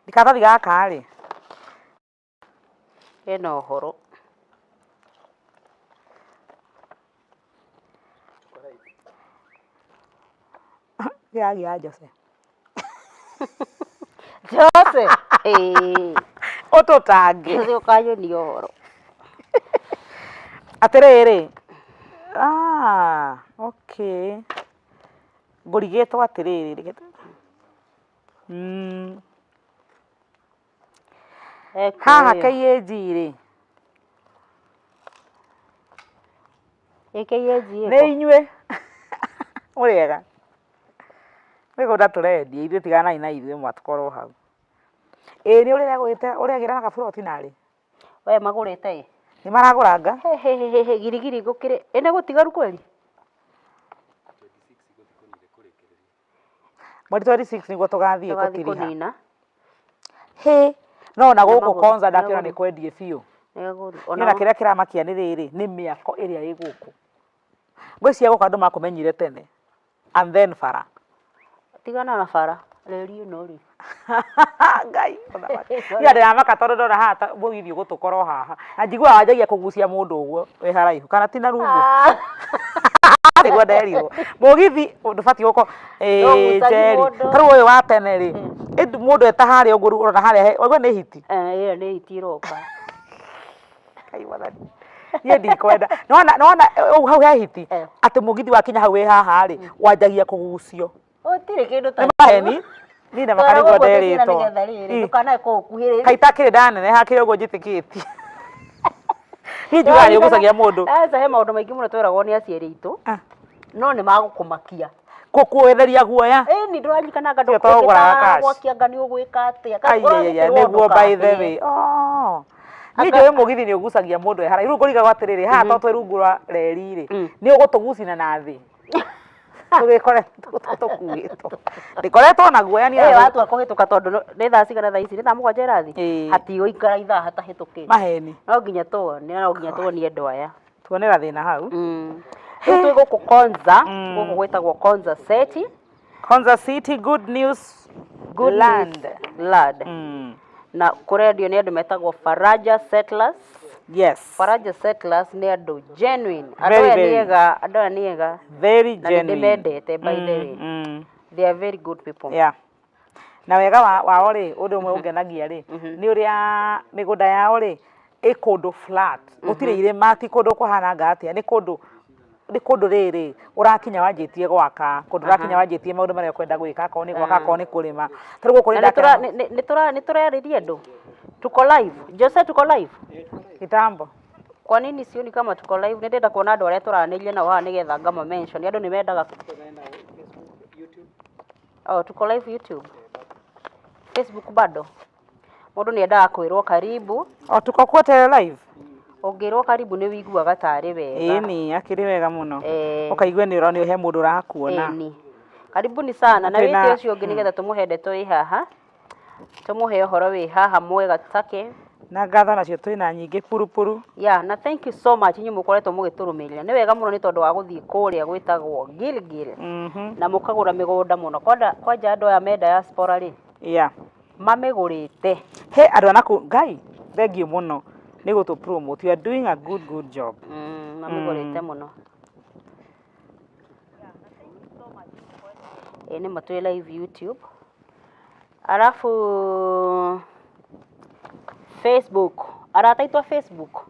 Karatathi gaka rĩ, Hena ũhoro. Kĩragia Jose. Jose! Ĩĩ. Ũtũtange. Jose ũkanyonia ũhoro. Atĩrĩrĩ, ah, okay. Ngũrigĩtwo atĩrĩrĩ, reke Haha KAG rĩ. Ĩ KAG ĩkũ? Nĩ inyuĩ. Mũrĩega? Mĩgũnda tũrendia ithuĩ tiganai na ithuĩ mwatũkorwo hau. Ĩ nĩ ũrĩa ũregĩra na gaburoti narĩ? We magũrĩte ĩ? Nĩ maragũranga? Hĩ girigiri gũkĩrĩ, ĩ nĩ gũtigaru kweli? Mweri 26 nĩguo tũgathiĩ Tũgathiĩ gũtiriha. kũnina. Hĩ, no ona Nĩ gũkũ magũrũ, Konza nĩ ndakĩona nĩ agũri. kwendie biũ. Nĩ agũri. Niĩ ona kĩrĩa kĩramakia nĩ rĩrĩ, nĩ mĩako ĩrĩa ĩ gũkũ. Ngwĩciria gũkũ andũ makũmenyire tene and then bara. Tigana na bara, reri ĩno rĩ. Ngai mũthamaki. Niĩ ndĩramaka tondũ ndona haha ta mũgithi ũgũtũkora o haha. Na njiguaga wanjagia kũgucia mũndũ ũguo wĩ haraihu kana ti na rungu. Nĩguo nderirwo. Mũgithi ndũbatiĩ gũkorwo ĩĩ Ndũgucagia Njeri. mũndũ. Ta rĩu ũyũ wa tene rĩ, ĩndĩ mũndũ eta harĩa ũguo rĩu ũrona harĩa he waigua nĩ hiti. Eh, ĩyo nĩ hiti ĩroka. Ngai mwathani. Niĩ ndikwenda. Nĩwona nĩwona hau he hiti Eh. atĩ mũgithi wakinya hau wĩ haha rĩ, wanjagia kũgucio. Gũtirĩ kĩndũ ta Nĩ maheni. Niĩ na maka nĩguo nderĩtwo. Nĩgetha rĩrĩ Ĩ. ndũkanae kũũkuhĩrĩria. Kaĩ itakĩrĩ ndaneneha kĩrĩ ũguo njĩtĩkĩtie. Niĩ njugaga nĩ ũgucagia mũndũ. Aca he maũndũ maingĩ mũno tweragwo nĩ aciari aitũ Ah. no nĩ magũkũmakia. Gũkuoereria guoya. Ĩni ndũraririkananga Tiga to ũgũraga cash. gwakia anga nĩ ũgwĩka atĩa. Ai, ai, ai, nĩguo by the way. Oh. Niĩ njũĩ mũgithi nĩ ũgucagia mũndũ e haraihu. Rĩu ngũrigagwo atĩrĩrĩ, haha to twĩ rungu rwa reri rĩ, nĩ ũgũtũgucia na thĩ. Tũgĩkore tũkuĩtwo. Ndĩkoretwo na guoya niĩ. Ĩĩ watua kũhĩtũka tondũ nĩ thaa cigana thaa ici? Nĩ thaa 7 ĩrathiĩ? Ĩĩ. Hatigũikara ithaa hatahĩtũkĩte. Maheni. No nginya tuone, no nginya tuonie andũ aya. Tuonera thĩna hau. Rĩu twĩ gũkũ Konza, gũkũ gwĩtagwo Konza City. Konza City Good News Good Land. News Land. Na kũrendio nĩ andũ metagwo Faraja Settlers. Yes. Faraja Settlers nĩ andũ genuine. Andũ Very, aya nĩ very. ega, andũ aya nĩ ega. Very Na nĩ genuine. ndĩmendete by the way. They are very good people. Yeah. Na wega wao rĩ, ũndũ ũmwe ũngenagia rĩ, nĩ ũrĩa mĩgũnda yao rĩ, ĩ kũndũ flat. Gũtirĩ irĩma, ti kũndũ kũhana atĩa, nĩ kũndũ rĩrĩ, ũrakinya wanjĩtie gwaka, kũndũ ũrakinya wanjĩtie maũndũ marĩa ũkwenda gwĩka, akorwo nĩ gwaka, akorwo nĩ kũrĩma. Ta rĩu gũkũ nĩ Na ndakena nĩ tũrarĩria andũ. Tuko live. Jose tuko live. Kitambo. Kwa nini sioni kama tuko live? Nĩ ndĩrenda kuona andũ arĩa tũranĩria nao haha nĩgetha ngama mention. Andũ nĩ mendaga. Oh, tuko live YouTube. Facebook bado. Mũndũ nĩ endaga kwĩrwo karibu. O tuko kwote live. Ũngĩrwo karibu nĩ wiguaga tarĩ wega. Ĩni, akĩrĩ wega mũno. Eh. Ũkaigua nĩ ũronio he mũndũ ũrakuona. Ĩni. Karibuni sana. Na Twĩna- wĩte ũcio ũngĩ nĩgetha tũmũhe ndeto ĩ haha. Tũmũhe ũhoro wĩ haha mwega take. Na ngatho nacio twĩna nyingĩ purupuru. Yeah, na thank you so much inyuĩ mũkoretwo mũgĩtũrũmĩrĩra. Nĩ wega mũno nĩ tondũ wa gũthiĩ kũrĩa gwĩtagwo Gilgil. Na mũkagũra mĩgũnda mũno. Kwanja kwanja andũ aya me diaspora rĩ, mamĩgũrĩte. He andũ a nakũu, Ngai, thengiũ mũno nĩ gũtũ promote. You are doing a good good job. Mamĩgũrĩte mũno. Ĩĩ nĩma twĩ live YouTube. Alafu Facebook, arata aitũ a Facebook,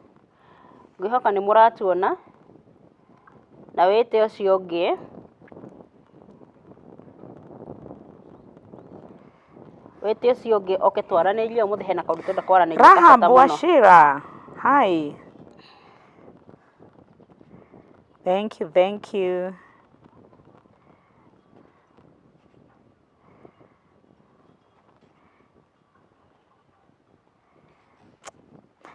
ngwĩhoka nĩ mũratuona, na wĩte ũcio ũngĩ. Wĩte ũcio ũngĩ oke twaranĩrie ũmũthĩ hena kaũndũ tũrenda kwaranĩria ka Rahab bata mũno. Wachira. Hi. Thank you, thank you.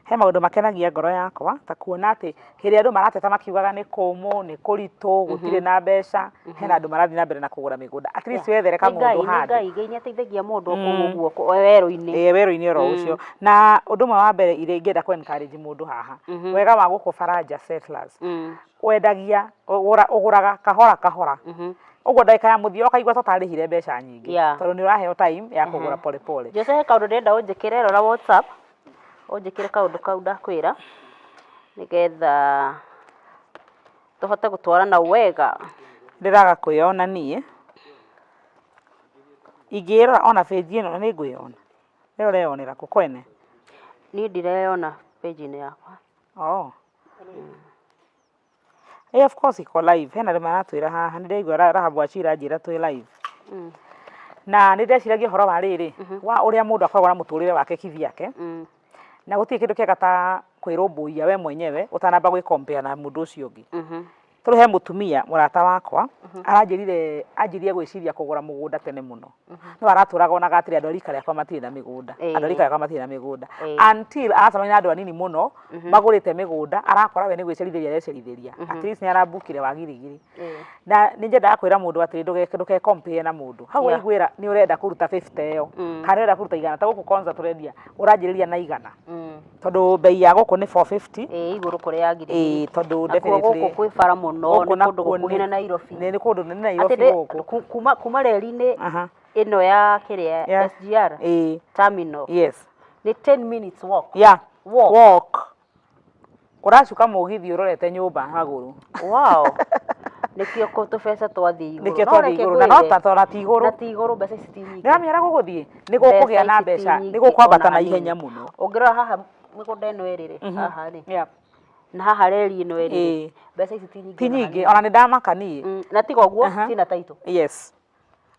He maũndũ makenagia ngoro yakwa ta kuona atĩ hĩndĩ ĩrĩa andũ marateta makiugaga nĩ kũmũ, nĩ kũritũ, gũtirĩ na mbeca, hena andũ marathiĩ na mbere na kũgũra mĩgũnda. At least wethere Nĩ Ngai, kamũndũ nĩ handũ. Ngai, Ngai nĩ ateithagia mũndũ o kũu ũguo werũ-inĩ. Ĩĩ werũ-inĩ oro ũcio. Na ũndũ ũmwe wa mbere iria ingĩenda kũ encourage mũndũ haha, wega wa gũkũ Faraja Settlers, wendagia, ũgũraga kahora kahora. Ũguo ndagĩka ya mũthia ũkaigua ta ũtarĩhire mbeca nyingĩ tondũ nĩ ũraheo time ya kũgũra pole pole. Jose, he kaũndũ ndĩrenda ũnjĩkĩre, rora WhatsApp, ũnjĩkĩre kaũndũ kau ndakwĩra, nĩgetha tũhote gũtwarana wega. Ndĩraga kwĩyona niĩ, ingĩrora ona page ĩno nĩ ngwĩyona. We ũreyonera kũ kwene? Niĩ ndireyona page-inĩ yakwa. Oh. Hey, of course iko live. Hena andũ maratwĩra haha, nĩ ndĩraigua Rahabu Achira anjĩra twĩ live. Na nĩ ndeciragia ũhoro wa rĩrĩ, wa ũrĩa mũndũ akoragwo na mũtũrĩre wake kivyake. Na gũtirĩ kĩndũ kĩega ta kwĩrũmbũiya we mwenyewe ũtanamba gwĩ compare na mũndũ ũcio ũngĩ. Tondũ he mũtumia mũrata wakwa aranjĩrire anjirie gwĩciria kũgũra mũgũnda tene mũno. No aratũraga onaga atĩrĩ andũ a rika rĩakwa matirĩ na mĩgũnda. Andũ a rika rĩakwa matirĩ na mĩgũnda. Until aracemania na andũ anini mũno magũrĩte mĩgũnda arakora we nĩ gwĩcerithĩria arecerithĩria. At least nĩ arambukire wa girigiri. Na nĩ nyendaga kwĩra mũndũ atĩrĩ ndũge compare na mũndũ. Hau waiguĩra nĩ ũrenda kũruta 50 ĩyo kana nĩ ũrenda kũruta 100 ta gũkũ Konza tũrendia ũranjĩrĩria na 100. Tondũ bei ya gũkũ nĩ 450. Ĩĩ igũrũ kũrĩ ya girigiri. Ĩĩ tondũ definitely. Nakuo gũkũ kwĩ bara mũno, nĩ kũndũ gũkuhĩ na Nairobi. Nĩ kũndũ nĩ Nairobi gũkũ. Kuma reri-inĩ ĩno ya kĩrĩa SGR terminal. Yes. Nĩ 10 minutes walk. Yeah. Walk. Walk. Ũracuka mũgithi ũrorete nyũmba hagũrũ. Wow. Nĩkĩo tũbeca twathiĩ igũrũ. Nĩkĩo twathiĩ igũrũ. Na no ta ona ti igũrũ. Na ti igũrũ mbeca ici ti nyingĩ. Nĩũramenya ũrĩa gũgũthiĩ? Nĩ gũkũgĩa na mbeca, nĩ gũkwambata na ihenya mũno. Ũngĩrora haha mĩgũnda ĩno ĩrĩ rĩ, haha rĩ. Na haha reri ĩno ĩrĩ rĩ, mbeca ici ti nyingĩ. Ti nyingĩ, ona nĩ ndamaka niĩ. Na tiga ũguo, ciĩna title. Yes.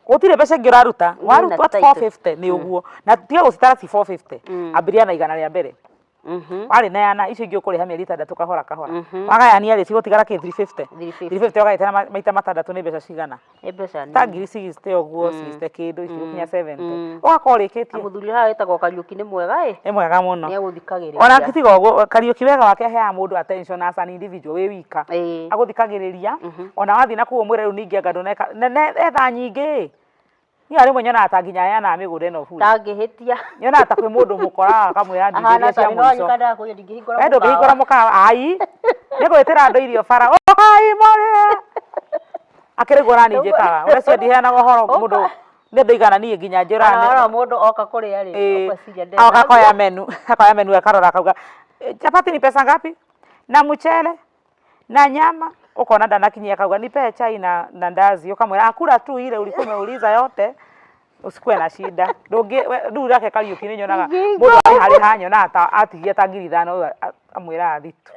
Gũtirĩ mbeca ingĩ ũraruta. Waruta 450 nĩ ũguo. Na tiga gũcitara ci 450. Ambĩrĩria na 100 rĩa mbere. Warĩ neana icio ingĩ ũkũrĩha mĩeri 6 kahora kahora. Wagayania rĩ cigũtigara kĩ 350. 350 ũgagĩtara maita matandatũ nĩ mbeca cigana? Nĩ mbeca nini. Ta ngiri 60 ũguo, 60 kĩndũ itigũkinya 70. Ũgakorwo ũrĩkĩtie. Na mũthuri haha wĩtagwo Kariũki nĩ mwega ĩ. Nĩ mwega mũno. Nĩ agũthikagĩrĩria. Ona tiga ũguo Kariũki wega wake aheaga mũndũ attention as an individual wĩ wika. Agũthikagĩrĩria ona wathiĩ na kũu ũmwĩre rĩu ningĩ anga ndũneka na etha nyingĩ. Niĩ rĩmwe nyonaga ta nginya aheanaga mĩgũnda ĩno bure. Ndangĩhĩtia. Nyonaga ta kwĩ mũndũ mũkoraga akamwĩra ndithĩria cia mũico. We ndũngĩhingũra mũkawa ai. Nĩ gwĩtĩra andũ irio bara. Ũkai mũrĩe. Akĩrĩ guo nani njĩkaga. Ũreciria ndiheanaga ũhoro mũndũ nĩ andũ aigana niĩ nginya njĩraga. Ona mũndũ oka kũrĩa rĩ, ũgwĩciria ndena. Oka akoya menu, akoya menu akarora akauga chapati ni pesa ngapi? Na mchele? Na nyama? Ukona ndanakinyia akauga nipe chai na ndazi, ukamwira akura tu ile ulikuwa umeuliza yote usikuwe na shida. Ndũngĩ rĩu nake Kariũki nĩ nyonaga mũndũ arĩ harĩ hanyonaga ta atigia ta 5,000 ũyũ amwĩraga thitu.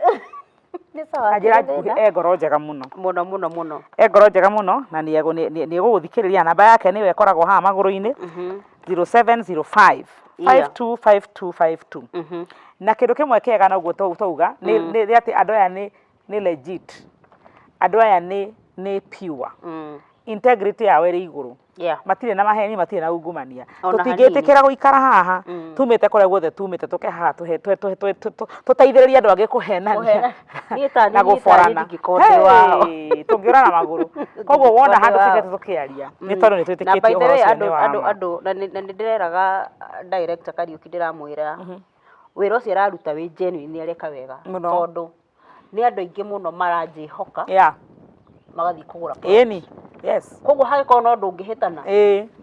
Nĩ sawa. Na njĩra nguhĩ e ngoro njega mũno. Mũno mũno mũno. E ngoro njega mũno na nĩ egũgũthikĩrĩria. Namba yake nĩyo ĩkoragwo haha magũrũ-inĩ 0705 525252. Na kĩndũ kĩmwe kĩega noguo twauga nĩ atĩ andũ aya nĩ legit. Andũ aya nĩ pure. Integrity yao ĩrĩ igũrũ. Matirĩ na maheni, matirĩ na ungumania. Tũtingĩtĩkĩra gũikara haha tumĩte kũrĩa guothe tumĩte tũke haha tũteithĩrĩrie andũ angĩ kũhenania na gũborana. Tũngĩũra na magũrũ. Koguo wona handũ tũgĩte tũkĩaria nĩ tondũ nĩ twĩtĩkĩtie ũhoro ũcio nĩ wa ma. Na nĩ ndĩreraga director Kariũki ndĩramwĩra wĩra ũcio araruta wĩ genuine nĩ areka wega tondũ nĩ andũ aingĩ mũno maranjĩhoka magathiĩ kũgũra plot. Ĩni. Yes. Koguo hangĩkorwo no ũndũ ũngĩhĩtana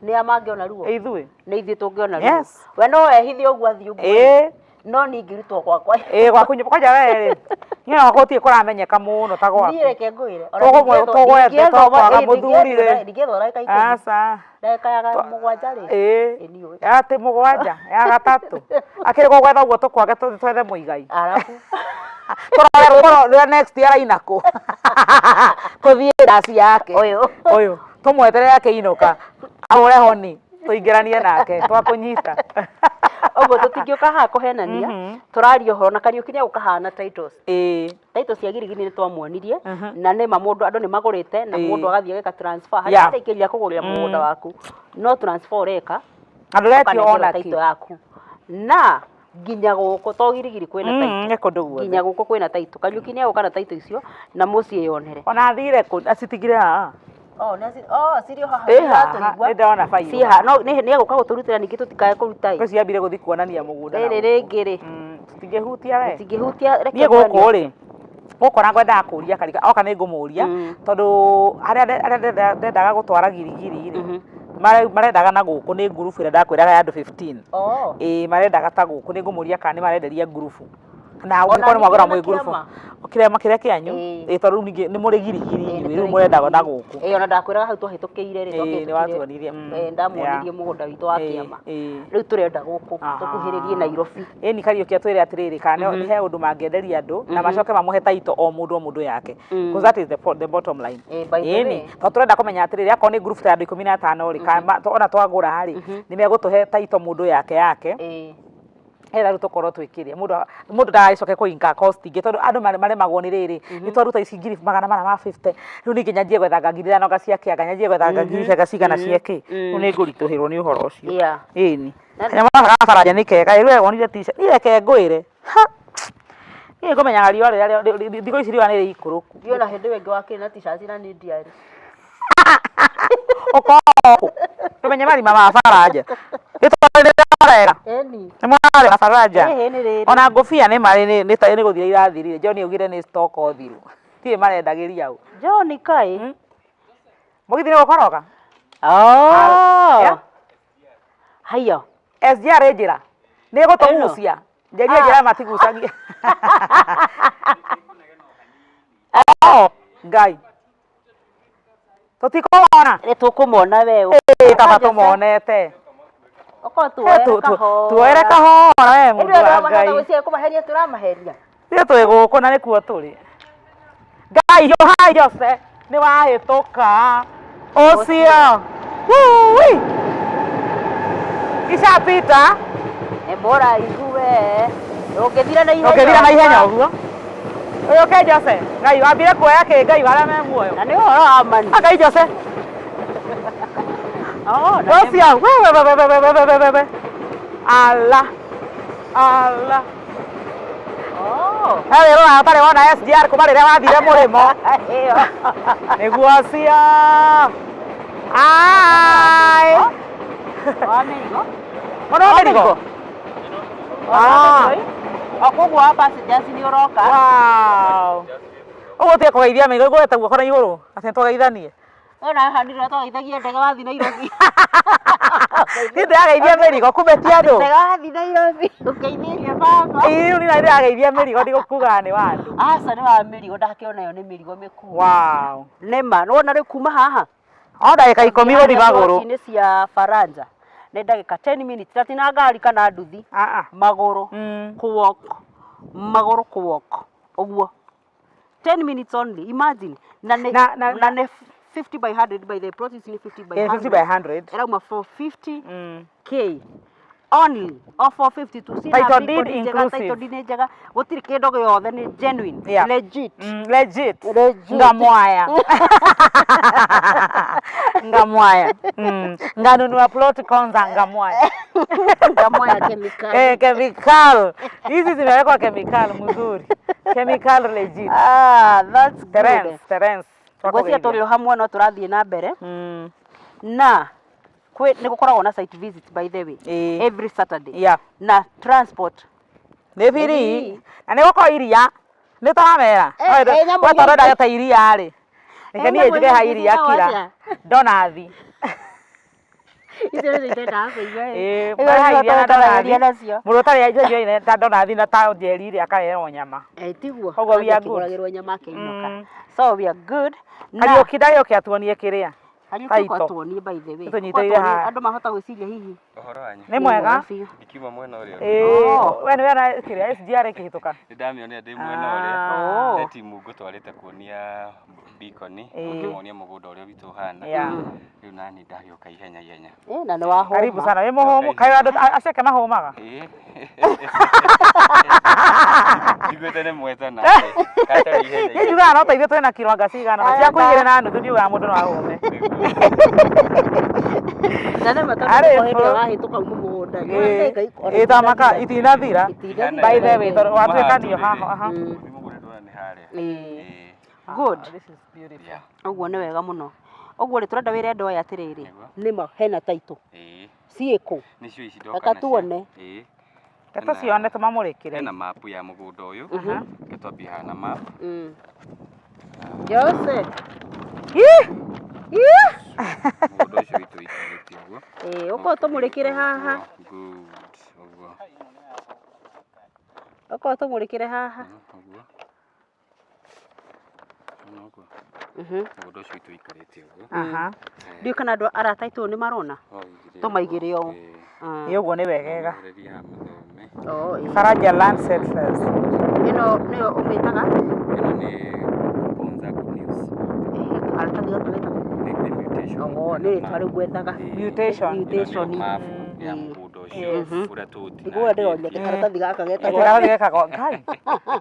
nĩ a mangĩona ruo? Ithuĩ. Nĩ ithuĩ tũngĩona ruo. We no ehithe ũguo athiĩ ũguo. No niĩ ingĩrutwo gwakwa. Ĩĩ gwaku nyũmba kwanja we rĩ. Niĩ ona gwakwa gũtirĩ kũramenyeka mũno ta gwaku. Niĩ reke ngwĩre. Tũgwethe tũkwaga mũthuri rĩ. Ndingĩethwo ndagĩka 10. Aca. Ndagĩka ya 7 rĩ. Ĩĩ. Atĩ 7 ya 3. Akĩrĩ gũgwetha ũguo tũkwage twethe mũigai. Arabu. Tũrore rwĩmbo next araina kũ. Tũthiĩ ndaci yake. Ũyũ. Ũyũ. Tũmweterere akĩinũka. Ahũre honi. Tũingĩranie nake twakũnyita. Ũguo tũtingĩũka haha kũhenania. Tũraria ũhoro na Kariũki nĩ egũka haha na titles. Titles cia Girigiri nĩ twamuonirie na nĩ ma mũndũ andũ nĩ magũrĩte na mũndũ agathiĩ ageka transfer. Harĩa ũtaikĩria kũgũrĩra mũgũnda waku no transfer ũreka. Na ndũretio ona kĩ. Title yaku. Na nginya gũkũ to Girigiri kwĩna title. Nĩ kũndũ guothe. Nginya gũkũ kwĩna title. Kariũki nĩ egũka na title icio na mũciĩyonere. Ona athire kũ acitigire haha. Oh, cirĩ o haha. Ĩ haha, nĩ ndona bairũ. Ciĩ haha. No nĩ egũka gũtũrutĩra ningĩ tũtikae kũruta ĩ. Ngwĩciria ambire gũthiĩ kuonania mũgũnda. Rĩrĩ rĩngĩ rĩ. Tũtingĩhutia we. Tũtingĩhutia reke. Niĩ gũkũ rĩ. Gũkũ ona ngwendaga kũria Karika oka nĩ ngũmũria tondũ harĩa harĩa ndendaga gũtwara Girigiri rĩ, marendaga na gũkũ nĩ ngurubu ĩrĩa ndakwĩraga ya andũ 15. Ĩĩ, marendaga ta gũkũ, nĩ ngũmũria kana nĩ marenderia ngurubu na ũngĩkorwo nĩ mwagũra mwĩ ngurubu kĩrĩa kĩrĩa kĩanyu. Ĩĩ, tondũ rĩu ningĩ nĩ mũrĩ Girigiri inyuĩ, rĩu mũrendaga na gũkũ. Ĩĩ, ona ndakwĩraga hau twahĩtũkĩire rĩ. Ĩĩ, nĩ watuonirie. Ndamuonirie mũgũnda witũ wa kĩama. Rĩu tũrenda gũkũ tũkuhĩrĩrie Nairobi. Ĩni Kariũki atwĩre atĩrĩrĩ, kana nĩ he ũndũ mangĩenderia andũ na macoke mamũhe title o mũndũ o mũndũ yake, because that is the bottom line. Ĩni tondũ tũrenda kũmenya atĩrĩrĩ, akorwo nĩ group ta andũ 15 rĩ, kana ona twagũra rĩ, nĩ megũtũhe title mũndũ yake yake, getha rĩu tũkorwo twĩkĩre mũndũ mũndũ ndagagĩcoke kũ incur cost ingĩ, tondũ andũ maremagwo nĩ rĩrĩ, nĩ twaruta ici 450,000, rĩu ningĩ nyanjie gwethanga 5,000 anga cia kĩ, anga nyanjie gwethanga ngiri anga cigana cia kĩ, rĩu nĩ ngũritũhĩrwo nĩ ũhoro ũcio. Ĩni kanyamũ gaka ga Faranja nĩ kega. Rĩu we wonire t-shirt niĩ, reke ngwĩre, ha, niĩ ngũmenyaga riũa rĩrĩa thikũ ici riũa nĩ rĩikũrũku. Ndiĩ ona hĩndĩ ĩyo ĩngĩ wakĩrĩ na t-shirt na nĩ ndiarĩ. Ũkorwo tũmenye marima ma Faranja nĩ tondũ nĩ marega. Nĩ mararĩ na Faranja. Ĩhĩ, nĩ rĩrĩ. Ona ngũbia nĩ marĩ nĩ gũthira irathirire. John augire nĩ stock thiru, tirĩ marendagĩria ũ. John kaĩ. Mũgithi nĩ gũkoroga. Oh. Haiya. SGR ĩ njĩra nĩ ĩgũtũgucia njeria njĩra matigucagia. Oh, Ngai, tũtikũmona. Nĩ tũkũmona we. Ĩĩ, kaba tũmonete. Okorwo tuoere kahora. Tuoere kahora we mũndũ wa Ngai. Gwĩciria kũmaheria tũramaheria. Ithuĩ twĩ gũkũ na nĩkuo tũrĩ. Ngai hiũhai Jose nĩ wahĩtũka ũcio. Wui! Ishapita. Nĩ mũraihu we. Ũngĩthira na ihenya. Ũngĩthira na ihenya ũguo. Ũyũke Jose. Ngai wambire kuoya kĩ Ngai warĩa me muoyo. Na nĩ ũhoro wa mani. Ah, Ngai Jose. Oh, na nĩ Ũcio we we we we we we we we we. Ala. Ala. Oh. He wĩrora ũtarĩ wona SGR kuma rĩrĩa wathire mũrĩmo. Ĩyo. Nĩguo ũcio. Ai. Wa mĩrigo. Ona wa mĩrigo. Ah. O koguo wa passengers nĩ ũroka. Wow. Ũguo tiga kũgeithia mĩrigo, ngũgeta guoko na igũrũ atĩ nĩtũgeithanie. We nawe handirwo twageithagia ndege wathiĩ Nairobi. Niĩ ndĩrageithia mĩrigo kumbe ti andũ. Ndege wathiĩ Nairobi ũkeithĩria baba. Ĩĩ, rĩu niĩ ndĩrageithia mĩrigo ndigũkugaga nĩ wa andũ. Aca, nĩ wa mĩrigo, ndakĩona ĩyo nĩ mĩrigo mĩkuo. Wow. Nĩma, nĩwona rĩu kuma haha. O ndagĩka 10 gũthiĩ magũrũ. Nĩ cia Faranja. Nĩ ndagĩka 10 minutes na ti na ngari kana nduthi. Ah ah. Magũrũ. Kũwalk. Magũrũ kũwalk. Ũguo. 10 minutes only. Imagine. Na nĩ na nĩ 50 by 100, by the plot is nĩ 50 by 100. 50 by 100. Ĩrauma 450 K only, o 450 tu. Ciĩna Title mbiko deed nĩ njega, inclusive. Title deed nĩ njega, gũtirĩ kĩndũ gĩothe, nĩ genuine. Legit. Legit. Legit. Ngamwaya. Ngamwaya. Nganunua plot Konza Ngamwaya. Ngamwaya chemical. Eh, chemical. Hizi zimewekwa chemical mzuri. Chemical legit. Ah, that's good. Terence, Terence. Ngwĩciria tũrĩ o hamwe no tũrathiĩ na mbere na kwĩ nĩ gũkoragwo na site visit, by the way, every Saturday na transport Nĩ free. Na nĩ gũkorwo iria. Nĩ tũramera. Nyamũ We tondũ iria- ndaga ta iria rĩ. Reke Eh, niĩ nyamũ njuge ha iria iria ciĩtagwo kira. atĩa? Ndonathi. Icio nĩcio itendaga kũigua ĩ. Ĩĩ, Icio haha nĩcio iria na tũtaragĩria ndonathi. nacio. Mũndũ ũtarĩ ta ndonathi na ta njeri rĩ akarĩrwo nyama. Eh, tiguo. Koguo we are good. Akĩgũragĩrwo nyama akĩinũka. So we are good. Na Kariũki ndagĩũke atuonie kĩrĩa. Kariũki Title. ũka tuonie, by the way. Tũnyitĩrĩire Ũka tuonie, haha. andũ mahota gwĩciria hihi. Ũhoro wanyu? Nĩ mwega. Biũ. Ndikiuma mwena ũrĩa. Ĩĩ, we nĩ wona kĩrĩa SGR ĩkĩhĩtũka? Nĩ ndamĩonera ndĩ mwena ũrĩa. Oh. He timu ngũtwarĩte kuonia Beacon, ngĩmonia mũgũnda ũrĩa witũ ũhana. Rĩu nani ndagĩũka ihenya ihenya. Eh, na nĩ wahũma. Karibu sana. Wĩ mũhũmũ. Kaĩ andũ acio ake mahũmaga? Ĩĩ. Njiguĩte nĩ mwetana. Gatarĩ ihenya Niĩ ihenya. njugaga no ta ithuĩ twĩna kiro anga cigana na cia kũigĩrĩra na nuthu, ndiugaga mũndũ no ahũme. Na nĩ ma tondũ Arĩ hĩndĩ ĩyo full. wahĩtũka uma mũgũnda. Ĩĩ, ta maka itinathira. Itinathira. By the way, tondũ watuĩkanio haha aha. Nĩ mũgũnda ndĩrona nĩ harĩa. Ĩĩ. Ĩĩ. Good. This is beautiful. Yeah. Ũguo nĩ wega mũno. Ũguo rĩ, tũrenda wĩre andũ aya atĩrĩrĩ, Nĩguo. nĩma hena title Ĩĩ. ciĩkũ. Nĩcio ici ndoka Reka nacio. tuone. Ĩĩ. Reke tũcione tũmamũrĩkĩre. Hena mapu ya mũgũnda ũyũ. Reke twambie haha na map. Jose. Ih! Ih! Mũgũnda ũcio witũ wĩikarĩte ũguo. Ĩĩ, ũkorwo tũmũrĩkĩre haha. Good. Ũguo. Ũkorwo tũmũrĩkĩre haha. Ũguo. Ũguo. Mũgũnda ũcio witũ wĩikarĩte ũguo. Aha. Ndiũĩ kana andũ arata aitũ nĩ marona. Tũmaigĩre ũũ. Ĩ ũguo nĩ wegega. Mehererie haha mũthome. Oh, ĩĩ. Faraja Land Settlers. Ĩno nĩyo ũmĩtaga? Ĩno nĩ Konza Good News. Karatathi gaka getagwo? Nĩ mutation. Oh, nĩ rĩtwa rĩu ngwethaga. Mutation. Mutation. Ĩno nĩyo mabu ya mũgũnda ũcio ũrĩa Nĩguo ndĩroria tũũtinangĩtie. karatathi gaka getagwo. Karatathi gekagwo Ngai.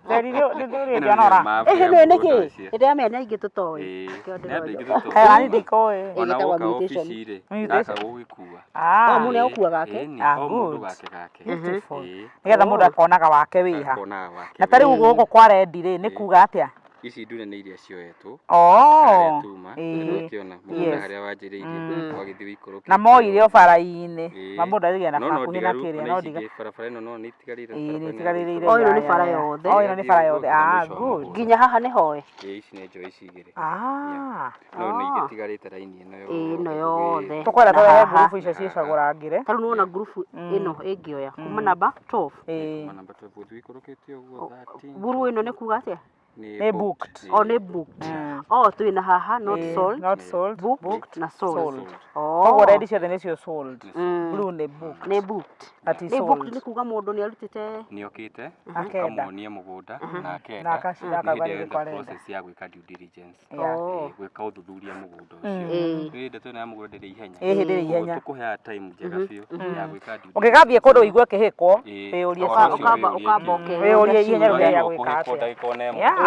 Njeri nĩ Ĩno ndĩonora. nĩyo mabu Ĩhĩ ya nĩũĩ mũgũnda nĩkĩ? ũcio. Nĩndĩramenya nĩ aingĩ tũtoĩ. Ĩĩ, Nĩkĩo nĩ andũ aingĩ ndĩroria. tũtoĩ. Kaĩ nani ndikũĩ. Ona Ĩgĩtagwo woka mutation. obici rĩ, Mutation. gaka gũgĩkua. Ah. O mũndũ nĩegũkua gake. Ĩni, Ah, o mũndũ good. gake gake. Beautiful. Ĩĩ. Nĩgetha mũndũ akonaga wake wĩha. Akonaga wake Na ta rĩu wĩha. gũkũ kwa rendi rĩ, nĩ kuga atĩa? Ici ndune nĩ iria cioetwo. Oh. Harĩa tuma, Ĩĩ. ũkĩona mũgũnda Yes. harĩa wanjĩrĩirie, ũgagĩthiĩ ũikũrũkĩte. Na moire o bara-inĩ. Ĩĩ. Ma mũndũ agĩgĩa na No no hakuhĩ na ndigaru, kĩrĩa ona no ici ndiga. ingĩ barabara ĩno no nĩ itigarĩire. Ĩĩ, nĩ barabara ĩno itigarĩrĩire. Oh, ĩno ya, nĩ bara ya, ya. yothe. Oh, ĩno nĩ bara yothe. Ah, Mũico wa good. mũgũnda. Nginya haha nĩ hoe. Ĩĩ, ici nĩ njũĩ ici igĩrĩ. Ah. No nĩ ingĩ itigarĩte raini ĩno Ĩĩ, ĩno yothe. yothe. Tũkwenda Na tũrehe haha. ngurubu icio ciĩcagũrangĩre. Ta rĩu nĩwona ngurubu ĩno ĩngĩoya kuma namba 12. Ĩĩ. Kuma namba 12 gũthiĩ ũikũrũkĩte ũguo 13. Mburu ĩno nĩ kuga atĩa? Nĩ booked. Oh, nĩ booked. Oh, twĩna haha not Ĩĩ, sold. Not sold. Booked na sold. Sold. Oh. Koguo rendi ciothe nĩcio sold. Blue nĩ booked. Nĩ booked. Ati Nĩ booked sold. nĩ kuga mũndũ nĩ arutĩte Nĩ okĩte Akenda. ũkamuonia mũgũnda na akenda. Na akacinda Nĩ akauga hĩndĩ nĩ ĩyo gĩko arenda. process ya gwĩka due diligence. Yeah. Oh. Ĩĩ, gwĩka ũthuthuria mũgũnda ũcio. Ĩĩ. Nĩ ndeto ĩno ya mũgũnda ndĩrĩ ihenya. Ĩĩ, ndĩrĩ Koguo ihenya. Tũkũheaga time njega biũ ya gwĩka due Ũngĩgathiĩ kũndũ ũigue kĩhĩkwo, Ĩĩ. wĩyũrie Ũhoro ciũria. ũcio Ũkamba wĩyũrie ũkamba kĩũria. Wĩyũrie ihenya rĩu Ndwagĩrĩirwo rĩa gwĩka kũhĩkwo atĩa. ndagĩka ona ĩmwe. Yeah.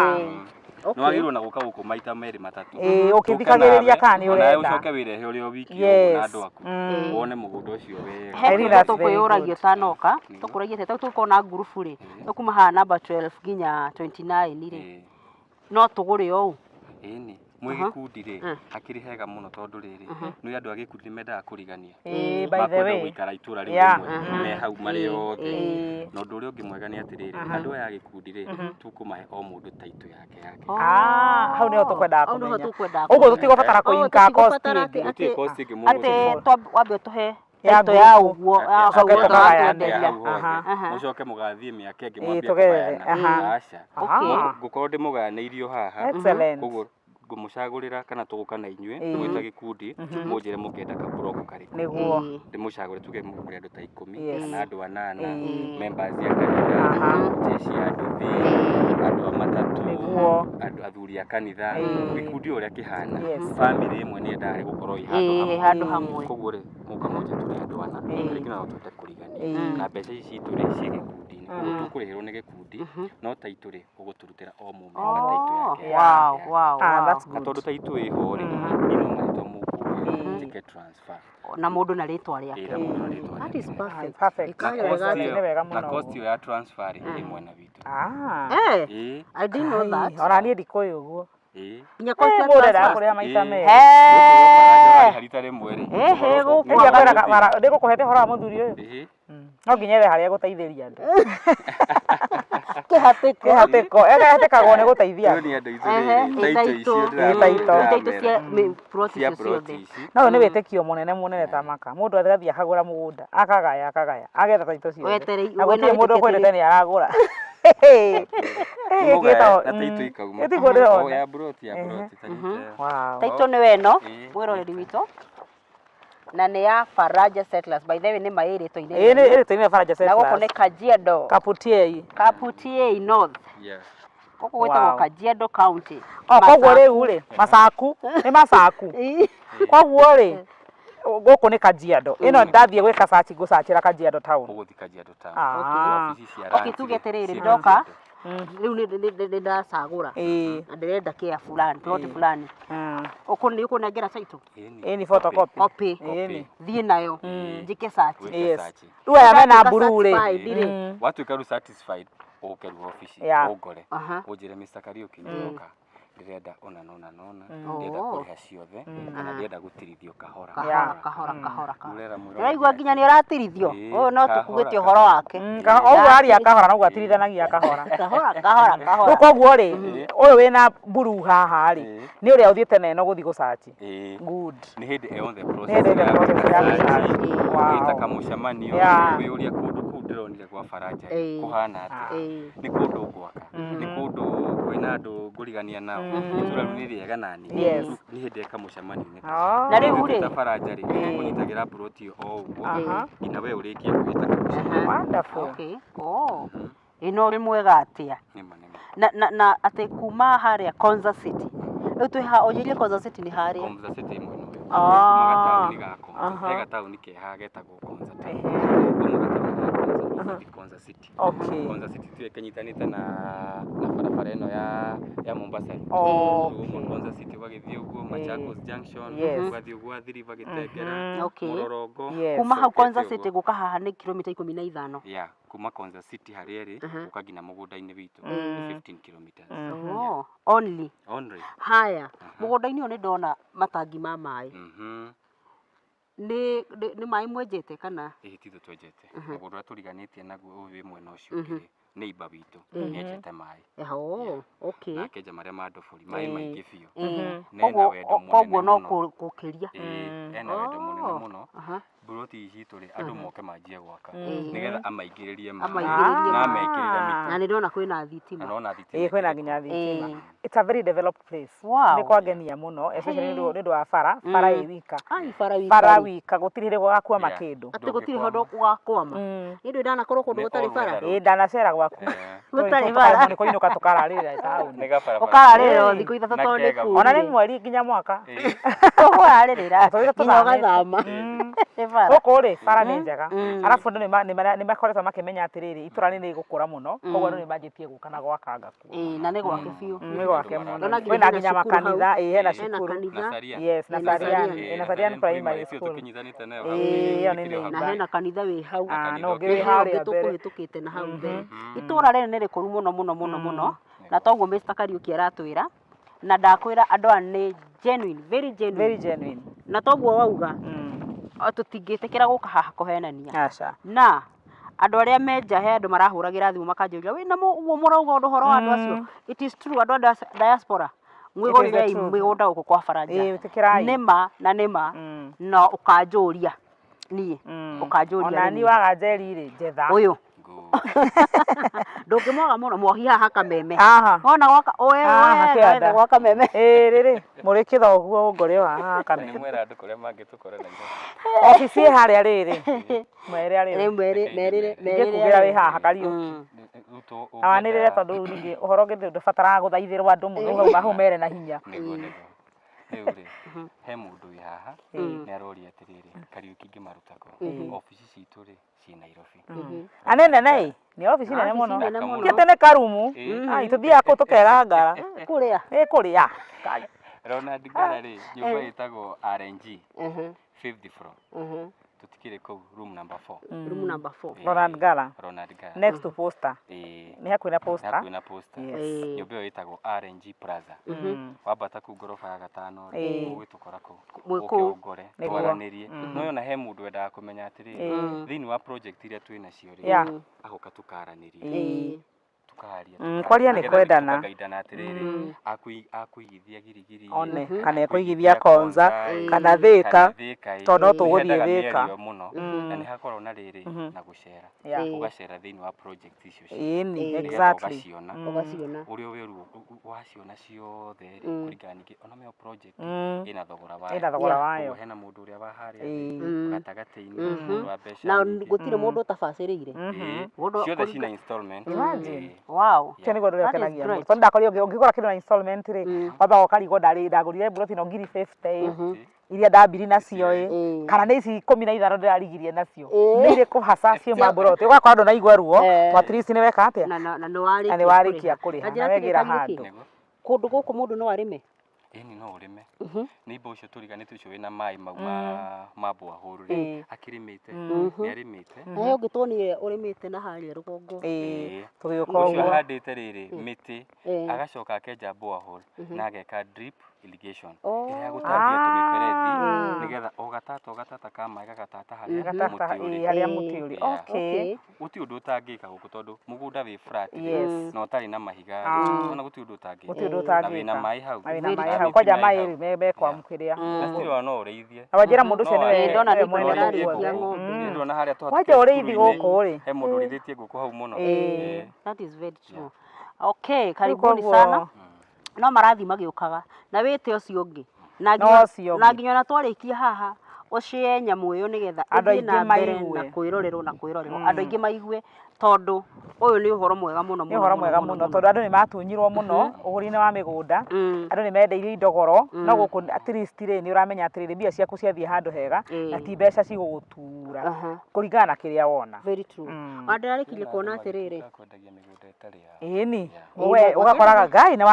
Okay. Nĩwagĩrĩirwo na gũka gũkũ maita merĩ matatũ. Ĩĩ, Tũke ũkĩthikagĩrĩria nawe, kana nĩ onawe ũrenda. ũcoke wĩrehe ũrĩ o wiki ũguo na Yes. andũ aku. Wone mũgũnda ũcio wega. He I think kĩũria that's very tũkwĩyũragia good. ũtanoka tũkũragia atĩa tondũ tũkorwo na ngurubu rĩ tũkuma haha namba 12 nginya 29 rĩ Ĩĩ. no tũgũre ũũ Ĩni, mwĩ gĩkundi rĩ, hakĩrĩ hega mũno tondũ rĩrĩ, nĩ andũ a gĩkundi nĩ mendaga kũrigania. Ĩĩ, by the Makwenda way. gũikara itũra rĩu Yeah. rĩmwe me hau marĩ othe. Ĩĩ. Na ũndũ ũrĩa ũngĩ mwega nĩ atĩrĩrĩ, andũ aya a gĩkundi rĩ, tũkũmahe o mũndũ taitũ yake yake. Ah, hau nĩho tũkwendaga Hau nĩho kũmenya. tũkwendaga Ũguo kũmenya. tũtigũbatara Oh, kũinka cost tũtigũbatara ĩngĩ. Gũtirĩ cost ĩngĩ atĩ mũgũthiĩ. wambe ũtũhe Ya taitũ ya ngurubu. ũguo ya Tũcoke hau tũkagayane. ũratwenderia. Ya hau hothe. Aha. Mũcoke mũgathiĩ mĩaka ĩngĩ Ĩĩ, mwambie tũgerere. kũgayana. Aha. Aca. Okay. Ngũkorwo ndĩmũgayanĩirio haha. Excellent. Koguo ngũmũcagũrĩra kana tũgũka na inyuĩ Ĩĩ. mwĩ ta gĩkundi mũnjĩre mũngĩenda kaburoko karĩkũ. Nĩguo. Ndĩmũcagũre tuge mũrĩ andũ ta ikũmi Yes. kana andũ anana Ĩĩ. members a kanitha Aha. jeshi ya nduthi andũ a matatũ Nĩguo. andũ athuri a kanitha Ĩĩ. gĩkundi ũrĩa kĩhana Yes. family ĩmwe nĩ yendaga gũkorwo ĩ handũ Ĩĩ, hamwe handũ hamwe. koguo rĩ mũka mũnje tũrĩ andũ ana Ĩĩ. rĩngĩ no twende kũrigania Ĩĩ. na mbeca ici citũ rĩ ciĩ gĩkundi-inĩ koguo tũkũrĩhĩrwo nĩ gĩkundi no taitũ rĩ ũgũtũrutĩra o mũmemba taitũ Oh, yake wow, yake. wow, Ah, wow. that's Na good. tondũ taitũ ĩho rĩ niĩ no marĩtwa mũkũhe njĩke transfer Na mũndũ na rĩtwa rĩake. Ĩĩ, na mũndũ na rĩtwa That rĩake. is perfect. Perfect. Ĩkaga Na wega cost atĩa. Nĩ wega ĩyo- na mũno cost ũguo. ĩyo ya transfer rĩ ĩ mwena witũ Ah. Eh, ĩĩ I didn't know that. Ona niĩ ndikũĩ ũguo. ĩĩ Nginya cost ya Mũndũ endaga transfer. kũrĩha maita Ĩĩ. merĩ. He. Rita rĩmwe rĩ Ehe, gũkũ Nĩkĩo kwĩraga ndĩgũkũhete ũhoro wa mũthuri ũyũ. Ĩĩ. No nginya ethe harĩa egũteithĩria andũ. Kĩhatĩko. Kĩhatĩko. Ekahatĩkagwo nĩ gũteithia Rĩu andũ. nĩ andũ aitũ Ehe, rĩrĩ ĩ taitũ taitũ. icio Ĩ taitũ. Ĩ taitũ cia plot cia icio plot ciothe. ici No ũyũ nĩ wĩtĩkio mũnene mũnene ta maka. Mũndũ agathiĩ akagũra mũgũnda, akagaya akagaya, agetha taitũ ciothe. Weterei- Na wena gũtirĩ mũndũ wĩtĩkĩtie ũkwendete nĩ aragũra. Mũgae na taitũ ikauma Ĩtiguo O ndĩrona. ya plot ya plot ta nyita ĩyo. Wow. Taitũ nĩwe ĩno Ĩĩ. mwĩroreri witũ na nĩ ya Faraja Settlers by the way nĩ ma ĩrĩtwa-inĩ Ĩĩ nĩ ĩrĩtwa-inĩ rĩa Faraja na gũkũ nĩ Settlers. Kajiado Kaputiei. Kaputiei North Yeah. gũkũ gwĩtagwo Wow. Kajiado County O koguo rĩu rĩ, Masaku, nĩ Masaku. Ĩĩ. Koguo rĩ, gũkũ nĩ Kajiado. Ĩno ndathiĩ gwĩka search ngũcachĩra Kajiado town. Ũgũthiĩ Kajiado town. Ah. Obici cia Okay, ranch tuge rĩ, atĩrĩrĩ ciĩ ndoka Kajiado. rĩu nĩ ndacagũra Ĩĩ. na ndĩrenda kĩa fulani plot fulani nĩ ũkũnengera title Ĩni. Ĩni photocopy. copy Ĩni. thiĩ nayo njĩke search Wĩke Yes. search. Rĩu aya mena Ndatuĩka blue rĩ. satisfied rĩ Watuĩka rĩu satisfied ũke rĩu obici Yeah. ũngore Aha. ũnjĩre Mr. Kariuki nĩndoka Ndĩrenda ũna na ũna na ũna, ndĩrenda kũrĩha ciothe kana ndĩrenda gũtirithio kahora. Kahora kahora kahora kahora. Ũrera mwĩroreri. Ndĩraigua nginya nĩ ũratirithio. Ũyũ no Kahora, tũkugĩte ũhoro wake. Ũguo aria kahora noguo atirithanagia kahora. Kahora kahora Rĩu kahora. koguo rĩ, ũyũ wĩna blue haha rĩ, nĩ ũrĩa ũthiĩte na ĩno gũthiĩ gũcaci. Good. Nĩ hĩndĩ e on the process. Nĩ hĩndĩ the process ya gũcaci. Gwĩta Wow. kamũcemanio, wĩyũria kũndũ kũu ndĩronire gwa Baranja rĩ, kũhana atĩa? Nĩ kũndũ ngwaka, nĩ kũndũ kwĩna andũ ngũrigania nao, itũra rĩu nĩ rĩega nani. Nĩ hĩndĩ eka mũcemanio-inĩ. Na rĩu rĩ, Ta Baranja rĩ, nĩngũnyitagĩra mburoti ĩyo o ũguo nginya we ũrĩkie gwĩta kamũcemanio. Wonderful. Okay. Oh. Ĩno nĩ mwega atĩa? Nĩma nĩma. Na atĩ kuma harĩa Konza City. Rĩu twĩ ha, ũnjĩrie Konza City nĩ harĩa. Konza City mwena ũyũ. Kuma gataũni ga Konza. He gataũni ke haha getagwo Konza Town. Kuma gataũni ga Konza ũgathiĩ Konza City. Konza City tuge kĩnyitanĩte na barabara ĩno ya Mombasa. Kuma Konza City ũgagĩthiĩ ũguo Machakos Junction, ũgathiĩ ũguo Athi River Gĩtengera, Mũrorongo. Kuma hau Ũcokete Konza ũguo. City gũka haha nĩ kilomita 15. Yeah, kuma Konza City harĩa ĩrĩ gũka nginya mũgũnda-inĩ witũ nĩ 15 kilometers. Oh, only. Only. Haya, mũgũnda-inĩ ũyũ nĩ ndona matangi ma maĩ. Nĩ maĩ mwenjete kana? Ĩĩ ti ithuĩ twenjete. Mũgũnda ũrĩa tũriganĩtie naguo ũyũ wĩ mwena ũcio ũngĩ rĩ, neighbor witũ nĩenjete maĩ. Oh, okay. Na akenja marĩa ma ndobori, maĩ maingĩ biũ. Na ena Koguo wendo mũnene koguo no mũno. gũkĩria. Ĩĩ, ena wendo mũnene mũno. Mburoti ici citũ rĩ, andũ moke manjie gwaka nĩgetha amaingĩrĩrie maĩ Amaingĩrĩrie na maĩ. amekĩrĩre mĩtĩ. Na nĩ ndĩrona kwĩna thitima. Na nona thitima. Ĩĩ kwĩna nginya thitima. It's a very developed place. Wow. Nĩ kwangenia mũno especially nĩ ũndũ wa bara, bara ĩ wika. Ai, bara wika. Bara wika gũtirĩ hĩndĩ gũgakwama kĩndũ. Atĩ gũtirĩ handũ gũgakwama. Nĩ ndũĩ ndanakorwo kũndũ Nĩ gũtarĩ all bara. weather. Ĩĩ ndanacera gwaku. Gũtarĩ bara. Nĩ kũinũka tũkararĩrĩra taũni. Nĩ gabarabara. Ũkararĩrĩra o thikũ 3 Na tondũ nĩ kega. Ona nĩ kuurire. mweri nginya mwaka. Ũkũrarĩrĩra Tũrĩa nginya tũthamĩte. ũgathama. Nĩ bara. Gũkũ rĩ, bara nĩ njega. Arabu andũ nĩ makoretwo makĩmenya atĩrĩrĩ, itũra nĩ rĩgũkũra mũno, koguo andũ nĩ manjĩtie gũka na gwakanga kuo. Ĩĩ, na nĩ gwake biũ. Nĩ gwake mũno. Ndona nginya Kwĩna hena nginya cukuru hau. makanitha, ĩĩ hena Hena cukuru. kanitha. Nasaria. Yes, Nasarian. Nasarian. Nasarian Primary School. Tũkĩnyitanĩte nayo Ĩĩ, hau. ĩyo nĩ Ĩkĩrĩ o neighbor. Na hena kanitha wĩ hau. Ah, no kanitha ũngĩ wĩ ũngĩ. harĩa ũngĩ mbere. tũkũhĩtũkĩte na hau mbere. Itũra rĩrĩ nĩ rĩkũru mũno mũno mũno mũno, na toguo Mr. Kariuki aratwĩra, na ndakwĩra andũ aya nĩ genuine, very genuine. Very genuine. Na toguo wauga, tũtingĩtĩkĩra gũka haha kũhenania. Aca. Na andũ arĩa me nja he andũ marahũragĩra thimũ makanjũria wĩna ũguo mũrauga ũndũ ũhoro wa andũ acio. It is true, andũ a diaspora mwĩgũrĩrei truth. mĩgũnda gũkũ kwa Baranja. Ĩĩ, ĩtĩkĩrai. Nĩma na nĩma na ũkanjũria niĩ, ũkanjũria Ona nĩ niĩ niĩ. waga njeri rĩ, njetha. Ũyũ Good. ndũngĩmwaga mũno mwohi haha kameme. Aha. Wona gwaka oe Haha kĩanda. gwaka kameme. Ĩĩ rĩrĩ, mũrĩ kĩthoguo ũngore o haha Nĩ kameme. mwera andũ kũrĩa mangĩtũkora Nairobi. Obici ĩ harĩa rĩrĩ. Mwere arĩ. Rĩu merĩ merĩre merĩre. Ingĩkugĩra wĩ haha Kariũki. Rĩu tũ- Na wanĩrĩre ũngĩenda- tondũ rĩu ningĩ ũhoro ũngĩ ndũbataraga gũthaithĩrwo andũ mũno hau hau mere na hinya. Nĩguo nĩguo. Rĩu rĩ, he mũndũ wĩ haha nĩ aroria atĩrĩrĩ, Kariũki ingĩmaruta kũ? Obici citũ rĩ, ciĩ Nairobi. Na nĩ nene ĩ, nĩ obici nene mũno. nene mũno. Ti atĩ nĩ karumu. Ai, tũthiaga kũu tũkerangara. Kũrĩa. Ĩ kũrĩa. Ronald Ngara rĩ, nyũmba ĩtagwo RNG, fifth floor. Tũtikĩrĩ kũu, room number 4. Room number 4. Ronald Ngara. Ronald Ngara. Next to Posta. Ĩĩ. Nĩ hakuhĩ na Posta. Hakuhĩ na Posta. Yes. Nyũmba ĩyo ĩtagwo RNG Plaza. Wambata kũu ngoroba ya gatano rĩ, ũgũgĩtũkora kũu. Mwĩ Ũke kũu. ũngore, Nĩguo. twaranĩrie. No ona he mũndũ wendaga kũmenya atĩrĩrĩ, thĩinĩ wa project iria twĩ nacio rĩ, agoka tũkaranĩria. Tukaria. Kwaria nĩ kwendana. Tukaguidana atĩrĩrĩ, akũigithia Girigiri. One, kana ekũigithia Konza, kana Thĩka, tondũ no tũgũthiĩ Nĩhendaga Thĩka. mĩario mũno, na nĩ hakoragwo na rĩrĩ, na gũcera. Ũgacera thĩinĩ wa project icio ciothe. Ĩni, Nĩgetha exactly. ũgaciona. Ũgaciona. Ũrĩa weru waciona ciothe rĩ, kũringana ningĩ ona mĩo project ĩna thogora wayo. Ĩna thogora wayo. Koguo hena mũndũ ũrĩa wa harĩa Ĩĩ. thĩ, gatagatĩ-inĩ, mũndũ wa mbeca Na nyingĩ. gũtirĩ mũndũ ũtabacĩrĩire. Ĩĩ. Mũndũ Ciothe cina installment. Imagine. Ĩĩ. Wow. Ũcio nĩguo ũndũ ũrĩa That is ũkenagia mũno. great. Tondũ ndakorire ũngĩgũra kĩndũ na installment rĩ, wambaga ũkarigwo ndagũrire mburoti ĩno ngiri 50 iria ndambiri nacio ĩ, kana nĩ ici 15 ndĩrarigirie nacio. Nĩ irĩkũ haca ciĩ mburoti, ũgakora ndũnaigua ruo, to at least nĩ weka atĩa? Na nĩ warĩkia Na nĩ warĩkia kũrĩha, Na na njĩra wegĩra atĩrĩ, Kariũki, handũ. Nĩguo. Kũndũ gũkũ mũndũ no arĩme. Ĩni no ũrĩme. Neighbor ũcio tũriganĩtie ũcio wĩna maĩ mau ma borehole rĩ, akĩrĩmĩte, nĩ arĩmĩte. Na he ũngĩ tuonire ũrĩmĩte na harĩa rũgongo. Ĩĩ, Ĩĩ. tũgĩũka Ũcio ũguo. ahandĩte rĩrĩ mĩtĩ, agacoka akenja borehole na ageka drip irrigation ĩrĩa ya gũtambia tũmĩberethi nĩgetha o gatata ka maĩ gagatata harĩa Gatata, mũtĩ ũrĩ. ĩĩ, harĩa mũtĩ ũrĩ. Yeah. Okay. Gũtirĩ ũndũ ũtangĩka gũkũ tondũ mũgũnda wĩ flat rĩ, na ũtarĩ na mahiga rĩ, ona gũtirĩ ũndũ ũtangĩka. Gũtirĩ ũndũ Na wĩna ũtangĩka. maĩ hau. Na wĩna Na maĩ hau. mĩtĩ Kwanja maĩ maĩ hau. rĩ mekwamũkĩria. Na still ona no ũrĩithie. Na wanjĩra mũndũ ũcio No nĩwe wake. Ndona nĩwe nĩ mwene kũrarĩithia guothe. ng'ombe. Nĩ ndona harĩa tũhatũkĩte Kwanja ũrĩithi cukuru-inĩ, gũkũ rĩ. he mũndũ ũrĩithĩtie ngũkũ hau mũno. Ĩĩ. Ĩĩ. That is very true. Okay, karibuni koguo- sana. No marathiĩ magĩũkaga na wĩte ũcio ũngĩ. Na No nginya ũcio na ũngĩ. nginya ona twarĩkia haha ũshare nyamũ ĩyo nĩgetha Andũ ĩthiĩ na aingĩ mbere na maigue. kwĩrorerwo na kwĩrorerwo andũ aingĩ maigue tondũ ũyũ nĩ ũhoro mwega mũno Nĩ ũhoro mwega mũno tondũ andũ nĩ matunyirwo mũno ũgũri-inĩ wa mĩgũnda. Andũ nĩ mendeirio indo goro no gũkũ at least rĩ nĩ ũramenya atĩrĩrĩ mbia ciaku ciathiĩ handũ hega na ti mbeca cigũgũtura kũringana na kĩrĩa wona. Very true. Ona ndĩrarĩkirie kuona atĩrĩrĩ Kwendagia mĩgũnda ĩtarĩ yao. Ĩni we ũgakoraga ngai nĩ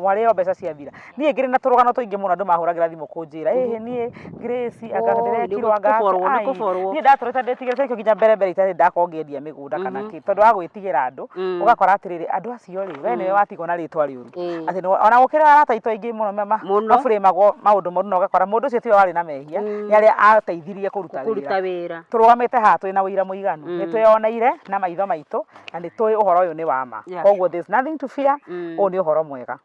warĩo mbeca ciathira. Niĩ ngĩrĩ na tũrũgano tũingĩ mũno andũ mahũragĩra thimũ kũnjĩra ĩhĩ niĩ Grace anga Oi, ndĩrekirwo nĩ anga kũborwo, nĩ ai." kũborwo. Niĩ ndatũrĩte ndĩtigĩrĩte nĩkĩo nginya mbere mbere itarĩ ndakorwo ngĩendia mĩgũnda kana kĩ tondũ wa gwĩtigĩra andũ ũgakora atĩrĩrĩ andũ acio rĩ we nĩwe watigwo na rĩtwa rĩũru. Atĩ ona gũkĩra arata aitũ aingĩ mũno Mũno. maburĩmagwo maũndũ moru na ũgakora mũndũ ũcio tiwe warĩ na mehia nĩ arĩa ateithirie kũruta kũruta wĩra. wĩra. Tũrũgamĩte haha twĩna ũira mũiganu nĩ twĩyoneire na maitho maitũ na nĩ tũĩ ũhoro ũyũ nĩ wa ma. Koguo there's nothing to fear, ũyũ nĩ ũhoro mwega.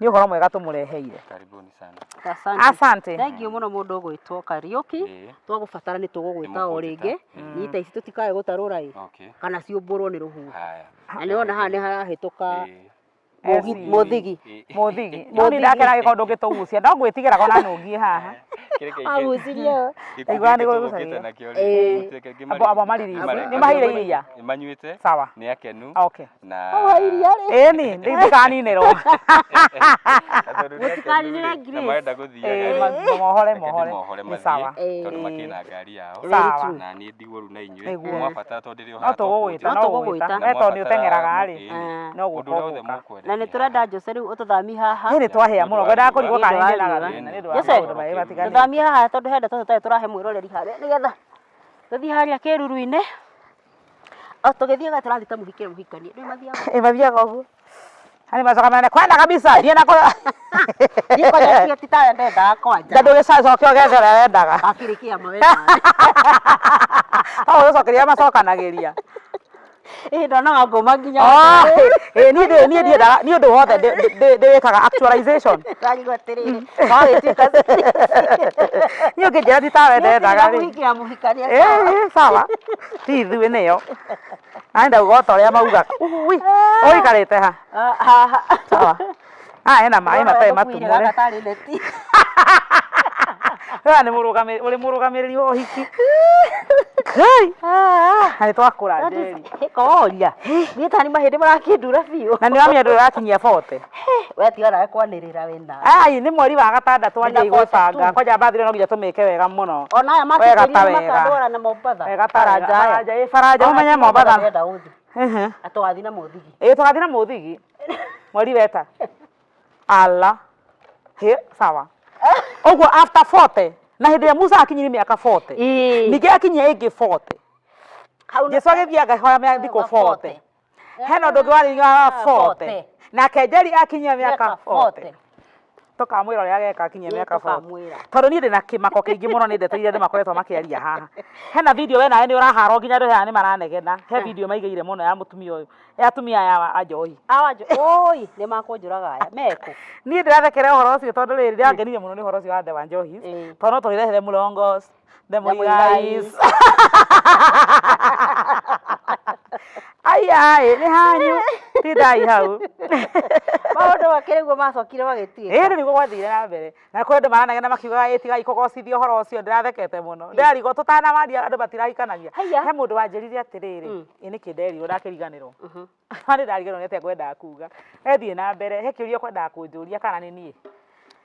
Nĩ ũhoro mwega tũmũreheire. Karibuni sana. Asante. Asante. Thank you mũno mũndũ ũgwĩtwo Kariũki. Ĩĩ. Twagũbatara nĩ tũgũgwĩta o Nĩmũkũnjĩta. rĩngĩ. Nyita ici tũtikae gũtarũra ĩ. Okay. Kana ciũmbũrwo nĩ rũhuho. Haya. Na nĩ wona haha nĩ harahĩtũka Ĩĩ. mũthigi. Ĩĩ. Mũthigi. No niĩ ndakena angĩkorwo ndũngĩtũgucia no ngwĩtigĩra ona nũngiĩ haha. Kĩrĩa kĩngĩ- Agucirie. gĩkundi Ndaiguaga nĩ gĩkĩ gũgucagia. tũgũkĩte nakĩo rĩ, mũtuĩke ngĩmari- Abo maririsi. ngĩmareke- Nĩ maheire iria. Nĩmanyuĩte. Sawa. Nĩ akenu. Okay. Na Hau iria rĩ. Ĩni, ndikaninĩrwo. Na tondũ nĩ akenu Mũtikaninĩre rĩ, na Grace. marenda gũthiaga rĩ, Mohore reke mohore. ndĩmohore Nĩ mathiĩ, sawa. tondũ makĩna ngari yao. Sawa. Na niĩ ndigwo rĩu na inyuĩ. Nĩguo. Mwabatara tondũ ndĩrĩ o No haha tũgũgwĩta, tũkũnjĩta. no No tũgũgwĩta. tũgũgwĩta. We tondũ nĩ ũteng'eraga rĩ. Ah. No Ũndũ gũka ũrĩa wothe ũgũka. mũkwenda Na nĩ tũrenda Jose rĩu ũtũthamie haha. Ĩ nĩ twahĩa mũno ngwendaga kũrigwo kana nĩ ndĩnaga thĩna nĩ ũndũ wa Jose, maũndũ marĩa matiganĩte. Tũthamie haha tondũ he ndeto tũtarĩ tũrahe mwĩroreri harĩa nĩgetha tũthiĩ harĩa kĩruru-inĩ. O tũgĩthiaga tũrathiĩ ta mũhiki na mũhikania. Nĩ mathiaga. Ĩ mathiaga ũguo. Yaani macoka mene kwenda kabisa thiĩ na kũ Niĩ kwanja ti tawe ndendaga kwanja. Na ndũgĩcoke ũgethe ũrĩa wendaga. Akĩrĩ kĩama wendaga. No ũgĩcokeria macokanagĩria. Ĩ ndonaga ngũma nginya. Oh, ĩ niĩ niĩ ndiendaga niĩ ũndũ wothe ndĩwĩkaga actualization. Ndarigwo atĩrĩrĩ, wagĩtuĩka Niĩ ũngĩnjĩra ti tawe ndendaga rĩ. mũhiki na mũhikania. Ĩ sawa. Ti ithuĩ nĩyo. Na ndauga o ta ũrĩa maugaga. Ui, ũikarĩte ha? Haha. Sawa. Haha hena maĩ matarĩ matumũre. Gaka tarĩ neti. Wewe nĩ mũrũgamĩrĩri ũrĩ mũrũgamĩrĩri wa ũhiki. Kai. Na nĩ twakũra Njeri. Koria. Niĩ tani mahĩndĩ marakĩndura biũ. Na nĩ ũramenya ndũrĩ ũrakinyia 40. We tiga nawe kwanĩrĩra we nawe. Ai, nĩ mweri wa gatandatũ wanjia Ndĩna 42. gwĩbanga. Kwanja mbathire no nginya tũmĩke wega mũno. Ona aya Wega ta makĩndĩrire wega. makandwara na Mombatha. Wega ta wega. Baranja aya. Baranja, ĩ baranja ũmenye Mombatha. Ndĩrenda gũthiĩ. Ehe. Atũgathiĩ na mũthigi. Ĩ tũgathiĩ na mũthigi. Mweri weta. Ala. He, sawa. Ũguo after 40 na hĩndĩ ĩrĩa Musa akinyirie mĩaka 40. Ĩĩ. Ningĩ akinyia ĩngĩ 40. Hau Jesu agĩthiĩ akahoya thikũ 40. Hena ũndũ ũngĩ warĩ wa 40. Nake Njeri akinyia mĩaka 40. Tũkamwĩra ũrĩa ageka akinyia mĩaka 40. Tũkamwĩra. Tondũ niĩ ndĩna kĩmako kĩingĩ mũno nĩ ndeto iria andũ makoretwo makĩaria haha. Hena video we nawe nĩ ũraharwo nginya andũ haha nĩ maranegena. He video maigĩire mũno ya mũtumia ũyũ. Ya atumia aya a njohi. Awa oi nĩ makũnjũraga aya mekũ. Niĩ ndĩrathekera ũhoro ũcio tondũ rĩrĩ ndĩrangenirie mũno nĩ ũhoro ũcio wa the Wanjohis. Tondũ no tũrĩrehe the Mulongos, the Muigais. Aya ĩ nĩ hanyu tindai hau. Maũndũ makĩrĩ guo macokire magĩtuĩka. Ĩ nĩguo gwathire na mbere. Na kwĩ andũ maranegena makiugaga ĩ tigai kũgocithia ũhoro ũcio ndĩrathekete mũno. Ndĩrarigwo tũtanawaria andũ matirahikanagia. Haiya. He mũndũ wanjĩrire atĩrĩrĩ, ĩ nĩkĩ nderirwo ndakĩriganĩrwo. Nĩ ndariganĩrwo nĩ atĩa ngwendaga kuga. Ethiĩ na mbere, he kĩũria ũkwendaga kũnjũria kana nĩ niĩ.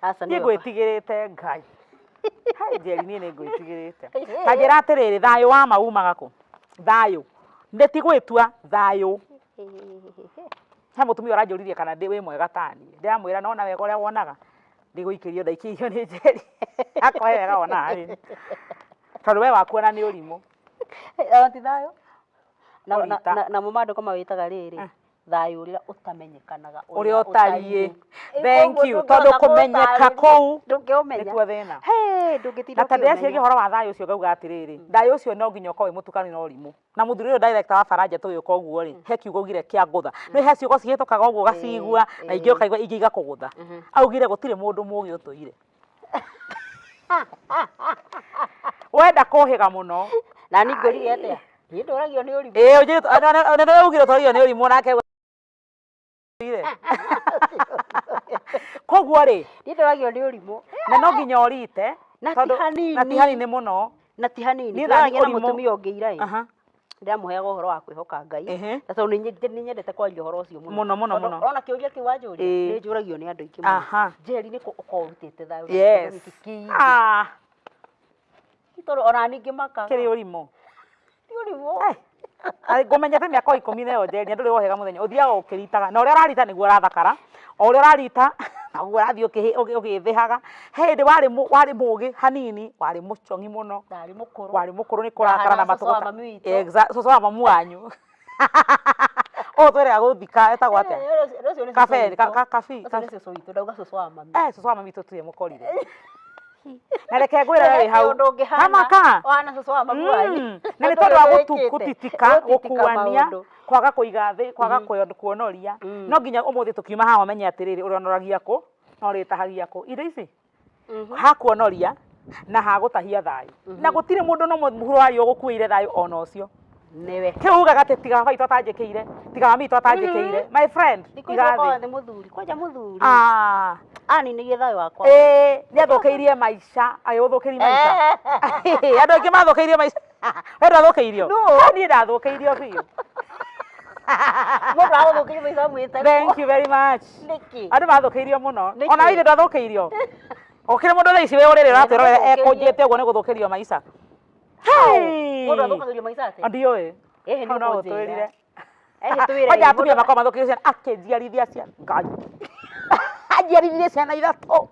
Aca Niĩ nĩwe. ngwĩtigĩrĩte Ngai. Hai Njeri niĩ nĩ ngwĩtigĩrĩte. Ta njĩra atĩrĩrĩ, thayũ wa ma umaga kũ? Thayũ. Nĩ ti gwĩtua, thayũ. He mũtumia ũranjũririe kana ndĩ wĩ mwega taniĩ. Ndĩramwĩra nona wega ũrĩa wonaga. Ndigũikĩrio ndaikĩirio nĩ Njeri. Akohe wega wona harĩ. Tondũ we waku ona nĩ ũrimũ. Ona ti thayũ. Na Ũrita. Namo maandĩko mawĩtaga rĩrĩ, thayũ ũrĩa ũtamenyekanaga. Ũrĩa ũtariĩ. Thank you. Tondũ kũmenyeka kũu ndũngĩũmenya. Nĩkuo thĩna. Hey, ndũngĩtinda Na ta ndĩreciria ũkĩũmenya. ũhoro wa thayũ ũcio ngauga atĩrĩrĩ, thayũ ũcio no nginya ũkorwo wĩ mũtukanu na ũrimũ. Na mũthuri ũyũ director wa Faranja tũgĩũka ũguo rĩ, he kiugo augire kĩa ngũtha. Nĩ he ciugo cihĩtũkaga ũguo ũgacigua na ingĩ ũkaigua ingĩ igakũgũtha. Augire gũtirĩ mũndũ mũgĩ ũtũire. Wenda kũhĩga mũno. Na niĩ ngũrire atĩa? Niĩ ndũragio nĩ ũrimũ. Ĩĩ ũnjĩrĩte ugire ũtwarire nĩ ũrimũ nake augire. Koguo rĩ, Niĩ ndũragio nĩ ũrimũ. Na no nginya ũrite. Na ti tondũ- hanini. Na ti hanini mũno. Na ti hanini. Niĩ Tũraragia na ũrimũ. mũtumia ũngĩ ira ĩ. Ndĩramũheaga ũhoro wa kwĩhoka Ngai. Na tondũ nĩ nyendete kwaria ũhoro ũcio mũno. Mũno, mũno, Tondũ mũno. Ona kĩũria kĩu wanjũria, nĩ njũragio nĩ andũ aingĩ mũno. Njeri nĩ kũ ũkoragwo ũrutĩte thayũ na gĩtũmi gĩkĩ kĩingĩ? Tondũ ona niĩ ngĩmakaga. Kĩrĩ ũrimũ. Nĩ ũrimũ. Ngũmenyete mĩaka o ikũmi na ĩyo Njeri, na ndũrĩ wohĩga mũthenya. Ũthiaga ũkĩritaga. Na ũrĩa ũrarita nĩguo ũrathakara. O ũrĩa ũrarita, noguo ũrathiĩ ũgĩthĩhaga. He hĩndĩ warĩ mũgĩ hanini, warĩ mũcong'i mũno. Ndarĩ mũkũrũ. Warĩ mũkũrũ nĩ kũrakara na Ndahana cũcũ wa matũgũta. mami witũ. Cũcũ wa mamu wanyu. Ũyũ twĩrĩga gũthika etagwo atĩa? Ũcio nĩ cũcũ Kabe, witũ. kabi, Ũcio nĩ cũcũ witũ, ndauga cũcũ wa mami. Cũcũ wa mami tũtirĩ mũkorire. Na reke ngwĩre we wĩ hau. Ũndũ ũngĩhana, Kamaka. ũhana cũcũ wa mami wanyu. Na nĩ tondũ wa Ũndũ wĩkĩte. gũtitika, Gũtitika gũkuania, maũndũ. kwaga kũiga thĩ, kwaga kuonoria. No nginya ũmũthĩ tũkiuma haha ũmenye atĩrĩrĩ, ũrĩonoragia kũ, na ũrĩtahagia kũ. Indo ici, ha kuonoria na ha gũtahia thayũ. Na gũtirĩ mũndũ no mũhuro wario ũgũkuĩire thayũ ona ũcio. Nĩwe. Kĩu ugaga atĩ tiga baba witũ atanjĩkĩire, tiga mami witũ atanjĩkĩire. My friend, Thikũ ici iga thĩ. ũkoragwo nĩ mũthuri, kwanja mũthuri. Aninĩire thayũ wakwa. Ĩĩ, nĩ athũkĩirie maica, agĩgũthũkĩria maica. Andũ aingĩ mathũkĩirio maica. We ndwathũkĩirio? No. Niĩ ndathũkĩirio biũ. Mũndũ agũthũkĩirie maica mwĩte. Thank you very much. Nĩkĩ? Andũ mathũkĩirio mũno. Nĩkĩ? Ona ithe ndwathũkĩirio. Ũkĩrĩ mũndũ thaa ici wĩ ũrĩrĩ ũratwĩrorera Nĩndũthũkĩirio. ekũnjĩte ũguo nĩ gũthũkĩrio maica. Hey! Mũndũ athũkagĩrio maica atĩa? Ndiũĩ. Ĩhĩ, nĩ Hau no ũkũnjĩra. ũtwĩrire. Ĩhĩ, twĩre Kwanja ĩ, atumia mũndũ- makoragwo mathũkĩirio ciana, akĩnjiarithia ciana. Ngai. Anjiarithirie ciana ithatũ.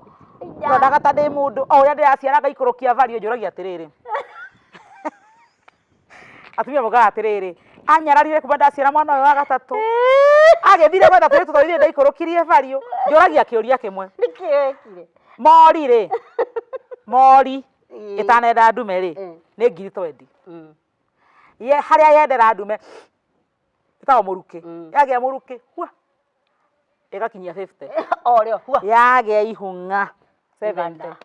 Ndonaga ta ndĩ mũndũ, o ũrĩa ndĩraciara ngaikũrũkia value, njũragia atĩrĩrĩ. Atumia maugaga atĩrĩrĩ, anyararire kuma ndaciara mwana ũyũ wa gatatũ. Agĩthire gwetha tũirĩtu tondũ ithuĩ ndaikũrũkirie value. Njũragia kĩũria kĩmwe. Nĩkĩ wekire? Mori rĩ, mori ĩtanenda ndume rĩ, nĩ ngiri twendi. Ye, harĩa yendera ndume, ĩtagwo mũrukĩ. Yagĩa mũrukĩ, hua, ĩgakinyia 50. O rĩo, hua. Yagĩa ihung'a, 70. Igana.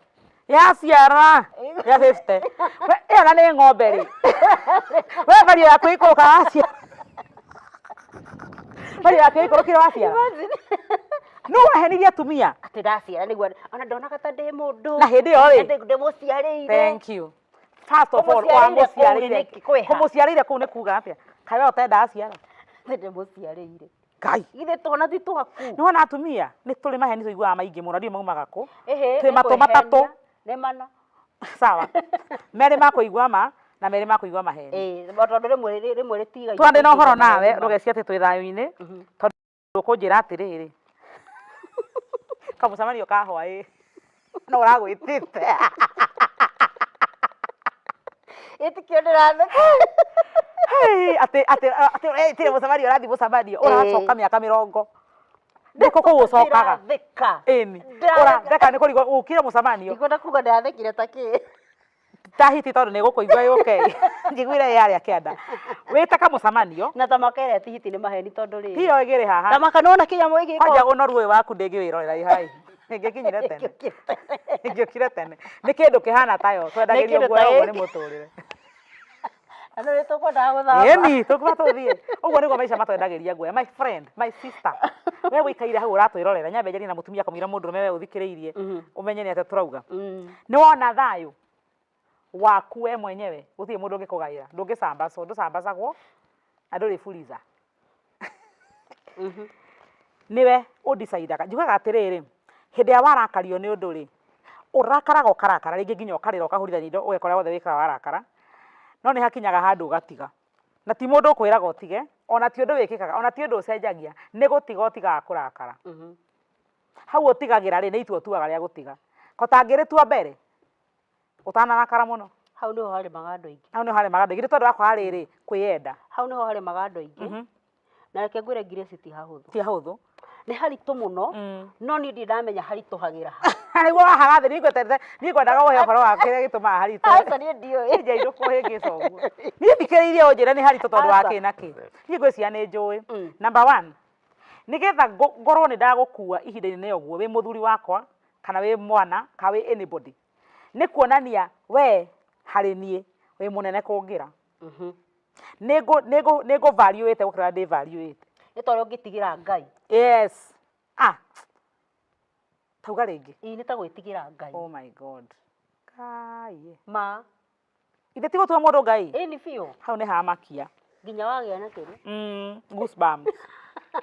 Yaciara, ya 50. We, ĩyo na nĩ ng'ombe rĩ. We value yaku ĩikũrũka waciara. Value yaku ĩikũrũkire waciara. Nũ wahenirie atumia? Atĩ ndaciara nĩguo ona ndonaga ta ndĩ mũndũ. Na hĩndĩ ĩyo rĩ. Ndĩ- Ndĩmũciarĩire. Thank you. First of all, Ũmũciarĩire kũu wamũciarĩire. nĩkĩ? Kwĩha? Kũmũciarĩire kũu nĩ kuga atĩa? Kaĩ we ũtendaga ciara? Ndĩmũciarĩire. Ngai. Githĩ twana ti twaku? Nĩ wona atumia nĩ tũrĩ maheni tũiguaga maingĩ mũno, ndiũĩ maumaga kũ. Ĩhĩ, Twĩ nĩ matũ matatũ. kwĩhenia, Nĩ mana. Sawa. Merĩ ma kũigua ma na merĩ ma kũigua maheni. Ĩĩ, tondũ rĩmwe rĩmwe rĩtiga. Twandĩ na ũhoro nawe ndũgecirie atĩ twĩ thayũ-inĩ. Tondũ ũkũnjĩra atĩrĩrĩ. Kamũcemanio ka hwaĩ. No ũragwĩtĩte. Ĩtikio ndĩratheka. Hey, atĩ atĩ atĩ ũretire mũcemanio ũrathiĩ mũcemanio ũracoka mĩaka mĩrongo. Nĩkũ kũu ũcokaga? Ndĩratheka. Ĩni. Ndĩratheka. Ũratheka nĩ kũrigwo ũkire mũcemanio. Ndikwenda kuga ndĩrathekire ta kĩ. Ta hiti tondũ nĩ gũkũigua yũke. Njiguire yarĩa kĩanda. Wĩte kamũcemanio. Na ta makere ti hiti nĩ maheni tondũ rĩrĩ. Tiyo ĩgĩrĩ haha. Ta maka nĩwona kĩnyamũ gĩkĩ Kwanja ũnoru ũyũ waku ndĩngĩwĩrorera ĩ haraihu. Ingĩkinyire tene. Ingĩokire tene. Nĩ kĩndũ kĩhana tayo. Twendagĩrio kĩndũ guoya ta ũguo nĩ gĩkĩ. mũtũrĩre. Na nĩ tũkwendaga gũthamba. Ĩni, tũkuba tũthiĩ. Ũguo nĩguo maica matwendagĩria guoya. My friend, my sister. We wĩikaire hau ũratwĩrorera. Nyambe njarie na mũtumia kamũira mũndũrũme we ũthikĩrĩirie. Ũmenye nĩ atĩa tũrauga. Nĩ wona thayũ waku we mwenyewe gũtirĩ mũndũ ũngĩkũgaĩra. Ndũngĩcambacwo, ndũcambacagwo na ndũrĩ fuliza. Nĩwe ũndicidaga. Njugaga atĩrĩrĩ, hĩndĩ ĩrĩa warakario nĩ ũndũ rĩ, ũrakaraga ũkarakara rĩngĩ nginya ũkarĩra ũkahũrithania indo ũgeka ũrĩa wothe wĩkaga warakara, no nĩ hakinyaga handũ ũgatiga. Na ti mũndũ ũkwĩraga ũtige, ona ti ũndũ wĩkĩkaga, ona ti ũndũ ũcenjagia, nĩ gũtiga ũtigaga kũrakara. Hau ũtigagĩra rĩ, nĩ itua ũtuaga rĩa gũtiga. Ko tangĩrĩtua mbere ũtanarakara mũno. Hau nĩho haremaga andũ aingĩ. Hau nĩho haremaga andũ aingĩ nĩ tondũ wa kwaga rĩrĩ, kwĩyenda. Hau nĩho haremaga andũ aingĩ. Na reke ngwĩre Grace ti hahũthũ. Ti hahũthũ. Nĩ haritũ mũno, no niĩ ndirĩ ndamenya haritũhagĩra ha. Nĩguo wahaga thĩ, niĩ ngweterete, niĩ ngwendaga ũhe ũhoro wa kĩrĩa gĩtũmaga haritũhe. Aca niĩ ndiũĩ. Niĩ njairũ kũhĩngĩca ũguo. Niĩ thikĩrĩirie ũnjĩre nĩ haritũ tondũ wa Aca. kĩ na kĩ. Niĩ ngwĩciria nĩ njũĩ. Number one, nĩgetha ngorwo nĩ ndagũkua ihinda inene ũguo wĩ mũthuri wakwa kana wĩ mwana kana wĩ anybody, nĩ kuonania we harĩ niĩ wĩ mũnene kũngĩra. Nĩ ngũ value ĩte gũkĩra ndĩ value ĩte. Nĩ ta ũrĩa ũngĩtigĩra Ngai. Yes. Ah. Tauga rĩngĩ. Ĩĩ nĩ ta gwĩtigĩra Ngai. Oh my God. Kai. Ma. Ithe ti gũtua mũndũ Ngai? Ĩĩ nĩ biũ. Hau nĩ hamakia. Nginya wagĩa na kĩrĩa. Goosebumps.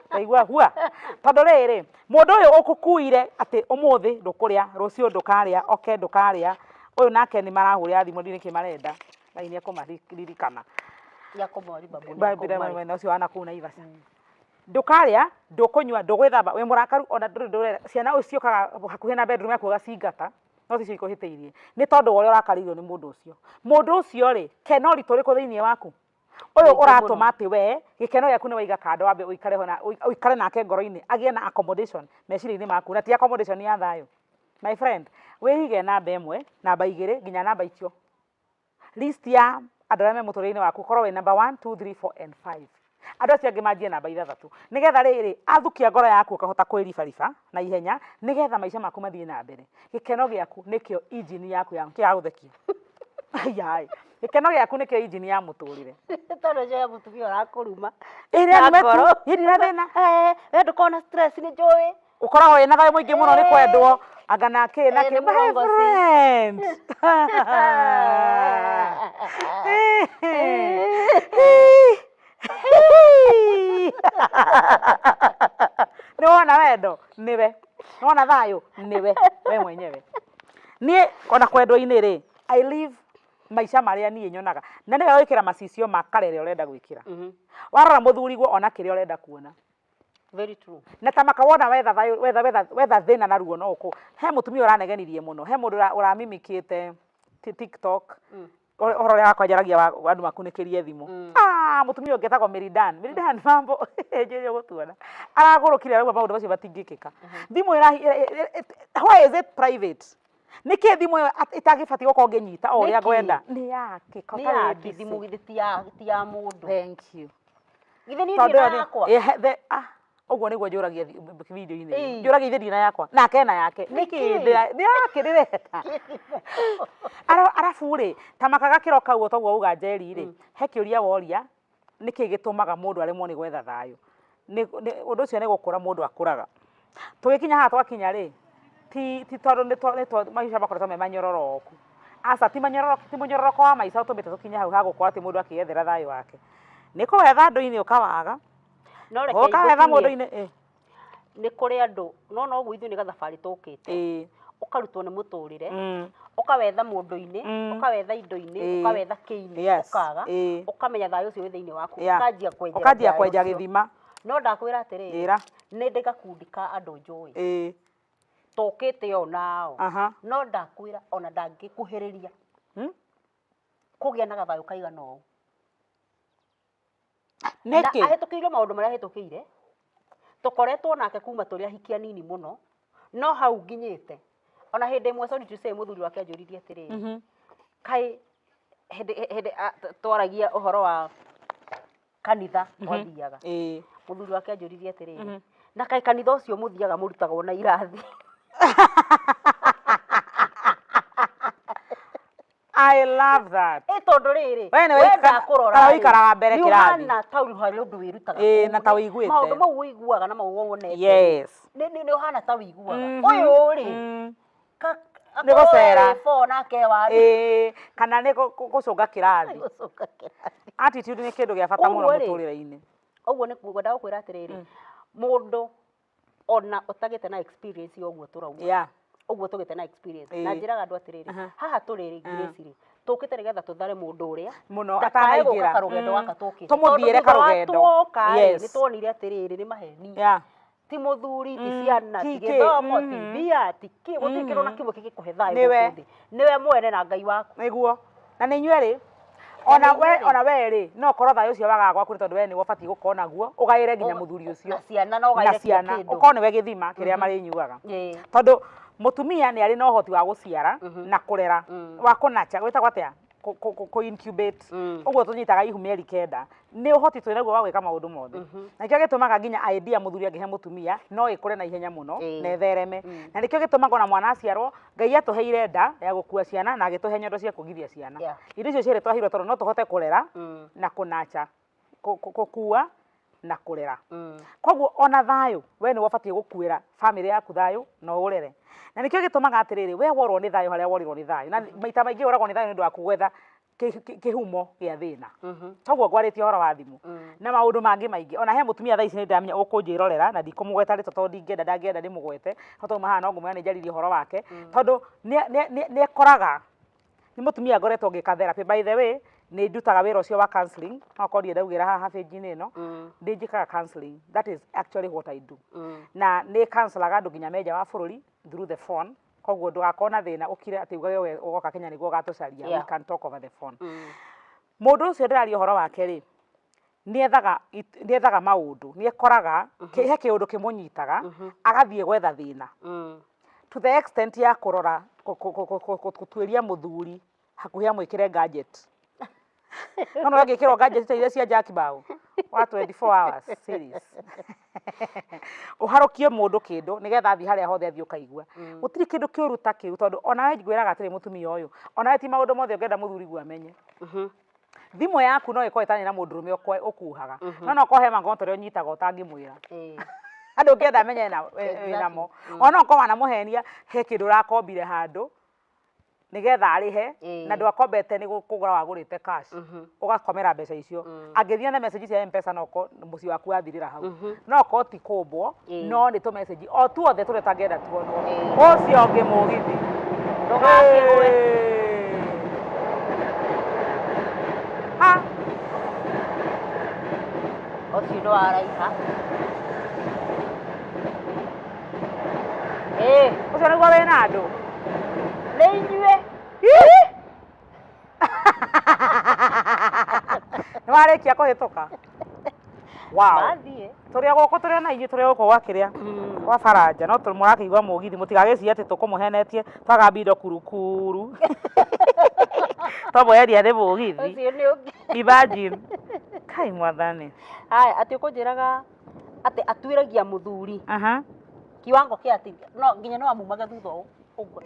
Ndaigua hua. Tondũ rĩrĩ, mũndũ ũyũ ũkũkuire atĩ ũmũthĩ ndũkũrĩa, rũciũ ndũkarĩa, oke ndũkarĩa, ũyũ nake nĩ marahũrĩra thimũ ndiũĩ nĩkĩ marenda. Ngai nĩ ekũmaririkana. Mwena ũcio wa nakũu Naivasha. Ndũkarĩa, ndũkũnyua, ndũgwĩthamba, wĩ mũrakaru ona ndũrĩ ndũrera. Ciana ciũkaga hakuhĩ na bedroom yaku ũgacingata, no ticio ikũhĩtĩirie. Nĩ tondũ wa ũrĩa ũrakarĩirio nĩ mũndũ ũcio. Mũndũ ũcio rĩ, kena ũritũ ũrĩkũ thĩinĩ waku? Ũyũ ũratũma atĩ we gĩkeno gĩaku nĩ waiga kando wambe ũikare ho na ũikare nake ngoro-inĩ, agĩe na accommodation meciria-inĩ maku, na ti accommodation ya thayũ. My friend, wĩhige namba ĩmwe, namba igĩrĩ, nginya namba icio. List ya andũ arĩa me mũtũrĩre-inĩ waku ũkorwo wĩ number 1, 2, 3, 4 and 5. Andũ acio angĩ manjie namba ithathatũ. Nĩgetha rĩrĩ, athukia ngoro yaku ũkahota kwĩribariba na ihenya, nĩgetha maica maku mathiĩ na mbere. Gĩkeno gĩaku nĩkĩo engine yaku ya, kĩa gũthekia. Ai, gĩkeno gĩaku nĩkĩo engine ya mũtũrĩre. Tondũ ũcio he mũtumia ũrakũruma. Ĩrĩa Na nĩ ngoro. niĩ ndina thĩna. We ndũkoragwo na stress nĩ njũĩ. Ũkoragwo wĩna thayũ mũingĩ mũno nĩ kwendwo. Anga na kĩ na Nĩ kĩ. My mũrongoci. friend. Nĩ wona wendo? Nĩwe. Nĩ wona thayũ? Nĩwe. We mwenyewe. Niĩ ona kwendwo-inĩ rĩ, I live maica marĩa niĩ nyonaga. Na nĩwe gwĩkĩra macicio ma kare ĩrĩa ũrenda gwĩkĩra. Warora mũthuriguo ona kĩrĩa ũrenda kuona. Very true. Na ta maka wona wetha thayũ, wetha, wetha, wetha thĩna na ruo no ũkũ. He mũtumia ũranegenirie mũno. He mũndũ ũramimikĩte TikTok. Ũhoro ũrĩa wakwa njaragia wa andũ makunĩkĩrie thimũ. Mũtumia ũngĩ etagwo Meridan. Meridan mambo njĩrĩ ũgũtuona. Aragũrũkire arauga maũndũ macio matingĩkĩka. Thimũ why is it private? Nĩkĩ thimũ ĩyo ĩtangĩbatiĩ gũkorwo ngĩnyita o ũrĩa Nĩkĩ? ngwenda? Nĩ yake, ko Nĩ tarĩ yake, busy. thimũ githĩ ti ya mũndũ. Thank you. Githĩ niĩ Tondũ ndirĩ ĩyo na nĩ- yakwa? Ũguo nĩguo njũragia video-inĩ. Ĩĩ. Njũragia ithe ndina yakwa. Nake ena yake. Nĩkĩ Nĩkĩ? nĩ yake ndĩrenda. Arabu rĩ, ta makaga kĩro kau o toguo auga Njeri rĩ, he kĩũria woria, nĩkĩ gĩtũmaga mũndũ aremwo nĩ gwetha thayũ? Ũndũ ũcio nĩ gũkũra mũndũ akũraga. Tũgĩkinya haha twakinya rĩ, ti tondũ nĩ maica makoretwo me manyororoku. Aca, ti manyororoku, ti mũnyororoko wa maica ũtũmĩte tũkinye hau ha gũkorwo atĩ mũndũ akĩyethera thayũ wake. Nĩ kũwetha andũ-inĩ ũkawaga. No reke Ũkawetha ngũtinie. mũndũ-inĩ, ĩ. Nĩ kũrĩ andũ, no noguo ithuĩ nĩ gathabarĩ tũkĩte. Ĩ. Ũkarutwo nĩ mũtũrĩre, ũkawetha mũndũ-inĩ, ũkawetha indo-inĩ, ũkawetha kĩ-inĩ, ũkaga, ũkamenya thayũ ũcio wĩ thĩinĩ waku, ũkanjia kwenjera Ũkanjia thayũ kwenja ũcio. gĩthima. No ndakwĩra atĩrĩrĩ, Njĩra. nĩ ndĩ gakundi ka andũ njũĩ. Tũkĩte o nao. No ndakwĩra ona ndangĩkuhĩrĩria. Kũgĩa na gathayũ kaigana ũũ. Na Nĩkĩ? ahĩtũkĩire maũndũ marĩa ahĩtũkĩire, tũkoretwo nake kuma tũrĩ ahiki anini mũno, no hau nginyĩte. Ona hĩndĩ ĩmwe, sorry to say, mũthuri wake anjũririe atĩrĩrĩ, kaĩ hĩndĩ twaragia ũhoro wa kanitha twathiaga. Mũthuri wake anjũririe atĩrĩrĩ, na kaĩ kanitha ũcio mũthiaga mũrutagwo na irathi? I love that. Tondũ rĩrĩ, We nĩ we wĩikara- ndakũrora kana rĩ, wĩikaraga mbere nĩ kĩrathi. ũhana ta harĩ ũndũ wĩrutaga Na kũu ta rĩ. wĩiguĩte. Maũndũ mau ũiguaga na mau wonete. Nĩ ũhana ta wĩiguaga. Ũyũ rĩ, Nĩ gũcera. akorwo wĩ four nake wa Kana nĩ gũcũnga kĩrathi. Gũcũnga kĩrathi. Attitude nĩ kĩndũ gĩa bata mũno Ũguo rĩ, mũtũrĩre-inĩ. Ũguo nĩ ngwendaga gũkwĩra atĩrĩrĩ, mũndũ ona ũtagĩte na experience ya ũguo tũrauga. Ũguo tũgĩte na experience. Na njĩraga andũ atĩrĩrĩ, haha tũrĩ rĩ, Grace rĩ, tũkĩte nĩgetha tũthare mũndũ ũrĩa Mũno, ndakae gũka atanaingĩra. karũgendo gaka tũkĩte. Tũmũthiĩre Tondũ thutha wa karũgendo. tuoka rĩ, nĩ tuonire atĩrĩrĩ, nĩ maheni. Ti muthuri, ti ciana, ti gĩthomo, ti mbia, ti kĩ, gũtirĩ kĩndũ na kĩmwe kĩngĩkũhe thayũ gũkũ thĩ. Nĩwe mwene na Ngai waku. Nĩguo. Na nĩ inyuĩ rĩ, ona we rĩ, no ũkorwo thayũ ũcio wagaga gwaku nĩ tondũ we nĩwe ũbatiĩ gũkorwo naguo, ũgaĩre nginya mũthuri ũcio. Na ciana no ũgaĩre kila kĩndũ. Ũkorwo nĩwe gĩthima kĩrĩa marĩnyuaga. Tondũ mũtumia nĩ arĩ na ũhoti wa gũciara na kũrera, wa kũnacha, gwĩtagwo atĩa? Kũ incubate. Ũguo tũnyitaga ihu mĩeri 9. Nĩ ũhoti twĩ naguo wa gwĩka maũndũ mothe. Na nĩkĩo gĩtũmaga nginya idea mũthuri angĩhe mũtumia no ĩkũre na ihenya mũno na ĩthereme. Na nĩkĩo gĩtũmaga ona mwana aciarwo Ngai atũheire nda ya gũkua ciana na agĩtũhe nyondo cia kuongithia ciana. Indo icio cierĩ twaheirwo tondũ no tũhote kũrera na kũnacha, gũkua na kũrera. Koguo ona thayũ we nĩwe ũbatiĩ gũkuĩra bamĩrĩ yaku thayũ na ũrere. Na nĩkĩo gĩtũmaga atĩrĩrĩ, we worwo nĩ thayũ harĩa worirwo nĩ thayũ. Na maita maingĩ ũragwo nĩ thayũ nĩ ũndũ wa gwetha kĩhumo gĩa thĩna. Koguo ngwarĩtie ũhoro wa thimũ na maũndũ mangĩ maingĩ. Ona he mũtumia thaa ici nĩ ndĩramenya ũkũnjĩrorera na ndikũmũgweta rĩtwa tondũ ndingĩenda ndangĩenda ndĩmũgwete. No tondũ haha no ngũmwĩra nĩ njaririe ũhoro wake. Tondũ nĩ ekoraga nĩ mũtumia ngoretwo ngĩka therapy. By the way, nĩ ndutaga wĩra ũcio wa counseling. No korwo ndirĩ ndaugĩra haha page-inĩ ĩno, nĩ njĩkaga counseling. That is actually what I do. Na nĩ counselaga andũ nginya me nja wa bũrũri through the phone. Koguo ndũgakorwo na thĩna ũkire atĩ ugage we ũgoka Kenya nĩguo ũgatũcaria. We can talk over the phone. Mũndũ ũcio ndĩraria ũhoro wake rĩ, nĩethaga maũndũ, nĩekoraga he kĩũndũ kĩmũnyitaga, agathiĩ gwetha thĩna. To the extent ya kũrora, gũtuĩria mũthuri hakuhĩ amwĩkĩre gadget. No no angĩkĩrwo gadget ta iria cia Jack Bao wa 24 hours series. Ũharũkie mũndũ kĩndũ nĩgetha athiĩ harĩa hothe athiĩ ũkaigua. Gũtirĩ kĩndũ kĩũru ta kĩu tondũ onawe ngwĩraga atĩrĩ mũtumia ũyũ, onawe ti maũndũ mothe ũngĩenda mũthuri guo amenye. Thimũ yaku no ĩkorwo ĩtarĩ na mũndũrũme ũkuhaga. No no ũkorwo he mangoto ũrĩa ũnyitaga ũtangĩmwĩra. Andũ ũngĩenda amenye wĩnamo. Ona no ũkorwo wanamũhenia he kĩndũ ũrakombire handũ nĩgetha arĩhe na ndwakombete nĩ kũgũra wagũrĩte cash, ũgakomera mbeca icio. Angĩthiĩ na message cia M-Pesa no ũkorwo mũciĩ waku wathirĩra hau. No ũkorwo ti kũmbwo, no nĩ tũ message o tuothe tũrĩa ũtangĩenda tuonwo. Ũcio ũngĩ mũgithi. Ndũgakĩgwe. Ha. Ũcio ndwaraiha. Ũcio nĩguo wĩna andũ. Nĩ inyuĩ. Nĩ warĩkia kũhĩtũka. Wow. Mathiĩ. Tũrĩ o gũkũ, tũrĩ o na inyuĩ, tũrĩ o gũkũ gwa kĩrĩa, gwa baranja, no mũrakĩigua mũgithi, mũtigagĩcirie atĩ tũkũmũhenetie twagambia indo kurukuru. Twamweheria nĩ mũgithi. Ũcio nĩ ũngĩ. Imagine. Kai mwathani. Haya, atĩ ũkũnjĩraga atĩ atuĩragia mũthuri. Kiwango kĩa atĩ no nginya no amumage thutha ũguo.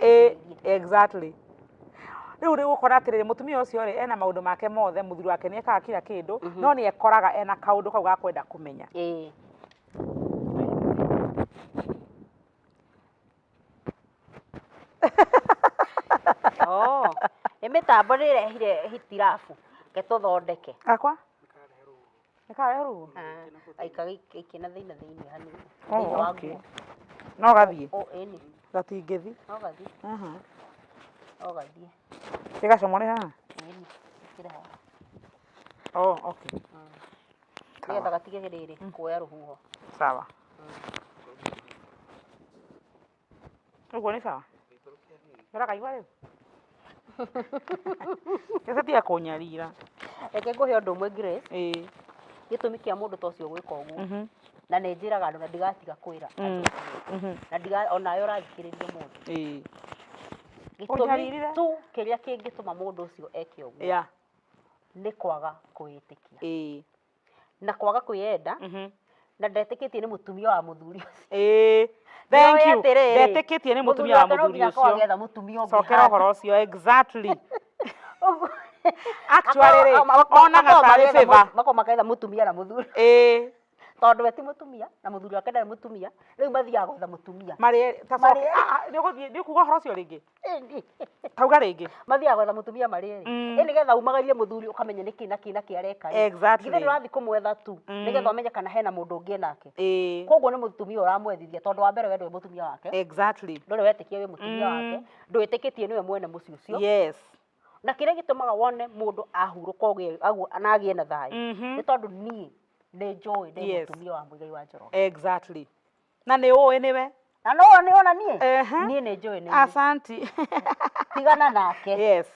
Exactly. Rĩu rĩ gũkora atĩrĩrĩ, mũtumia ũcio rĩ ena maũndũ make mothe, mũthuri wake nĩ ekaga kila kĩndũ, no nĩ ekoraga ena kaũndũ kau ga kwenda kũmenya. Oh, nĩ mĩtambo nĩ ĩrehire hitirabu, reke tũthondeke. Gakwa? Nĩ karehe rũhuho? Gaikia na thĩinĩ thĩinĩ hanini. Thĩinĩ wa nguo. No gathiĩ? Ĩni. Gatingĩthiĩ? No gathiĩ. No gathiĩ. Gĩgacomore haha? Ĩni, ĩkĩre haha. Oh, okay. Nĩgetha gatige rĩrĩ kuoya rũhuho. Sawa. Ũguo nĩ sawa? Ũrakaigua rĩu? Gĩce tiga kũnyarira. Reke ngũhe ũndũ ũmwe Grace. Gĩtũmi kĩa mũndũ ta ũcio gwĩka ũguo. Na nĩ njĩraga andũ na ndigatiga kwĩra andũ. Na ndiga onawe ũrathikĩrĩria mũndũ. Gĩtũmi tu kĩrĩa kĩngĩtũma mũndũ ũcio eke ũguo. Nĩ kwaga kwĩĩtĩkia. Na kwaga kwĩyenda. Na ndetĩkĩtie nĩ mũtumia wa mũthuri ũcio. Thank you. Ndetĩkĩtie nĩ mũtumia wa mũthuri ũcio. Cokera ũhoro ũcio exactly. Actually rĩ, onaga tarĩ favor. Makorwo makaetha mũtumia na mũthuri. Tondũ we ti mũtumia na mũthuri wake ndarĩ mũtumia, rĩu mathiaga gwetha mũtumia. Marĩ ta nĩ ũgũthiĩ, nĩ ũkuga ũhoro ũcio rĩngĩ? Tauga rĩngĩ. Mathiaga gwetha mũtumia marĩ erĩ. Ĩ nĩgetha umagarie mũthuri ũkamenya nĩkĩ na kĩ na kĩ areka. Exactly. Githĩ ndũrathiĩ kũmwetha tu nĩgetha ũmenye kana hena mũndũ ũngĩ nake. Koguo nĩ mũtumia ũramwethithia tondũ wa mbere we ndũrĩ mũtumia wake. Exactly. Ndũrĩ wetĩkia wĩ mũtumia wake, ndwĩtĩkĩtie nĩwe mwene mũciĩ ũcio. Yes. Na kĩrĩa gĩtũmaga wone mũndũ ahurũka ũguo na agĩe na thayũ nĩ tondũ niĩ nĩ njũĩ ndĩ mũtumia wa Muigai wa Njoroge. Exactly. Na nĩ ũĩ nĩwe. Na no nĩ ona niĩ. Ehe. Niĩ nĩ njũĩ nĩ niĩ. Asanti. Tigana nake. Yes.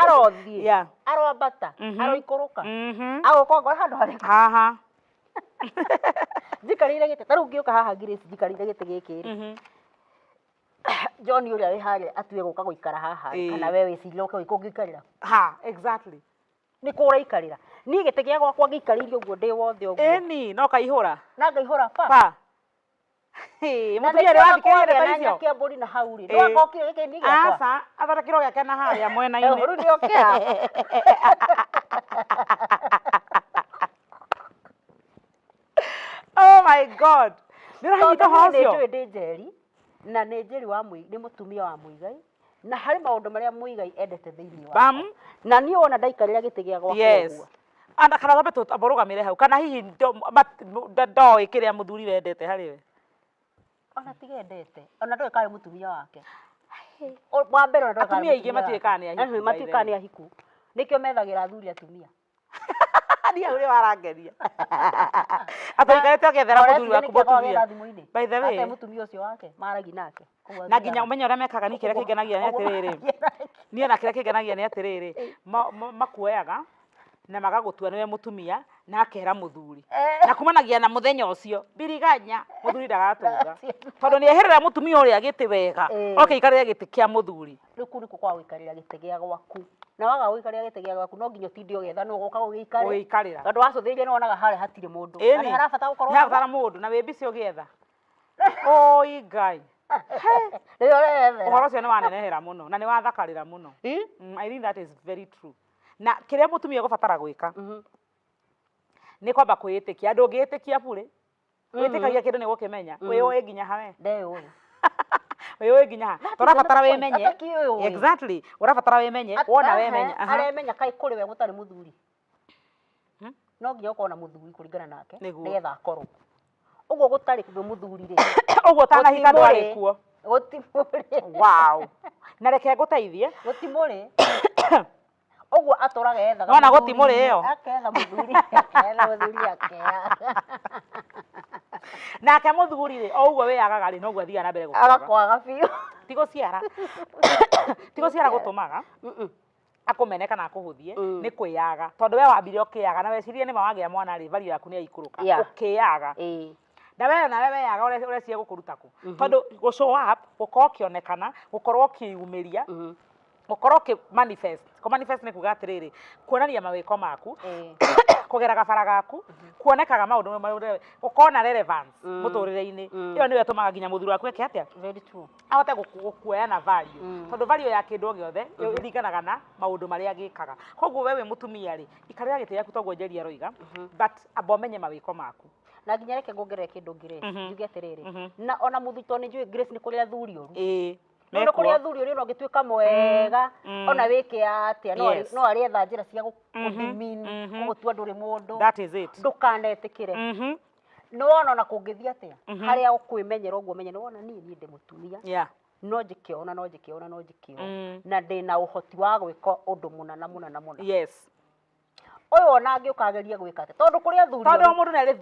Arothiĩ. Yeah. Aroambata. Aroikũrũka. Agũka ngora handũ harĩkũ. Haha. Njikarĩire gĩtĩ. Ta rĩu ngĩũka haha Grace njikarĩire gĩtĩ gĩkĩ rĩ. John ũrĩa wĩ harĩa atue gũka gũikara haha rĩ, Ĩĩ. kana we wĩcirie ũke gũika ũngĩikarĩra. Ha, exactly. Nĩ kũ ũraikarĩra. Niĩ gĩtĩ gĩa gwakwa ngĩikarĩire ũguo ndĩ wothe ũguo. Ĩni, no kaihũra. Na ngaihũra pa. Pa. Hĩ, Na mũtumia nĩ nĩkĩo wathikĩrĩria kwarĩa ndeto na icio? nyakĩambũri na hau rĩ. Ĩĩ. Nĩwakokire gĩkĩ nĩ gĩakwa. Aca, athondekirwo gĩake na harĩa mwena-inĩ. Rĩu nĩ okĩa. Oh my God. Nĩ ũranyita Tondũ ũhoro niĩ nĩ ũcio? njũĩ ndĩ Njeri na nĩ Njeri wa nĩ mũtumia wa Mũigai na harĩ maũndũ marĩa Mũigai endete thĩinĩ wakwa. Bam. Na niĩ wona ndaikarĩra gĩtĩ gĩa gwakwa Yes. ũguo. Ana kana twambe amba ũrũgamĩre hau kana hihi ndoĩ kĩrĩa mũthuri wendete harĩ we. Ona tiga endete, ona ndoĩ kana nĩ mũtumia wake. Wa mbere ona ndoĩ kana nĩ Atumia aingĩ mũtumia matiũĩ wake. kana nĩ ahiku, Eh, by matiũĩ the kana nĩ way. ahiku. Nĩkĩo methagĩra athuri atumia. Niĩ hau nĩ warangeria. Atĩ ũikarĩte ũgĩethera mũthuri waku mũtumia. By the way. Ate mũtumia ũcio wake maragi nake. Koguo Na nginya athiaga- ũmenye ũrĩa mekaga niĩ kĩrĩa Ũguo- kĩngenagia nĩ ũguo atĩrĩrĩ. maragia nake. Niĩ ona kĩrĩa kĩngenagia nĩ atĩrĩrĩ, makuoyaga na magagũtua nĩwe mũtumia na akera mũthuri. Eh. Na kumanagia na mũthenya ũcio biriganya mũthuri ndagatũnga. Tondũ nĩ eherera mũtumia ũrĩa gĩtĩ wega, Eh. oke aikarĩre gĩtĩ kĩa mũthuri. Rĩu kũu nĩkuo kwaga gũikarĩra gĩtĩ gĩa gwaku. Na waga gũikarĩra gĩtĩ gĩa gwaku no nginya ũtinde ũgĩetha nũ ũgũka gũgĩikarĩra. Gũgĩikarĩra. Tondũ wacũthĩrĩria nĩ wonaga harĩa hatirĩ mũndũ. Na Ĩni. nĩ harabatara gũkorwo Nĩ harabatara mũndũ na wĩ busy ũgĩetha. Oi Ngai. Rĩrĩa ũreyethera. Ũhoro ũcio nĩ wanenehera mũno na nĩ wathakarĩra mũno. Ĩ? I think that is very true. Na kĩrĩa mũtumia ũgũbatara gwĩka nĩ kwamba kwĩĩtĩkia. Andũ ũngĩĩtĩkia burĩ, wĩtĩkagia kĩndũ nĩ ũgũkĩmenya. Wĩyũĩ nginya ha we. Ndeyũĩ. Wĩyũĩ nginya ha. That To is ũrabatara the point. wĩmenye. Atakĩũĩ. Exactly. Ũrabatara wĩmenye, wona wemenya. Aha. Aremenya kaĩ kũrĩ we gũtarĩ mũthuri. No nginya ũkorwo na mũthuri kũringana nake Nĩguo. nĩgetha akorwo. Ũguo gũtarĩ mũthuri rĩ. Ũguo ũtanahika ndwarĩ kuo. Gũtimũrĩ. Wow. Na reke ngũteithie. Gũtimũrĩ. Ũguo atũraga ethaga Nĩwona mũthuri, gũtimũrĩ ĩyo? Aketha mũthuri, aketha mũthuri akea. Nake mũthuri rĩ, o ũguo wĩyagaga rĩ, noguo athiaga na mbere gũkwaga. Agakwaga biũ. Ti gũciara. Ti gũciara gũtũmaga akũmene kana akũhũthie nĩ kwĩyaga tondũ we wambire ũkĩyaga na wecirie nĩma wagĩa mwana rĩ value yaku nĩ yaikũrũka Yeah. ũkĩyaga Ĩĩ. Na we nawe weyaga ũreciria gũkũruta kũ tondũ gũ show up gũkorwo ũkĩonekana gũkorwo ũkĩyumĩria gũkorwo ũkĩ manifest kũ manifest nĩ kuga atĩrĩrĩ kuonania mawĩko maku kũgera gabara gaku kuonekaga maũndũ marĩa gũkorwo na relevance mũtũrĩre-inĩ ĩyo nĩyo ĩtũmaga nginya mũthuri waku eke atĩa Very true. Ahote gũkuoya na value tondũ value ya kĩndũ o gĩothe ĩringanaga na maũndũ marĩa gĩkaga. Koguo we wĩ mũtumia rĩ ikarĩra gĩtĩ gĩaku toguo Njeri aroiga but amba ũmenye mawĩko maku. Na nginya reke nguongerere kĩndũ Grace njuge atĩrĩrĩ na ona mũthuri tondũ nĩ njũĩ Grace nĩ kũrĩ athuri oru. Ĩĩ. Rĩu nĩ kũrĩ athuri ũrĩ ona ũngĩtuĩka mwega ona wĩke atĩa no no arĩetha njĩra cia gũkũdemean gũgũtua ndũrĩ mũndũ. That is it. Ndũkanetĩkĩre. Nĩ wona ona kũngĩthiĩ atĩa harĩa ũkwĩmenyera ũguo ũmenye nĩ wona niĩ niĩ ndĩ mũtumia no njĩke ũũ na no njĩke ũũ na no njĩke ũũ na ndĩna ũhoti wa gwĩka ũndũ mũna na mũna na mũna. Ũyũ ona angĩũka agerie gwĩka atĩa tondũ kũrĩ athuri Tondũ oru. o mũndũ nĩ arĩ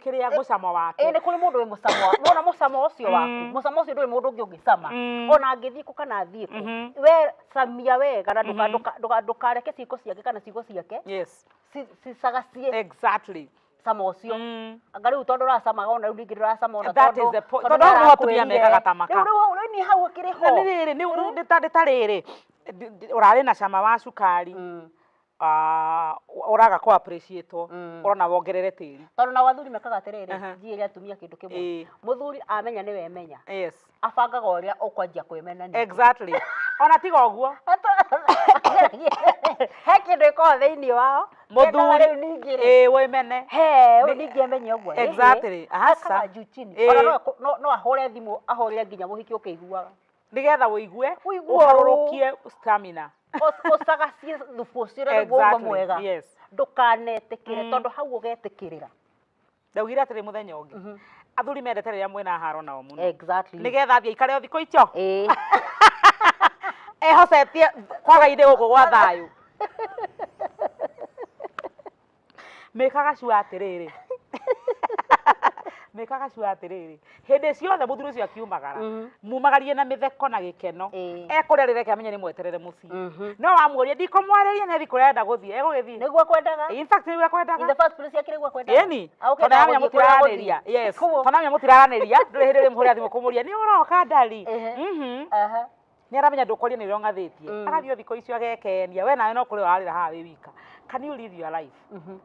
kĩrĩa mũcamo wake. Ĩĩ nĩ kũrĩ mũndũ wĩ mũcamo wa wona mũcamo ũcio waku mũcamo ũcio ndũrĩ mũndũ ũngĩ ũngĩcama ona angĩthiĩ kũ kana athiĩ kũ we camia wega na ndũkareke ciĩko ciake kana ciugo ciake cicagacie cama ũcio. Anga rĩu tondũ ũracamaga ona rĩu ningĩ ndũracama ona That is tondũ the point. tondũ Tondũ hau nĩho atumia nĩarakwĩrire. mekaga ta maka. Rĩu rĩu rĩu nĩ hau akĩrĩ Na ho. nĩ rĩrĩ nĩ nĩ ta nĩ ta rĩrĩ ũrarĩ na cama wa cukari ah, ũraga kũ appreciate ũrona wongerere tĩri. Tondũ nao athuri mekaga atĩrĩrĩ, njĩre atumia kĩndũ kĩmwe. Mũthuri amenya nĩwe emenya. Abangaga ũrĩa ũkwanjia kwĩmena ningĩ. Exactly. Ona tiga ũguo. He kĩndũ gĩkoragwo thĩinĩ wao. Mũthuri Mendaga rĩu ningĩ rĩ. Ĩĩ wĩmene. He, ũyũ ningĩ amenye ũguo. Exactly. Aca. Akaga juu chini. Ona no ahũre thimũ ahũrĩre nginya mũhiki ũkĩiguaga. Nĩgetha ũigue, Ũigue ũharũrũkie stamina. Ũcagacie thubu ũcio ũrĩa nĩguo uma mwega. Ndũkanetĩkĩre tondũ hau ũgetĩkĩrĩra. Ndaugire atĩrĩ mũthenya ũngĩ. Athuri mendete rĩrĩa mwĩna haro nao mũno. Nĩgetha athiĩ aikare o thikũ icio. Ehocetie kwaga-inĩ gũkũ gwa thayũ. Mĩkaga sure atĩrĩrĩ. Mĩkaga sure atĩrĩrĩ, hĩndĩ ciothe mũthuri ũcio akiumagara, mumagarie na mĩtheko na gĩkeno. Ekũrĩa rĩreke amenye nĩ mweterere mũciĩ. No wamũria ndikũmwarĩria nĩ athiĩ kũrĩa arenda gũthiĩ, egũgĩthiĩ. Nĩguo kwendaga. In fact nĩguo ekwendaga. In the first place akĩrĩ guo kwendaga. Ĩni, tondũ aramenya mũtiraranĩria. Yes, tondũ aramenya mũtiraranĩria, ndũrĩ hĩndĩ ũrĩmũhũrĩra thimũ kũmũria nĩ ũroka ndari. Nĩ aramenya ndũkwaria nĩ ũrĩa ũng'athĩtie. Agathiĩ o thikũ icio agekenia, we nawe no kũrĩra ũrarĩra haha wĩ wika. Can you live your life?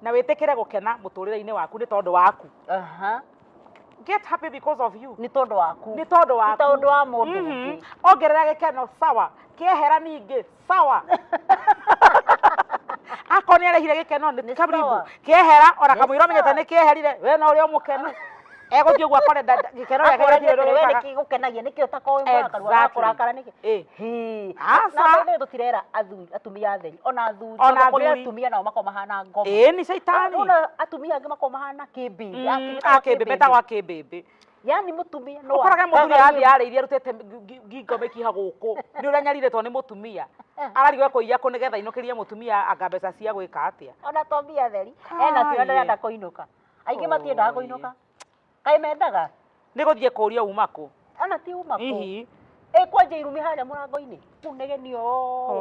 Na wĩtĩkĩre gũkena mũtũrĩre-inĩ waku nĩ tondũ waku. Get happy because of you. Nĩ tondũ waku. Nĩ tondũ waku. Ti tondũ wa mũndũ ũngĩ. Ongerera gĩkeno sawa, kĩehera ningĩ sawa. Akorwo nĩ arehire gĩkeno nĩ karibu, kĩehera ona kamũira ũmenyete nĩ kĩeherire, we no ũrĩ o mũkenu. Egũthiĩ ũguo akore gĩkeno gĩake gĩtirĩ ũndũ gĩkaga. We nĩkĩ gĩgũkenagia? Nĩkĩ ũtakoragwo wĩ mũrakaru? Arakũrakara nĩkĩ? Aca. Na by the way tũtirera athuri, atumia atheri, ona athuri. Ona Tondũ kũrĩ athuri. atumia nao makoragwo mahana ngoma. Ĩĩ nĩ caitani. Ona atumia angĩ makoragwo mahana kĩmbĩmbĩ. Akĩmbĩmbĩ, metagwo akĩmbĩmbĩ. Yani mũtumia no Ũkorage mũthuri arathiĩ arĩirie arutĩte ngingo mĩkiha gũkũ nĩ ũrĩa anyariritwo nĩ mũtumia. Ararigwo ekũiya kũ nĩgetha ainũkĩrie mũtumia anga mbeca cia gwĩka atĩa. Ona to mbia theri, ena cio ndarenda kũinũka. Aingĩ matiendaga kũinũka. Kaĩ mendaga? Nĩ gũthiĩ kũria uma kũ? Ona ti uma kũ. Hihi. Ĩ kwanja irumi harĩa mũrango-inĩ. Kũu negenio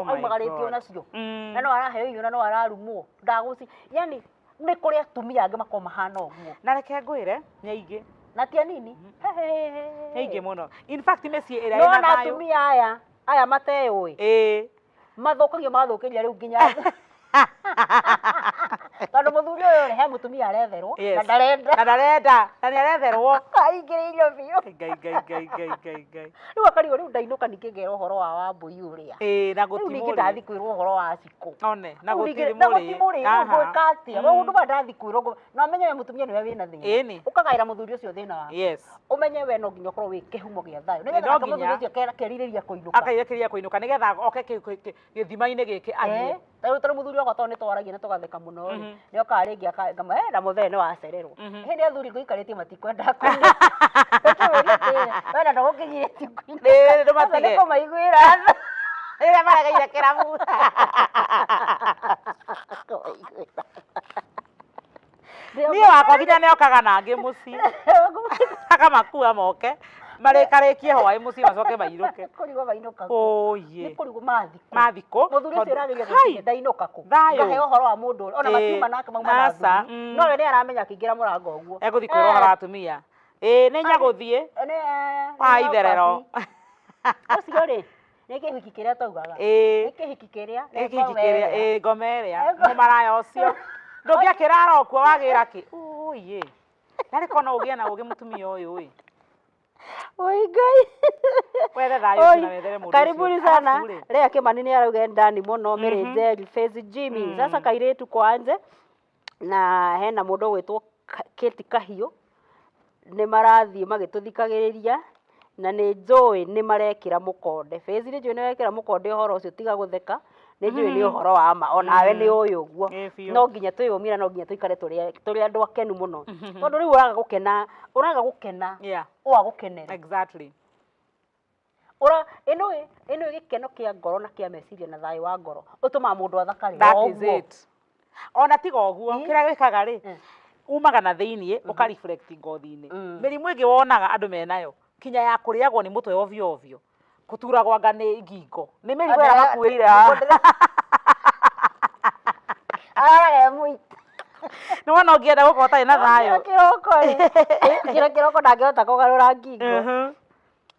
aumagarĩtio nacio. Na no araheo irio na no ararumwo. Ndagũci. Yani nĩ kũrĩ atumia angĩ makoragwo mahana ũguo. Na reke ngwĩre, nĩ aingĩ. Na ti anini. Nĩ aingĩ mũno. In fact mĩciĩ ĩrĩa ĩna thayũ. Atumia aya, aya mateyũĩ. Ĩĩ. Mathũkagio magathũkĩria rĩu nginya. Tondũ mũthuri ũyũ rĩ, he mũtumia aretherwo na ndarenda. Na ndarenda, na nĩ aretherwo. Aingĩrĩirio biũ. Ngai, Ngai, Ngai, Ngai, Ngai, Ngai. Rĩu akarigwo rĩu ndainũka ningĩ ngerwo ũhoro wa Wambũi ũrĩa. Ĩĩ, na Rĩu ningĩ ndathiĩ kwĩrwo ũhoro wa Cikũ. One, na gũtirĩ Na gũtirĩ, rĩu ngwĩka atĩa? Maũndũ maya ndathiĩ kwĩrwo, na ũmenye we mũtumia nĩwe wĩna thĩna. Ĩni. Ũkagaĩra mũthuri ũcio thĩna waku. Yes. Ũmenye we no nginya ũkorwo wĩ kĩhumo gĩa thayũ. Nĩgetha nake mũthuri ũcio akerirĩria kũinũka. Akerirĩria kũinũka nĩgetha oke gĩthima-inĩ gĩkĩ anyue. Tarĩu tondũ mũthuri wakwa tondũ nĩ twaragia na tũgatheka mũno rĩ, nĩ okaga rĩngĩ akamwe, na mũthee nĩ wacererwo. Hĩndĩ athuri ngũikarĩtie matikwenda kũinũka. Ũkĩmũria atĩrĩrĩ, we na ndũgũkĩnyirĩtie kũinũka. Ĩĩ, ndũmatige. Nĩ kũmaiguĩra tha. Rĩrĩa maregeire kĩrabu. Kũmaiguĩra. Niĩ wakwa nginya nĩ okaga na angĩ mũciĩ. Akamakua moke. Marĩkarĩkie hwaĩ mũciĩ macoke mainũke. Kũrigwo mainũka kũ. Ũyĩ. Nĩ kũrigwo mathi kũ. Mathi kũ. Mũthuri ũcio ũrageria gũkinya ndainũka kũ. Thayũ. Ngaheo ũhoro wa mũndũ ũrĩa. Ona matiuma nake mauma na athuri. No we nĩ aramenya akĩingĩra mũrango ũguo. Egũthiĩ kwĩrwo ũhoro wa atumia. Ĩĩ nĩ nyagũthiĩ. Wa itherero. Ũcio rĩ, nĩ kĩhiki kĩrĩa twaugaga. Ĩĩ. Nĩ kĩhiki kĩrĩa. Nĩ kĩhiki kĩrĩa, ĩĩ ngoma ĩrĩa. Mũmaraya ũcio. Ndũngĩakĩrara o kuo wagĩra kĩ. Ũyĩ. Narĩ korwo no ũgĩe na ũgĩ mũtumia ũyũ ĩ. Oi Ngai. Wethe thayũ ũcio na wethere mũndũ ũcio. Karibuni sana. Arabu rĩ. Lea Kimani nĩ arauga ndani mũno Mary Njeri Face Jimmy. Sasa kairĩtu kwanje na hena mũndũ ũgwĩtwo Kate Kahiũ nĩ marathiĩ magĩtũthikagĩrĩria na nĩ njũĩ nĩ marekĩra mũkonde. Face nĩ njũĩ nĩ wekĩra mũkonde ũhoro ũcio tiga gũtheka nĩ njũĩ nĩ ũhoro wa ma onawe nĩ ũĩ ũguo. Ĩĩ biũ. No nginya twĩyũmie na no nginya tũikare tũrĩ andũ akenu mũno. Tondũ rĩu ũraga gũkena, ũraga gũkena, Yeah. ũgagũkenera. Exactly. Ura ĩno ĩno gĩkeno kĩa ngoro na kĩa meciria na thayũ wa ngoro ũtũmaga mũndũ athakare. That is it. Ona tiga ũguo kĩrĩa wĩkaga rĩ, umaga na thĩiniĩ ũka reflect ngothi-inĩ. Mĩrimũ ĩngĩ wonaga andũ menayo kinya ya kũrĩagwo nĩ mũtwe ovyo ovyo, kũturagwo anga nĩ ngingo, nĩ mĩrigo ĩrĩa makuĩire haha. Araraga e mũito. Nĩ wona ũngĩenda gũkorwo ũtarĩ na thayũ. Kĩroko rĩ, kĩro kĩroko ndangĩhota kũgarũra ngingo.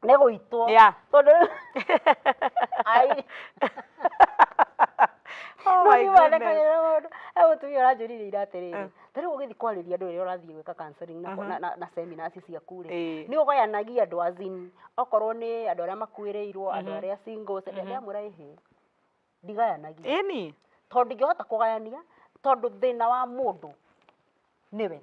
Nĩ gũitwo. Yeah. Tondũ rĩu ai. Oh No my niĩ goodness. wathekagĩrĩra mũndũ. He mũtumia ũranjũririe ira atĩrĩrĩ, ta rĩu ũgĩthiĩ kwarĩria andũ rĩrĩa ũrathiĩ gwĩka counseling na seminars ciaku rĩ, nĩ ũgayanagia andũ as in okorwo nĩ andũ arĩa makuĩrĩirwo, andũ arĩa singles, ndamwĩra ĩhĩ, ndigayanagia. Ĩni. Tondũ ndingĩhota kũgayania, tondũ thĩna wa mũndũ nĩwe.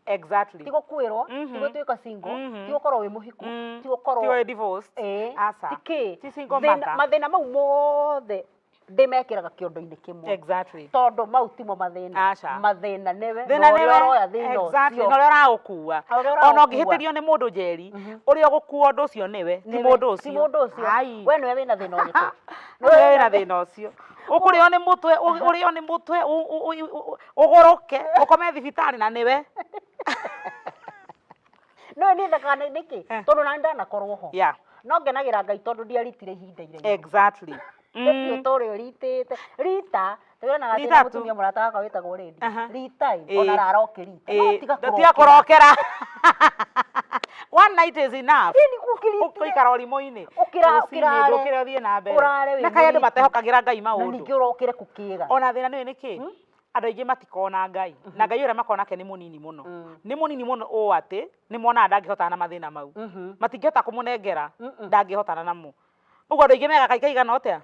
Exactly. Ti gũkuĩrwo, ti gũtuĩka single, ti gũkorwo wĩ mũhiku, ti gũkorwo Ti wĩ divorced. Ĩĩ, Aca. ti kĩ. Ti single Thĩna- mother. Mathĩna mau mothe ndĩmekĩraga kĩondo-inĩ kĩmwe. Exactly. Tondũ mau timo mathĩna. Aca. Mathĩna nĩwe. Thĩna na ũrĩa nĩwe. ũroya thĩna Exactly. ũcio. Na ũrĩa ũraũkua. Na ũrĩa Ona ũraũkua. ũngĩhĩtĩrio nĩ mũndũ njeri, ũrĩa ũgũkua ũndũ ũcio nĩwe, ti Nĩwe, mũndũ ũcio. Ti mũndũ ũcio. Ai. We nĩwe wĩna thĩna ũrĩkũ? Nĩwe wĩna thĩna ũcio. Ũkũrĩo nĩ mũtwe, ũrĩo nĩ mũtwe, ũgũrũke, ũkome thibitarĩ na nĩwe. No niĩ thekaga nĩkĩ? Tondũ nani ndanakorwo ho. No ngenagĩra Ngai tondũ ndiaritire ihinda iraihu. Exactly. Ũtũre ũritĩte. Rita, tũrĩonaga atĩ Rita tu. mũtumia mũrata wakwa wĩtagwo Lady. Aha. Rita ĩ, ona rara ũkĩrita. No tiga Tiga kũrokera. kũrokera. One night is enough. Ĩni ũkĩritire. Ũikara ũrimũ-inĩ. Ũkĩra- Rũcinĩ ũkĩrare. ndũkĩre ũthiĩ na mbere. Ũrare wĩ Na kaĩ andũ mũritu. matehokagĩra Ngai Na maũndũ. ningĩ ũrokere kũkĩga. Ona thĩna nĩũĩ nĩkĩ? Andũ aingĩ matikona Ngai. Na Ngai ũrĩa makona nake nĩ mũnini mũno. Nĩ mũnini mũno ũũ atĩ nĩ monaga ndangĩhotana na mathĩna mau. Matingĩhota kũmũnengera, ndangĩhotana namo. Ũguo andũ aingĩ mega kai kaigana ũtĩa?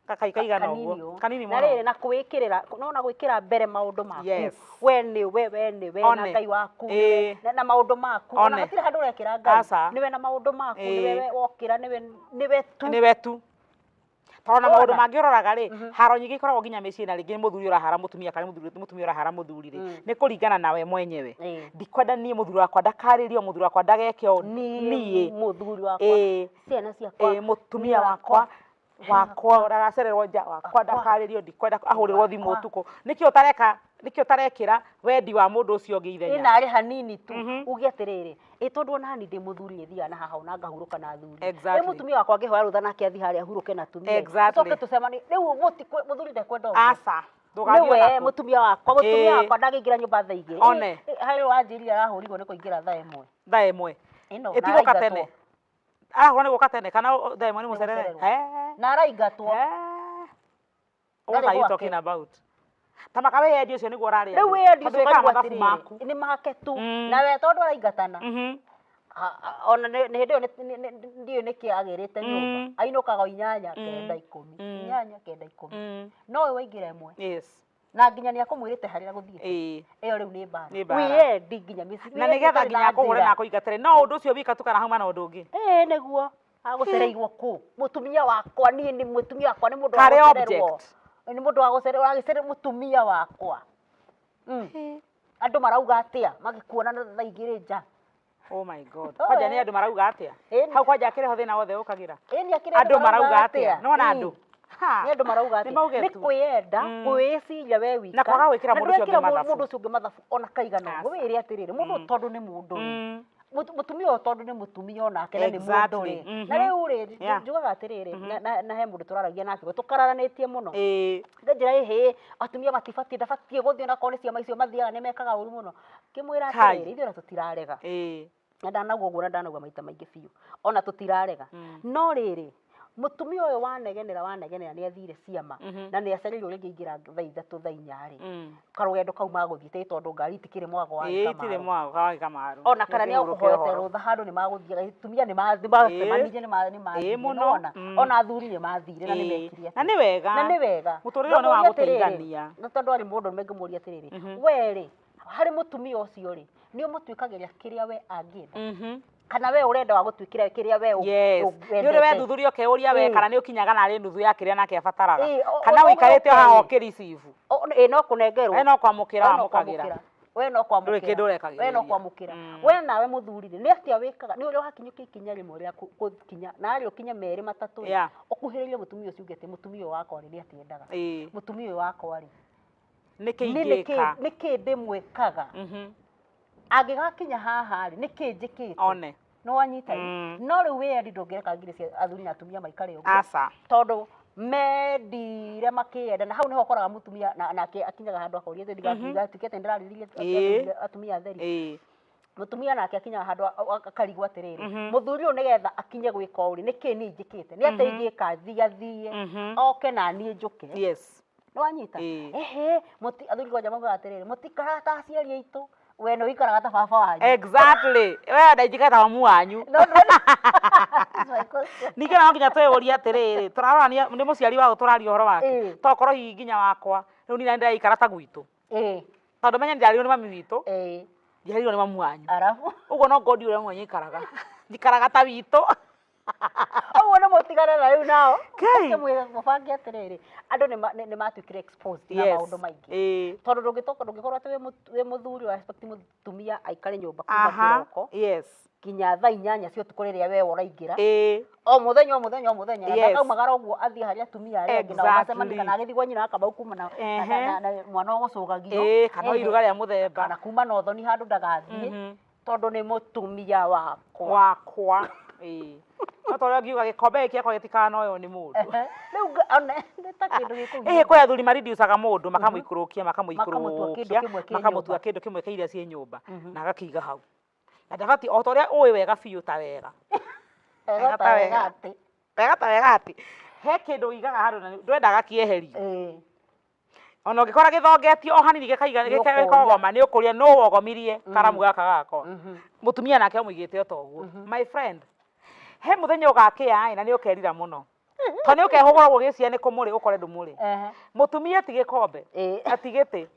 Kakai kaigana ũguo. Kanini Na mũno. rĩrĩ na kwĩkĩrĩra no na gwĩkĩra mbere maũndũ maku. Yes. We nĩwe, we nĩwe na One. Ngai waku, Ĩĩ. nĩwe na maũndũ maku. Ona One. hatirĩ handũ ũrekĩra Ngai. Aca. Nĩwe na maũndũ maku, Ĩĩ. nĩwe we wokĩra, nĩwe nĩwe tu. Nĩwe tu. Tondũ na maũndũ Wona? mangĩ ũroraga rĩ, haro nyingĩ ikoragwo nginya mĩciĩ na rĩngĩ nĩ mũthuri ũrahara mũtumia kana nĩ mũtumia ũrahara mũthuri rĩ, nĩ kũringana nawe mwenyewe. Ndikwenda niĩ mũthuri wakwa ndakarĩrio, mũthuri wakwa ndageke ũũ. Niĩ Niĩ. mũthuri wakwa, Ĩĩ. ciana ciakwa, Ĩĩ, mũtumia wakwa wakwa ndagacererwo nja wakwa ndakarĩrio, ndikwenda ahũrĩrwo thimũ ũtukũ. Nĩkĩ ũtareka, nĩkĩ ũtarekĩra wendi wa mũndũ ũcio ũngĩ ithenya? Ĩna arĩ hanini tu uge atĩrĩrĩ, ĩ tondũ ona ni ndĩ mũthuri nĩ thiaga na haha ona ngahurũka na athuri. Exactly. Ĩ mũtumia wakwa angĩhoya rũtha nake athiĩ harĩa ahurũke na atumia. Exactly. Tũcoke tũcemanie. Rĩu mũthuri ndekwenda ũguo. Aca. Ndũgathiĩ Nĩwe ona kũ. mũtumia wakwa, mũtumia Ĩĩ. wakwa ndangĩingĩra nyũmba thaa igĩrĩ. One. Ĩ, harĩ wanjĩrire arahũrirwo nĩ kũingĩra thaa ĩmwe. Thaa ĩmwe. Ĩno, na Ĩtigũka araingatwo. tene. Arahũra nĩ gũka tene kana thaa ĩmwe nĩ mũcerere? Nĩ mũcererwo. He. Na araingatwo. What are you gwake. talking about? Ta maka wĩyendi ũcio nĩguo ũrarĩa. Rĩu wĩyendi Tondũ ũcio wĩkaga ũkaigua mathabu atĩrĩrĩ, maku. nĩ make tu. Nawe tondũ araingatana. Ona nĩ hĩndĩ ĩyo ndiũĩ nĩkĩ agĩrĩte nyũmba. Ainũkaga o 8, 9, 10. 8, 9, 10. No we waingĩra ĩmwe. Yes. Na nginya nĩ akũmwĩrĩte harĩa gũthiĩte. Ĩĩ. Ĩyo rĩu nĩ mbara. Nĩ mbara. Wĩyendi nginya mĩciĩ. Na nĩgetha nginya akũhũre na akũingatĩre. No ũndũ ũcio wika tu kana hauma na ũndũ ũngĩ. Ĩĩ nĩguo. Agũcereirwo kũ? Mũtumia wakwa niĩ nĩ mũtumia wakwa nĩ mũndũ wa Karĩ gũcererwo. object. Nĩ mũndũ wa gũcererwo, agĩcererwo mũtumia wakwa. Andũ marauga atĩa magĩkuona na thaa igĩrĩ nja? Oh my God. Kwanja nĩ andũ marauga atĩa? Ĩni. Hau kwanja akĩrĩ ho thĩna wothe ũkagĩra. Ĩni akĩrĩ Andũ marauga atĩa? Nĩwona andũ? Ha. Nĩ andũ marauga Nĩ atĩa? mauge Nĩ tu. kwĩyenda, kwĩĩciria we wika. Na kwaga gwĩkĩra Na mũndũ ũcio ũngĩ ndwekĩra mathabu. mũndũ ũcio ũngĩ mathabu ona kaigana ũguo. Aca. Wĩre atĩrĩrĩ, mũndũ tondũ nĩ mũndũ rĩ. Mũtumia ũyũ tondũ nĩ mũtumia onake na nĩ mũndũ Exactly. rĩ. Na rĩu rĩ, njugaga atĩrĩrĩ, na he mũndũ tũraragia nake, tũkararanĩtie mũno. Nganjĩra ĩhĩ, atumia matibatiĩ, ndabatiĩ gũthiĩ onakorwo nĩ ciama icio mathiaga nĩ mekaga ũru mũno. Ngĩmwĩra Kai. atĩrĩrĩ, ithuĩ ona tũtirarega. Ĩĩ. Na ndanauga ũguo na ndanauga maita maingĩ biũ. Ona tũtirarega. No rĩrĩ, mũtumia ũyũ wanegenera wanegenera nĩ athire ciama na nĩ acereirwo rĩngĩ aingĩra thaa ithatũ thaa inya rĩ. Karũgendo kau magũthiĩte tondũ ngari itikĩrĩ mwago wa Ĩĩ, itirĩ Gĩkamaru. mwago wa Gĩkamaru. Ona kana nĩ Nĩkĩhũrũke agũkũhoete ũhoro. rũtha handũ nĩ magũthiaga atumia nĩ macemanirie nĩ mathire, Ĩĩ, mũno. nĩwona? Ona athuri nĩ mathire na nĩ mekire atĩa. Na nĩ wega. Na nĩ wega. Mũtũrĩre ũyũ nĩ wa Ngũmũria atĩrĩrĩ, gũteithania. na tondũ arĩ mũndũ ũrũme ngĩmũria atĩrĩrĩ, we rĩ, harĩ mũtumia ũcio rĩ, nĩ ũmũtuĩkagĩria kĩrĩa we angĩenda? Kana we ũrenda wa gũtuĩkĩra kĩrĩa we Yes. Nĩ ũrĩ wethuthuria ũkeyũria we kana nĩ ũkinyaga narĩ nuthu ya kĩrĩa nake abataraga. Ĩĩ, Kana ũikarĩte o haha ũkĩreceive. Ĩĩ, no kũnengerwo. We no kwamũkĩra We no wamũkagĩra. kwamũkĩra. We no kwamũkĩra. Ndũrĩ kĩndũ ũrekagĩrĩria. We no kwamũkĩra. We nawe mũthuri rĩ, nĩ atĩa wĩkaga? Nĩ ũrĩa wakinyũkia ikinya rĩmwe rĩa gũkinya, na arĩ ũkinye merĩ matatũ rĩ, ũkuhĩrĩrie mũtumia ũcio uge atĩ mũtumia ũyũ wakwa rĩ, nĩ atĩa endaga. Mũtumia ũyũ wakwa rĩ, Nĩkĩ nĩ ingĩka? nĩkĩ ndĩmwĩkaga? Angĩgakinya haha rĩ, nĩkĩ njĩkĩte? One. Nĩ wanyita ĩ? No rĩu wĩyendi ndũngĩreka ngiri cia athuri na atumia maikare ũguo. Aca. Tondũ mendire makĩenda na hau nĩho ũkoraga mũtumia nake akinyaga handũ akoria atĩ ndigatuĩke atĩ nĩndĩrarĩrĩria atumia atheri. Mũtumia nake akinyaga handũ akarigwo atĩrĩrĩ, mũthuri ũyũ nĩgetha akinye gwĩka ũũ rĩ, nĩkĩ niĩ njĩkĩte? Nĩ atĩa ingĩka thiĩ athiĩ, oke na niĩ njũke. Yes. Nĩ wanyita? Ehe, athuri kwanja maugaga atĩrĩrĩ, mũtikaraga ta aciari aitũ. We nĩ ũikaraga ta baba wanyu. Exactly. We ndainjikaga ta mamu wanyu. No, no, no. That's my question. Ningĩ no nginya twĩyũrie atĩrĩrĩ, tũrarorania nĩ mũciari wa tũraria ũhoro wake. Tokorwo hihi nginya wakwa, rĩu niĩ ndĩraikara ta gwitũ. Tondũ menya nĩndarirwo nĩ mami witũ. Njiarirwo nĩ mamu wanyu. Arabu. Ũguo no ngodi ũrĩa mwe nyikaraga. Njikaraga ta witũ. Ũguo nĩ mũtigane na rĩu nao. Ngai. Ũkĩmwĩra mũbange atĩrĩrĩ, andũ nĩ matuĩkire exposed na maũndũ maingĩ. Tondũ ndũngĩkorwo atĩ wĩ mũthuri wa expect mũtumia aikare nyũmba kuma kĩroko. Yes. Nginya thaa inyanya cia ũtukũ rĩrĩa we ũraingĩra. O mũthenya, o mũthenya, o mũthenya. Na ndakaumagara ũguo athiĩ harĩa atumia arĩa angĩ nao macemanie kana agĩthiĩ gwa nyina akamba kuma na mwana ũgũcũgagio. Kana iruga rĩa mũthemba. Kana kuma na ũthoni handũ ndagathiĩ. Tondũ nĩ mũtumia wakwa. Wakwa. Ĩĩ. No ta ũrĩa ngiuga gĩkombe gĩkĩ gĩakwa gĩtikanoywo nĩ mũndũ. Rĩu ona nĩ ta kĩndũ gĩkũu. Ĩhĩ, kwĩ athuri marindiucaga mũndũ, makamũikũrũkia, Makamũtua kĩndũ makamũikũrũkia, kĩmwe kĩ makamũtua nyũmba. kĩndũ kĩmwe kĩa iria ciĩ nyũmba, na agakĩiga hau. Na ndabatiĩ, o ta ũrĩa ũĩ wega biũ ta wega. Wega ta wega atĩ. Wega ta wega atĩ. He kĩndũ ũigaga handũ na ndwendaga kĩeherio. Ona ũngĩkora gĩthongetio o hanini gĩkaiga Nĩ ũkũria. gĩkogoma, nĩ ũkũria nũ wogomirie karamu gaka gakwa. Mũtumia nake ũmũigĩte o ta ũguo. My friend, he mũthenya ũgakĩa ĩ, na nĩ ũkerira mũno. Tondũ nĩ ũkehũgũra ũguo ũgĩciria nĩ kũmũrĩ ũkore ndũmũrĩ. Mũtumia ti gĩkombe, na ti gĩtĩ.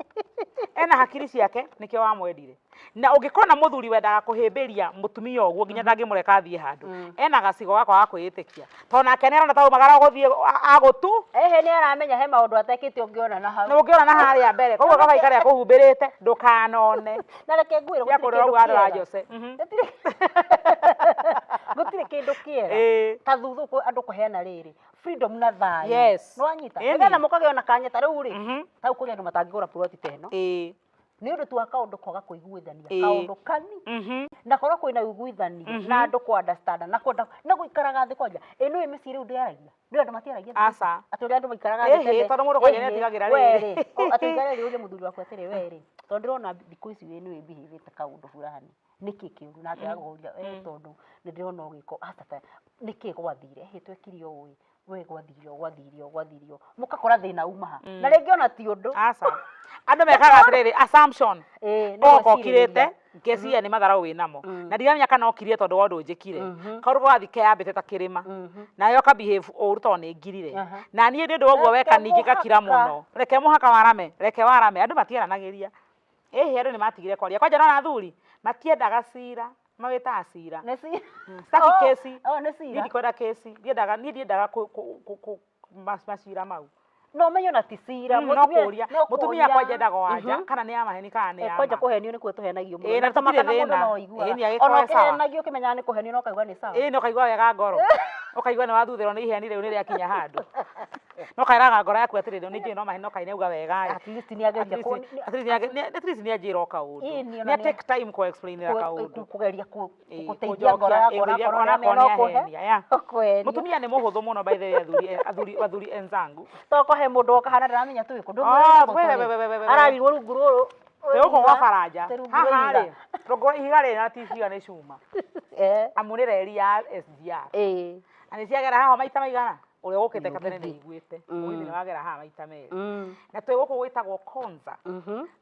Ena hakiri ciake, nĩkĩo wamwendire. Na ũngĩkona mũthuri wendaga kũhĩmbĩria mũtumia ũguo nginya ndangĩmũreka athiĩ handũ, ena gacigo gakwa ga kwĩĩtĩkia. Tondũ nake nĩ arona ta aumagara gũthiĩ agũtu. Ĩhĩ, nĩ aramenya he maũndũ atekĩte ũngĩona na hau. Na ũngĩona na harĩa mbere, koguo kaba ikare akũhumbĩrĩte, ndũkanone. Na reke ngwĩre, Gĩa gũtirĩ kũrora kĩndũ ũguo handũ ha kĩega. Jose. Gũtirĩ kĩndũ kĩega. Ta thutha ũguo andũ kũheana rĩrĩ, freedom na thayũ. Yes. Nĩ wanyita? Ĩni. Nĩgetha mũkagĩa na kanya ta rĩu rĩ, ta rĩu kũrĩ andũ matangĩgũra ploti ta ĩno. Nĩ ũndũ tu wa kaũndũ kwaga kũiguithania, kaũndũ kani. Na korwo kwĩna ũiguithanio, na andũ kũ understand, na kwenda, na gũikaraga thĩ kwanja. Ĩ nĩũĩ mĩciĩ rĩu ndĩaragia? Nĩũĩ andũ matiaragia thikũ ici? Aca. Atĩ ũrĩa andũ maikaraga thĩ Ĩhĩ, tene. tondũ mũndũ kwanja Ĩhĩ, nĩatigagĩra we rĩrĩ. rĩ, o, atĩ ũikare rĩ ũrie mũthuri waku atĩrĩ, we rĩ, tondũ ndĩrona thikũ ici wĩ nĩwĩ behave kaũndũ fulani. Nĩkĩ kĩũru? Nake agakũria, tondũ nĩ ndĩrona ũgĩka, aca ta, nĩkĩ gwathire? Ĩhĩ, twekire ũũ ĩ, we gwathire ũũ, gwathire ũũ, gwathire ũũ. Mũgakora thĩna uma ha. Na rĩngĩ ona ti ũndũ. Aca. Andũ mekaga atĩrĩrĩ, assumption. Ĩĩ, nĩ Oka gwĩcirĩria. ũkirĩte, ngeciria nĩ matharaũ wĩnamo. Na ndiramenya kana ũkirire tondũ wa ũndũ njĩkire. Kaũndũ gagathiĩ keyambĩte ta kĩrĩma. Nawe ũka behave ũru tondũ nĩ ngirire. Na niĩ nĩ ũndũ wa ũguo weka Reke ningĩ ngakira mũhaka. mũno. Reke mũhaka warame, reke warame. Andũ matiaranagĩria. Ĩhĩ, andũ nĩ matigire kwaria. Kwanja nona athuri, matiendaga cira, mawĩtaga cira. Nĩ cira. Sitaki Oh, kesi. oh, nĩ Niĩ cira. ndikwenda kesi. Ndiendaga, niĩ ndiendaga macira mau. No ũmenye ona ti cira. No Mũtumia- kũria. no Mũtumia kũria. kwanja endaga wanja, kana nĩ ya maheni kana nĩ ya Kwanja ma. kũhenio nĩkuo tũhenagio mũno. Ĩĩ, na Na ta tũtirĩ makana mũndũ thĩna. no aiguaga. Ĩĩ, nĩ agĩkorwo Ona e sawa. ũkĩhenagio ũkĩmenyaga nĩ kũhenio no ũkaigua nĩ sawa. Ĩĩ, no ũkaigua wega ngoro. Ũkaigua nĩ wathuthĩrwo nĩ iheni rĩu nĩ rĩakinya handũ. No kaĩraga ngoro yaku atĩrĩrĩ, nĩ njũĩ no maheni no kaĩ nĩauga wega ĩ. At least nĩ ageria At least nĩ anjĩra o kaũndũ. Ĩĩ, nĩ ona Nĩ nĩ- take time kũ explainĩra kaũndũ. kũgeria Ĩĩ, gũteithia ngoro kũnjokia, yakwa ĩĩ, onakorwo gũteithia nĩamenya onakorwo no kũhe, nĩahenia, yeah. ũkũhenia. Mũtumia nĩ mũhũthũ mũno by the way, athuri, athuri enzangu. To ko he mũndũ woka hana ndaramenya twĩ kũ. Oh, we, we, we, we, we, we. Ararirwo rungu rũrũ. Twĩ gũkũ gwa baranja. Twĩ rungu Haha rwa rĩ, ihiga. rungu rwa ihiga rĩrĩ na ti ihiga nĩ cuma. Amu nĩ reri ya SGR. Na nĩ ciagera haha maita maigana? Ũrĩa ũkĩte kabere nĩ aiguĩte. Mũgithi nĩ wagera haha maita merĩ. Na twĩ gũkũ gwĩtagwo Konza.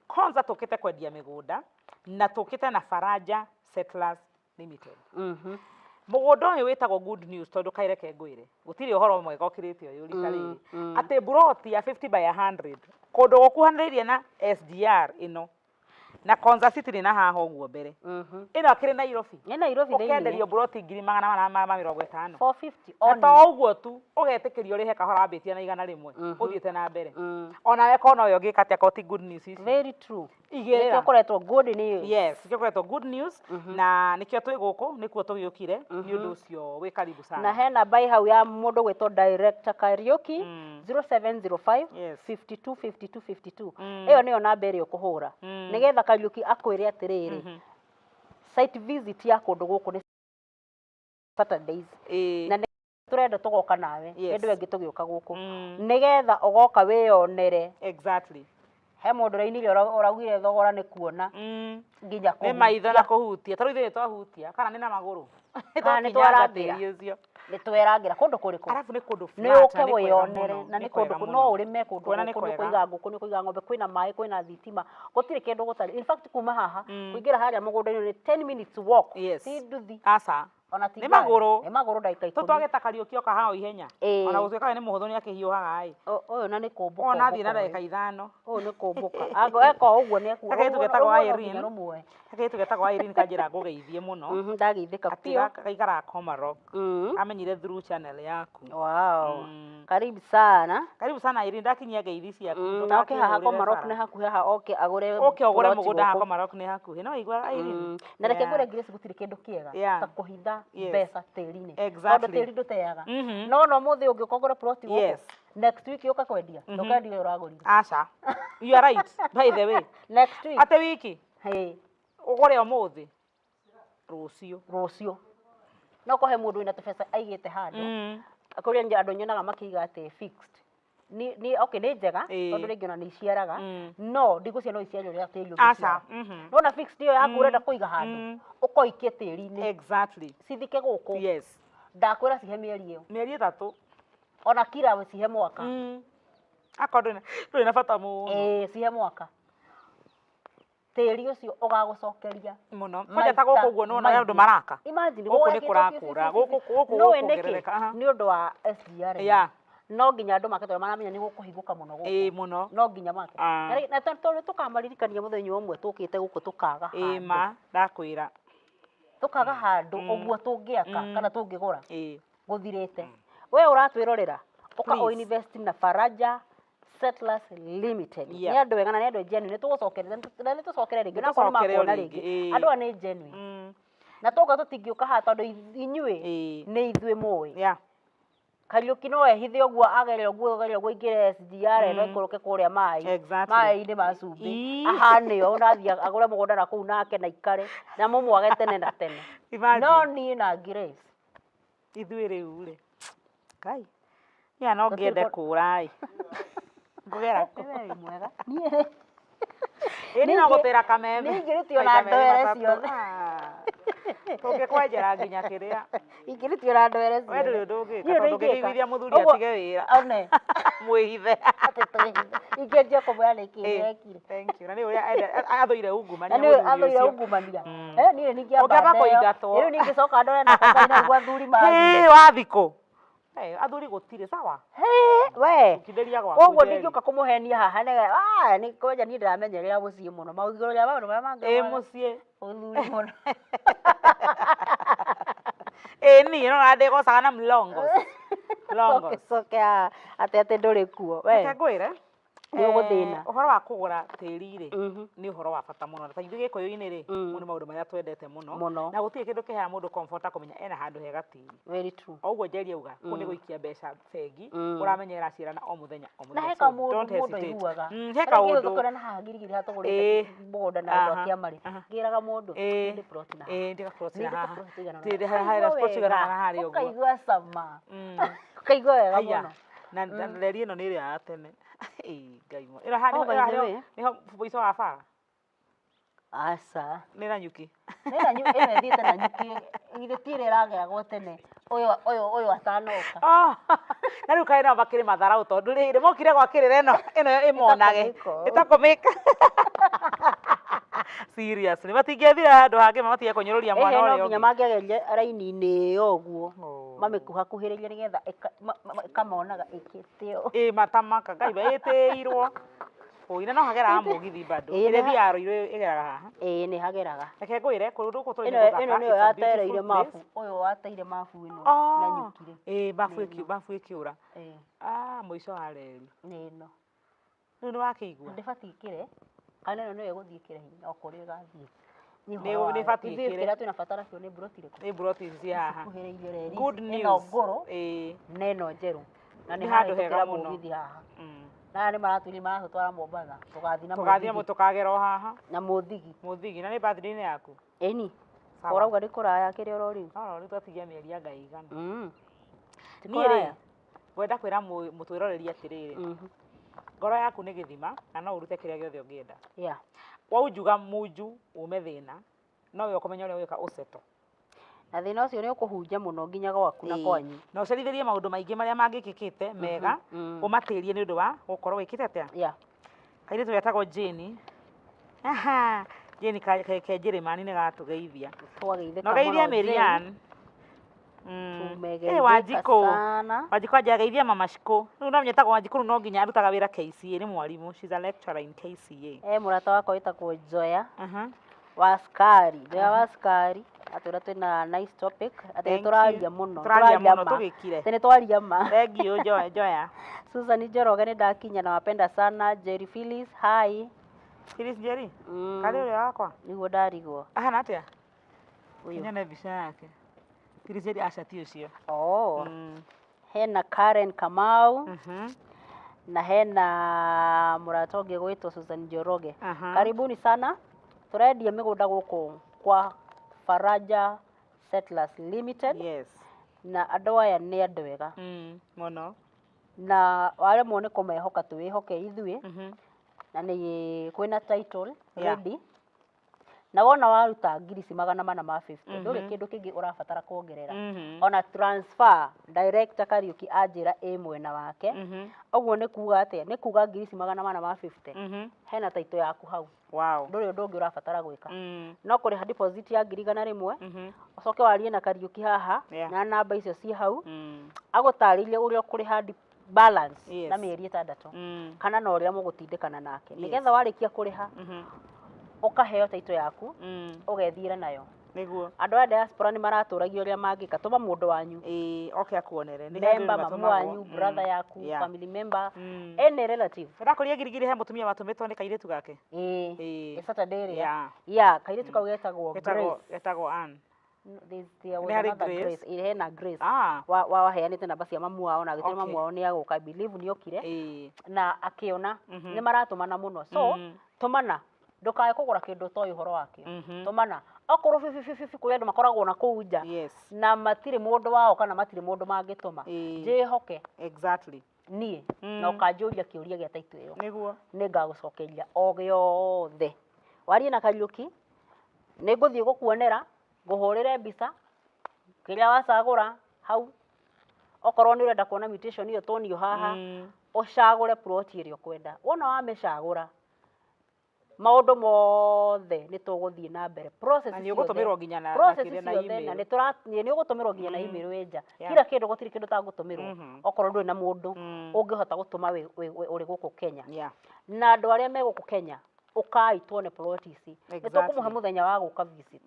Konza tũkĩte kwendia mĩgũnda na tũkĩte na Faraja Settlers Limited. Mũgũnda ũyũ wĩtagwo good news tondũ kaĩ reke ngwĩre, gũtirĩ ũhoro mwega ũkĩrĩte ũyũ rita rĩrĩ. Atĩ mburoti ya 50 by 100 kũndũ gũkuhanĩrĩirie na SGR ĩno na Konza City nĩ na haha ũguo mbere. Ĩno akĩrĩ Nairobi. Nĩ Nairobi thĩinĩ. Ũkenderio mburoti ngiri magana mana ma mĩrongo ĩtano. 450 Na only. to ũguo tu, ũgetĩkĩrio ũrĩhe kahora wambĩtie na igana rĩmwe, ũthiĩte na mbere. Onawe kona ũyũ ũngĩka atĩa korwo ti good news ici? Very true. Igĩrĩra. Nĩkĩo kũretwo good news. Yes, nĩkĩo kũretwo good news, na nĩkĩo twĩ gũkũ, nĩkuo tũgĩũkire, nĩ ũndũ ũcio wĩ karibu sana. Na he namba ĩ hau ya mũndũ gwĩtwo Director Kariuki, 0705 Yes. 52 52 52. Ĩyo nĩyo namba ĩrĩa ũkũhũra. Nĩgetha Kariuki akwĩre atĩrĩrĩ, site visit ya kũndũ gũkũ nĩ Saturdays. Na nĩ tũrenda tũgoka nawe, Yes. hĩndĩ ĩyo ĩngĩ tũgĩũka gũkũ. Nĩgetha ũgoka wĩyonere. Exactly. He mũndũ ũrainire ũraugire thogora nĩ kuona. Nginya Nĩ kũhutia. maitho na kũhutia. Ta rĩu ithuĩ nĩ twahutia, kana nĩ na magũrũ. Kana nĩ Twakinyanga twarangĩra. tĩri ũcio. Nĩ twerangĩra kũndũ kũrĩkũ? Arabu nĩ kũndũ Nĩ flat ũke na nĩ kwega wĩyonere, mũno, na nĩ nĩ kwega kũndũ mũno. no ũrĩme kũndũ Kuona nĩ gũkũ, nĩ kwega. ũkũiga ngũkũ, nĩ ũkũiga ng'ombe, kwĩna maĩ, kwĩna thitima, gũtirĩ kĩndũ gũtarĩ. In fact kuma haha kũingĩra harĩa mũgũnda-inĩ nĩ 10 minutes walk. Yes. Ti nduthi. Aca. Ona ti Nĩ ngari. magũrũ. Nĩ magũrũ ndagĩka ikũmi. Tũtwagĩta Kariũki oka haha o ihenya. Ĩĩ. Ona gũtuĩka we nĩ mũhũthũ nĩ akĩhiũhaga ĩ. Ũyũ na nĩ kũmbũka Ona athiĩ na ũmbũka ndagĩka ũyũ. ithano. Ũyũ nĩ kũmbũka. Ango eka o ũguo nĩ ekuo. Kairĩtu getagwo Rũmuono Irene. nginya rũmuoe. Kairĩtu getagwo Irene kanjĩra ngũgeithie mũno. Ndageithĩka Atĩ biũ. gaikaraga Komarok. Amenyire through channel yaku. Wow. Karibu sana. Karibu sana Irene, ndakinyia ngeithi ciaku. Na oke haha Ndũgakĩhũrĩre Komarok bara. nĩ hakuhĩ haha oke agũre Oke ũgũre plot mũgũnda haha gũkũ. Komarok nĩ hakuhĩ. No igua Irene. Na reke Yeah. ngwĩre Grace gũtirĩ kĩndũ kĩega Yeah. ta kũhitha Yes. mbeca tĩri-inĩ. Exactly. Tondũ tĩri ndũteaga. No no mũthĩ ũngĩũka ũgũre plot gũkũ. Yes. Next week ũka kwendia. Ndũkendia ũyũ ũragũrire. Aca. You are right, by the way. Next week. Ate wiki. Hey. Ũgũre ũmũthĩ. Rũciũ. Rũciũ no kohe mũndũ wĩna tũbeca aigĩte handũ. Kũrĩa andũ nyonaga makĩiga atĩ fixed ni okay, nĩ njega tondũ rĩngĩ ona nĩ iciaraga, no ndigũcia no iciare ũrĩa tĩri Aca. ũngĩciara. Nona fixed ĩyo yaku ũrenda kũiga handũ, ũkoikie tĩri-inĩ. Exactly. Cithike gũkũ. Yes. Ndakwĩra cihe mĩeri ĩyo. Mĩeri 3. Ona kira cihe mwaka. Akorwo ndũrĩ na bata mũno. Ĩĩ, cihe mwaka. Tĩri ũcio ũgagũcokeria mũno. Kwanja ta gũkũ ũguo nĩwona ũrĩa andũ maraka. Imagine Gũkũ nĩ gwakĩtwo kũrakũra, biũ, biũ, gũkũ biũ. gũkũ Nĩũĩ nĩkĩ? gũkuongerereka, aha. Nĩ ũndũ wa SGR. Yeah. No nginya andũ make tondũ maramenya nĩ gũkũhingũka mũno gũkũ. Ĩĩ mũno. No nginya make. Ah. Na tondũ tũkamaririkania mũthenya ũmwe tũkĩte gũkũ tũkaga Ĩĩ handũ. ma, ndakwĩra. Tũkaga handũ ũguo tũngĩaka kana tũngĩgũra. Ĩĩ. Gũthirĩte. We ũratwĩrorera, ũka Please. o invest na Faraja Settlers Limited. Yeah. Nĩ andũ ega na nĩ andũ genuine. Nĩ tũgũcokerera na nĩ tũcokere rĩngĩ. Nĩ Na akorwo nĩ tũcokere o makuona rĩngĩ, rĩngĩ. ĩĩ. Andũ aya nĩ genuine. Na tũka tũtingĩũka haha tondũ inyuĩ nĩ ithuĩ mũĩ. Yeah. Kariũki no ehithe ũguo agere ũguo agere ũguo aingĩre SGR ĩno ĩikũrũke kũrĩa maĩ. Exactly. Maĩ-inĩ ma cumbĩ. Ii. Ahane ũũ na athiĩ agũre mũgũnda na kũu nake na ikare na mũmwage tene na tene. Imagine. No niĩ na Grace. Ithuĩ rĩu rĩ. Ngai. Niĩ no Tũtirĩ ngĩende kũra ĩ. Ngũgera kũ? We wĩ mwega. Niĩ rĩ. Ĩĩ niĩ no gũtĩra kameme. Niĩ ingĩrutio na Maita merĩ ndwere matatũ. ciothe. Ah. Tũngĩkwenjera nginya kĩrĩa. Ingĩrutio na ndwere We ciothe. ndũrĩ ũndũ ũngĩka Niĩ ũndũ tondũ ingĩka. ũngĩkĩiguithia mũthuri Ũguo- atige wĩra. One. Mwĩhithe. Atĩ twĩhithe. Ingĩanjia kũmwĩra nĩkĩ Ĩĩ, ndekire. Thank you. Na nĩ ũrĩa athũire ungumania Na nĩ mũthuri athũire ũcio. ungumania. Niĩ ningĩamba Ũngĩamba ndeo. kũingatwo. Rĩu ningĩcoka ndore na kaka na ũguo athuri magire. Hĩ, wathikũ. Athuri gũtirĩ sawa. Hĩ, we. Ũkindĩria gwaku Koguo Njeri. ndingĩũka kũmũhenia haha nĩ nĩ kwanja niĩ ndĩramenyerera mũciĩ mũno. Maũndũ rĩa maũndũ marĩa mangĩ. Ĩĩ mũciĩ. Ũthuri mũno. Ĩĩ niĩ no ndĩgocaga na mlongos. Mlongos. Coke coke haha atĩ atĩ ndũrĩ kuo. We. Reke ngwĩre. Nĩ ũgũthĩna. Ũhoro wa kũgũra tĩri rĩ, nĩ ũhoro wa bata mũno. Na ta ithuĩ Gĩkũyũ-inĩ rĩ, mau nĩ maũndũ marĩa twendete mũno. Mũno. Na gũtirĩ kĩndũ kĩheaga mũndũ comfort ta kũmenya ena handũ hega tĩri. Very true. O ũguo Njeri auga, kũu nĩ gũikia mbeca bengi, ũramenyerera ciarana o mũthenya o Na mũthenya. he So, kaũndũ don't mũndũ hesitate. aiguaga. He Tarĩngĩ rĩu kaũndũ. tũkona na haha Girigiri haha tũgũrĩte Ĩĩ. mũgũnda na andũ a Aha, Kĩamarĩ. aha. Ngĩraga mũndũ, Ĩĩ. ndĩ plot na haha. Ĩĩ, ndĩ plot na Nĩ ndĩ haha. plot igana Ndĩ na haha, Ũkaigua plot igana wega. na harĩa ũguo. Ũkaigua cama. Ũkaigua wega Haiya. mũno. Na na reri ĩno nĩ ĩrĩa ya tene. Ĩĩ, Ngai mwa. Ĩno haha Oh, by nĩho the way. nĩho mũico wa bara. Aca. Nĩ Nanyuki. Nĩ na ĩno ĩthiĩte Nanyuki, githĩ ti ĩrĩa ĩrageragwo tene. Ũyũ ũyũ ũyũ atanoka. Oh, na rĩu kaĩ nao makĩrĩ matharaũ tondũ rĩrĩ mokire gwakĩrĩra ĩno ĩno ĩmonage. Ĩtakũmĩka. Ĩtakũmĩka. Seriously, matingĩethire handũ hangĩ matige kũnyũrũria mwana Ĩhĩ no ũrĩa nginya ũngĩ. mangĩageria raini-inĩ ĩyo ũguo. Oh. Mamĩkuhakuhĩrĩrie nĩgetha ĩkamonaga ĩkĩte ũũ. Ĩ matamaka Ngai ĩtĩirwo. Oi, na no hageraga mũgithi bado. Ĩĩ, Ĩrĩa nĩ ha- ĩthiaga Ruiru ĩgeraga haha. Ĩĩ nĩ hageraga. Reke ngwĩre kũndũ gũkũ tũrĩ Ĩno nĩ gũthaka. ĩno nĩyo It's a beautiful yatereire mabu. place. Ũyũ wateire mabu ĩno Oh, Nanyuki rĩ. Ĩ mabu ĩkĩũra. Ĩĩ Ah, mũico wa reri. nĩ ĩno. Rĩu nĩ wakĩigua. Ndĩbatiĩ ĩkĩre kana ĩno nĩyo ĩgũthiĩ ĩkĩre hinya o kũrĩa ĩgathiĩ. Nĩ Nĩ- ũhoro wa- nĩ ĩbatiĩ ithuĩ ĩkĩre. kĩrĩa twĩna bata nakĩo nĩ mburoti irĩkũ? Nĩ mburoti ici ciĩ haha. Ikuhĩrĩirie reri. Good Ĩno news. ngũrũ Ĩĩ. na ĩno njerũ. Na nĩ Nĩ handũ hega harahĩtũkĩra mũno. mũgithi haha. Mm. Na aya nĩ maratwĩrire maratũtwara Mombatha. Tũgathiĩ na Tũgathiĩ mũgithi. tũkagera o haha. Na mũthigi. Mũthigi na nĩ birthday-inĩ yaku. Ĩni. Sawa. Ũrauga nĩ kũraya kĩrĩa ũroriu. No rĩu twatigia mĩeri anga ĩigana. Ti Niĩ rĩ, kũraya. ngwenda kwĩra mũtwĩroreri atĩrĩrĩ, ngoro yaku nĩ gĩthima na no ũrute kĩrĩa gĩothe ũngĩenda. Yeah. Waunjuga munju ume thĩna, no we ũkũmenya ũrĩa ũgwĩka ũceto. Na thĩna ũcio nĩ ũkũhunja mũno nginya gwaku na kwanyu. Na ũcerithĩrie maũndũ maingĩ marĩa mangĩkĩkĩte mega, ũmatĩrie nĩ ũndũ wa gũkorwo wĩkĩte atĩa. Yeah. Kairĩtu getagwo Jane. Aha, Jane ke Njĩrĩmani nĩ gatũgeithia. Twageithĩka Na ũgeithie mũno, Jane. Miriam. Tumegeithĩka Wanjikũ. sana. Wanjikũ anjia geithia mama Shiko. Rĩu no nyetagwo Wanjikũ rĩu no nginya arutaga wĩra KCA nĩ mwarimũ. She's a lecturer in KCA. Eh, mũrata wakwa wĩtagwo Joya Aha. wa Sukari. Joya wa Sukari atwĩra twĩna nice topic atĩ Thank nĩ tũraria you. mũno. Tũraria mũno ma. tũgĩkire. Atĩ nĩ twaria ma. Thank you Joya. Joya. Susan Njoroge nĩ ndakinya na wapenda sana. Jerry Phyllis, hi. Phyllis Njeri. Karĩ ũrĩa wakwa. Nĩguo ndarigwo. Ahana atĩa? Ũyũ. Nyone mbica yake. Phyllis Njeri aca ti ũcio. Oh. Hena Karen Kamau. Na hena mũrata ũngĩ gwĩtwo Susan Njoroge. Aha. Karibuni sana. Tũrendia mĩgũnda gũkũ kwa Faraja Settlers Limited. Yes. Na andũ aya nĩ andũ ega. Mũno. Na waremwo nĩ kũmehoka twĩhoke ithuĩ. Na nĩ kwĩna title ready. Na wona waruta ngiri ici 450, ndũrĩ kĩndũ kĩngĩ ũrabatara kuongerera. Ona transfer director Kariuki anjĩra ĩ mwena wake. Ũguo nĩ kuga atĩa? Nĩ kuga ngiri ici 450. Hena title yaku hau. Wow. Ndũrĩ ũndũ ũngĩ ũrabatara gwĩka. No kũrĩha deposit ya ngiri 100, ũcoke warie na Kariuki haha na namba icio ci hau, agũtarĩrie ũrĩa ũkũrĩha balance na mĩeri 6, kana na ũrĩa mũgũtindĩkana nake. Nĩgetha warĩkia kũrĩha, ũkaheo title yaku, ũgethiĩra nayo. Nĩguo. Andũ a diaspora nĩ maratũragia ũrĩa mangĩka. Tũma mũndũ wanyu. Ĩĩ, oke akuonere. Nĩ Member, andũ mamu wanyu, matũmagwo. brother yaku, family member, any relative. Ndakũria Girigiri he mũtumia watũmĩtwo nĩ kairĩtu gake. Ĩĩ. Ĩĩ. Saturday ĩrĩa. Yeah. Yeah, kairĩtu kau getagwo Getagwo Grace. Getagwo Ann. No, there was Nĩ harĩ another Grace. Grace. Ĩĩ, hena Grace. Ah. Wa waheanĩte namba cia mamu wao na agĩtwĩra mamu wao nĩ agũka. I believe nĩ okire. Ĩĩ. Na akĩona nĩ maratũmana mũno. So, tũmana. Ndũkae kũgũra kĩndũ ũtoĩ ũhoro wakĩo. Tũmana. Okorwo bibi bibi bibi kũrĩ andũ makoragwo na kũu nja. Yes. Na matirĩ mũndũ wao kana matirĩ mũndũ mangĩtũma. Ĩĩ. Njĩhoke. Exactly. Niĩ. Na ũkanjũria kĩũria gĩa title ĩyo. Nĩguo. Nĩ ngagũcokeria o gĩothe. Warie na Kariuki, nĩ ngũthiĩ gũkuonera, ngũhũrĩre mbica, kĩrĩa wacagũra hau. Okorwo nĩ ũrenda kuona mutation ĩyo tuonio haha, ũcagũre plot ĩrĩa ũkwenda. Wona wamĩcagũra, maũndũ mothe nĩ tũgũthiĩ na mbere. Process Na nĩ ũgũtũmĩrwo nginya na process kĩrĩa na ciothe, na email. nĩ tũra, nĩ ũgũtũmĩrwo nginya na email wĩ nja. Yeah. Kila kĩndũ, gũtirĩ kĩndũ ũtagũtũmĩrwo. Okorwo ndũrĩ na mũndũ ũngĩhota gũtũma ũrĩ gũkũ Kenya. Yeah. Na andũ arĩa me gũkũ Kenya, ũkai tuone plot ici. Nĩ Exactly. tũkũmũhe mũthenya wa gũka visit